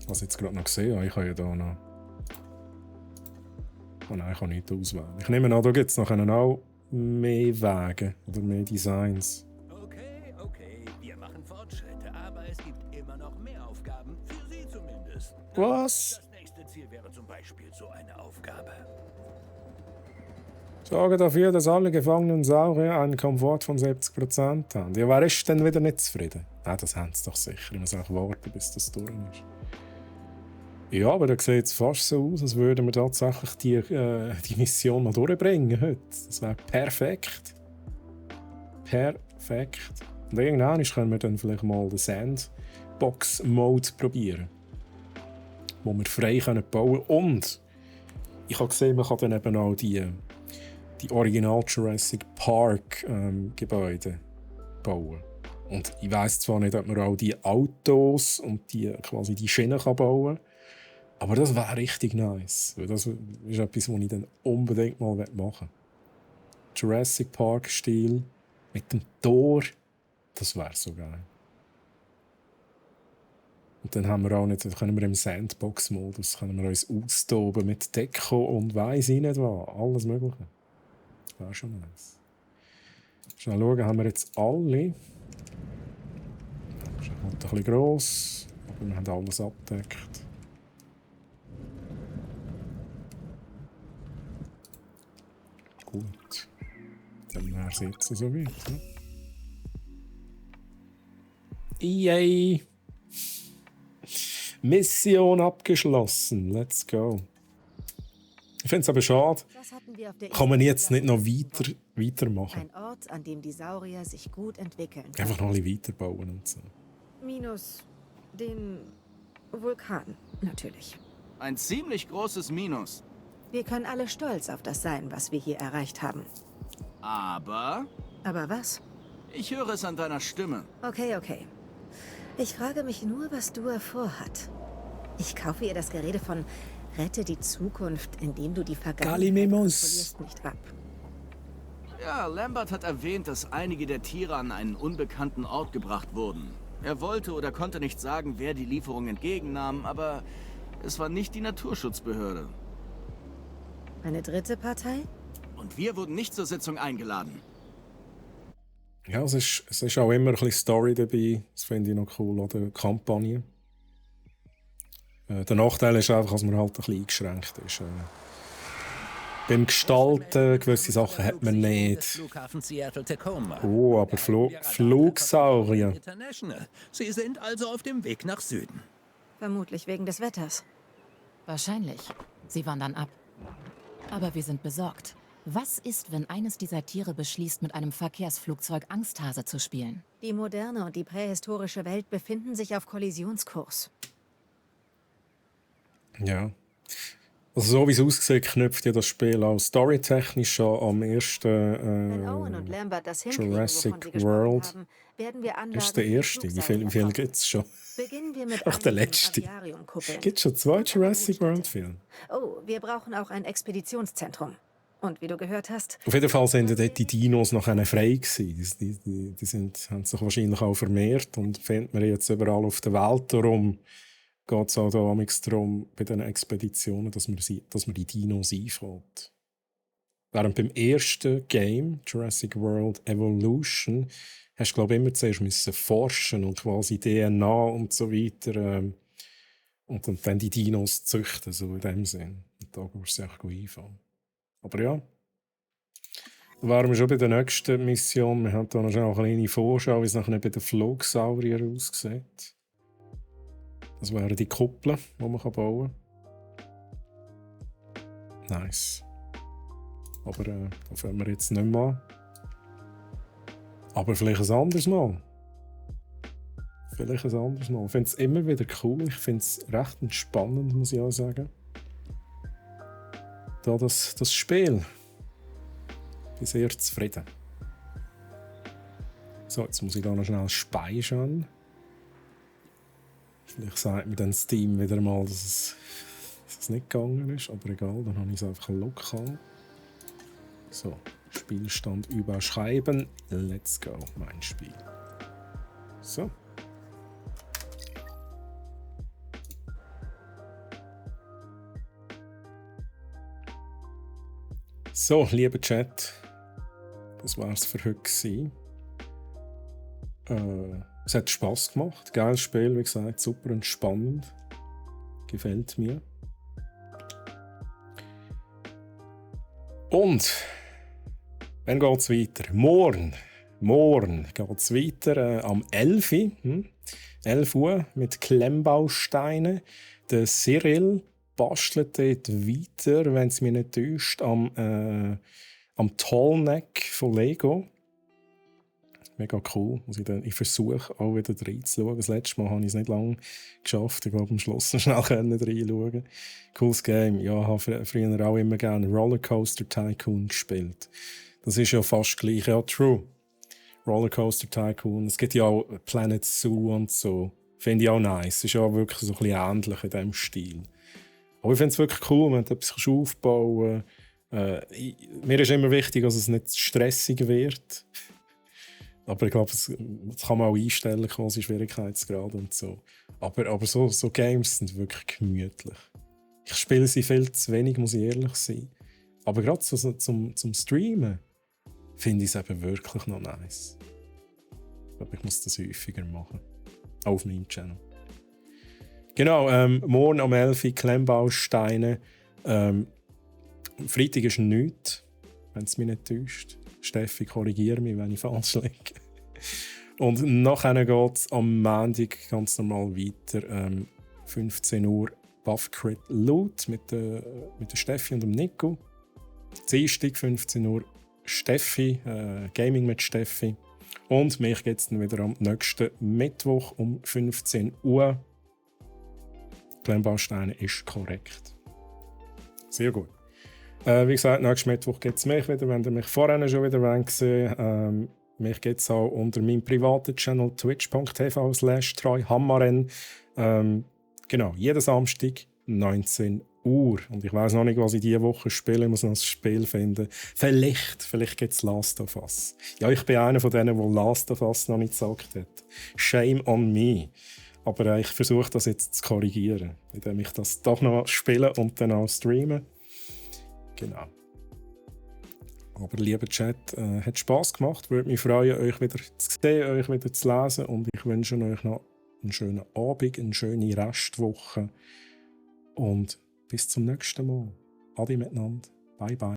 Was ich jetzt gerade noch gesehen habe, ich kann ja da noch. Oh nein, ich kann nicht auswählen. Ich nehme an, da gibt es noch auch mehr Wege oder mehr Designs. Okay, wir machen Fortschritte, aber es gibt immer noch mehr Aufgaben, für Sie zumindest. Was? Das nächste Ziel wäre zum Beispiel so eine Aufgabe. Sorge dafür, dass alle gefangenen Saurier einen Komfort von 70% haben. Ja, wer ist denn wieder nicht zufrieden? Nein, das haben sie doch sicher. Ich muss auch warten, bis das durch ist. Ja, aber da sieht es fast so aus, als würden wir tatsächlich die Mission noch durchbringen heute. Das wäre perfekt. Perfekt. Und irgendwann können wir dann vielleicht mal den Sandbox-Mode probieren. Wo wir frei bauen können. Und ich habe gesehen, man kann dann eben auch die Original Jurassic Park Gebäude bauen. Und ich weiss zwar nicht, ob man auch die Autos und quasi die Schienen bauen kann. Aber das wäre richtig nice. Das ist etwas, was ich dann unbedingt mal machen will. Jurassic Park-Stil mit dem Tor, das wäre so geil. Und dann haben wir auch nicht, können wir im Sandbox-Modus uns austoben mit Deko und weiss ich nicht was. Alles Mögliche. Das wäre schon nice. Schnell schauen, haben wir jetzt alle. Das ist halt ein bisschen gross, aber wir haben alles abgedeckt. Gut. Dann wäre es jetzt so weit. Ne? Yay! Mission abgeschlossen. Let's go. Ich finde es aber schade, kann man jetzt nicht noch weitermachen. Ein Ort, an dem die Saurier sich gut entwickeln. Einfach noch ein bisschen weiterbauen und so. Minus den Vulkan, natürlich. Ein ziemlich großes Minus. Wir können alle stolz auf das sein, was wir hier erreicht haben. Aber Aber was? ich höre es an deiner Stimme. Okay. Ich frage mich nur, was Dua vorhat. Ich kaufe ihr das Gerede von Rette die Zukunft, indem du die Vergangenheit Gallimimus. kontrollierst, nicht ab. Ja, Lambert hat erwähnt, dass einige der Tiere an einen unbekannten Ort gebracht wurden. Er wollte oder konnte nicht sagen, wer die Lieferung entgegennahm, aber es war nicht die Naturschutzbehörde. Eine dritte Partei? Und wir wurden nicht zur Sitzung eingeladen. Ja, es ist auch immer ein bisschen Story dabei. Das finde ich noch cool an der Kampagne. Der Nachteil ist einfach, dass man halt ein bisschen eingeschränkt ist. Beim Gestalten, gewisse Sachen hat man nicht. Flughafen Seattle Tacoma. Oh, aber Flugsaurier. International. Sie sind also auf dem Weg nach Süden. Vermutlich wegen des Wetters. Wahrscheinlich. Sie wandern ab. Aber wir sind besorgt. Was ist, wenn eines dieser Tiere beschließt, mit einem Verkehrsflugzeug Angsthase zu spielen? Die moderne und die prähistorische Welt befinden sich auf Kollisionskurs. Ja. Also so wie es aussieht, knüpft ja das Spiel auch storytechnisch schon am Wenn ersten Owen und Lambert das hinkriegen, Jurassic wovon sie gesprochen World. haben, werden wir Anlagen Das ist der für erste. Wie Flugsaurier viel bauen. gibt es schon? Beginnen wir mit Ach, der einigen letzte. Aviariumkuppeln. Gibt es schon 2 Und einer Jurassic Brutstätte. World Filme? Oh, wir brauchen auch ein Expeditionszentrum. Und wie du gehört hast, Auf jeden Fall sind dort die Dinos noch frei gewesen. Haben sich wahrscheinlich auch vermehrt und findet man jetzt überall auf der Welt. Darum geht es auch darum, bei diesen Expeditionen, dass man die Dinos einfällt. Während beim ersten Game, Jurassic World Evolution, hast du, glaube ich, immer zuerst müssen forschen und quasi DNA und so weiter und dann die Dinos züchten, so in dem Sinn. Und da musst du es echt gut einfallen. Aber ja, da waren wir schon bei der nächsten Mission. Wir haben hier noch eine kleine Vorschau, wie es nachher bei den Flugsauriern aussieht. Das wären die Kuppeln, die man bauen kann. Nice. Aber da fangen wir jetzt nicht mehr an. Aber vielleicht ein anderes Mal. Ich finde es immer wieder cool. Ich finde es recht entspannend, muss ich auch sagen. Da das Spiel. Ich bin sehr zufrieden. So, jetzt muss ich da noch schnell speichern. Vielleicht sagt mir dann Steam wieder mal, dass es nicht gegangen ist. Aber egal, dann habe ich es einfach lokal. So, Spielstand überschreiben. Let's go, mein Spiel. So. So, lieber Chat, das war es für heute gewesen. Es hat Spass gemacht. Geiles Spiel, wie gesagt, super entspannend. Gefällt mir. Und dann geht es weiter. Morgen geht es weiter am 11 Uhr. 11 Uhr mit Klemmbausteinen. Der Cyril bastelt dort weiter, wenn es mich nicht täuscht, am Tallneck von Lego. Mega cool. Ich versuche auch wieder reinzuschauen. Das letzte Mal habe ich es nicht lange geschafft. Ich glaube, am Schluss noch schnell reinschauen. Cooles Game. Ja, ich habe früher auch immer gerne Rollercoaster Tycoon gespielt. Das ist ja fast gleich. Ja, true. Rollercoaster Tycoon. Es gibt ja auch Planet Zoo und so. Finde ich auch nice. Ist ja wirklich so ein bisschen ähnlich in diesem Stil. Aber ich finde es wirklich cool, wenn du etwas aufbauen kannst. Mir ist immer wichtig, dass es nicht stressig wird. Aber ich glaube, das kann man auch einstellen, quasi Schwierigkeitsgrad und so. Aber so Games sind wirklich gemütlich. Ich spiele sie viel zu wenig, muss ich ehrlich sein. Aber gerade so zum Streamen finde ich es eben wirklich noch nice. Ich glaube, ich muss das häufiger machen. Auch auf meinem Channel. Genau, morgen um 11 Uhr Klemmbausteine. Freitag ist nichts, wenn es mich nicht täuscht. Steffi, korrigiere mich, wenn ich falsch liege. Und nachher geht es am Montag ganz normal weiter. 15 Uhr Buffcrit Loot mit der Steffi und dem Nico. Dienstag 15 Uhr Steffi, Gaming mit Steffi. Und mich geht es dann wieder am nächsten Mittwoch um 15 Uhr. Klemmbausteine ist korrekt. Sehr gut. Wie gesagt, nächsten Mittwoch gibt es mich wieder, wenn ihr mich vorhin schon wieder gesehen. Mich gibt es auch unter meinem privaten Channel twitch.tv/treuhammaren. Genau, jeden Samstag 19 Uhr. Und ich weiß noch nicht, was ich diese Woche spiele. Ich muss noch ein Spiel finden. Vielleicht gibt es Last of Us. Ja, ich bin einer von denen, der Last of Us noch nicht gesagt hat. Shame on me. Aber ich versuche das jetzt zu korrigieren, indem ich das doch noch spiele und dann auch streame. Genau. Aber lieber Chat, hat Spass gemacht. Würde mich freuen, euch wieder zu sehen, euch wieder zu lesen. Und ich wünsche euch noch einen schönen Abend, eine schöne Restwoche. Und bis zum nächsten Mal. Adi miteinander. Bye bye.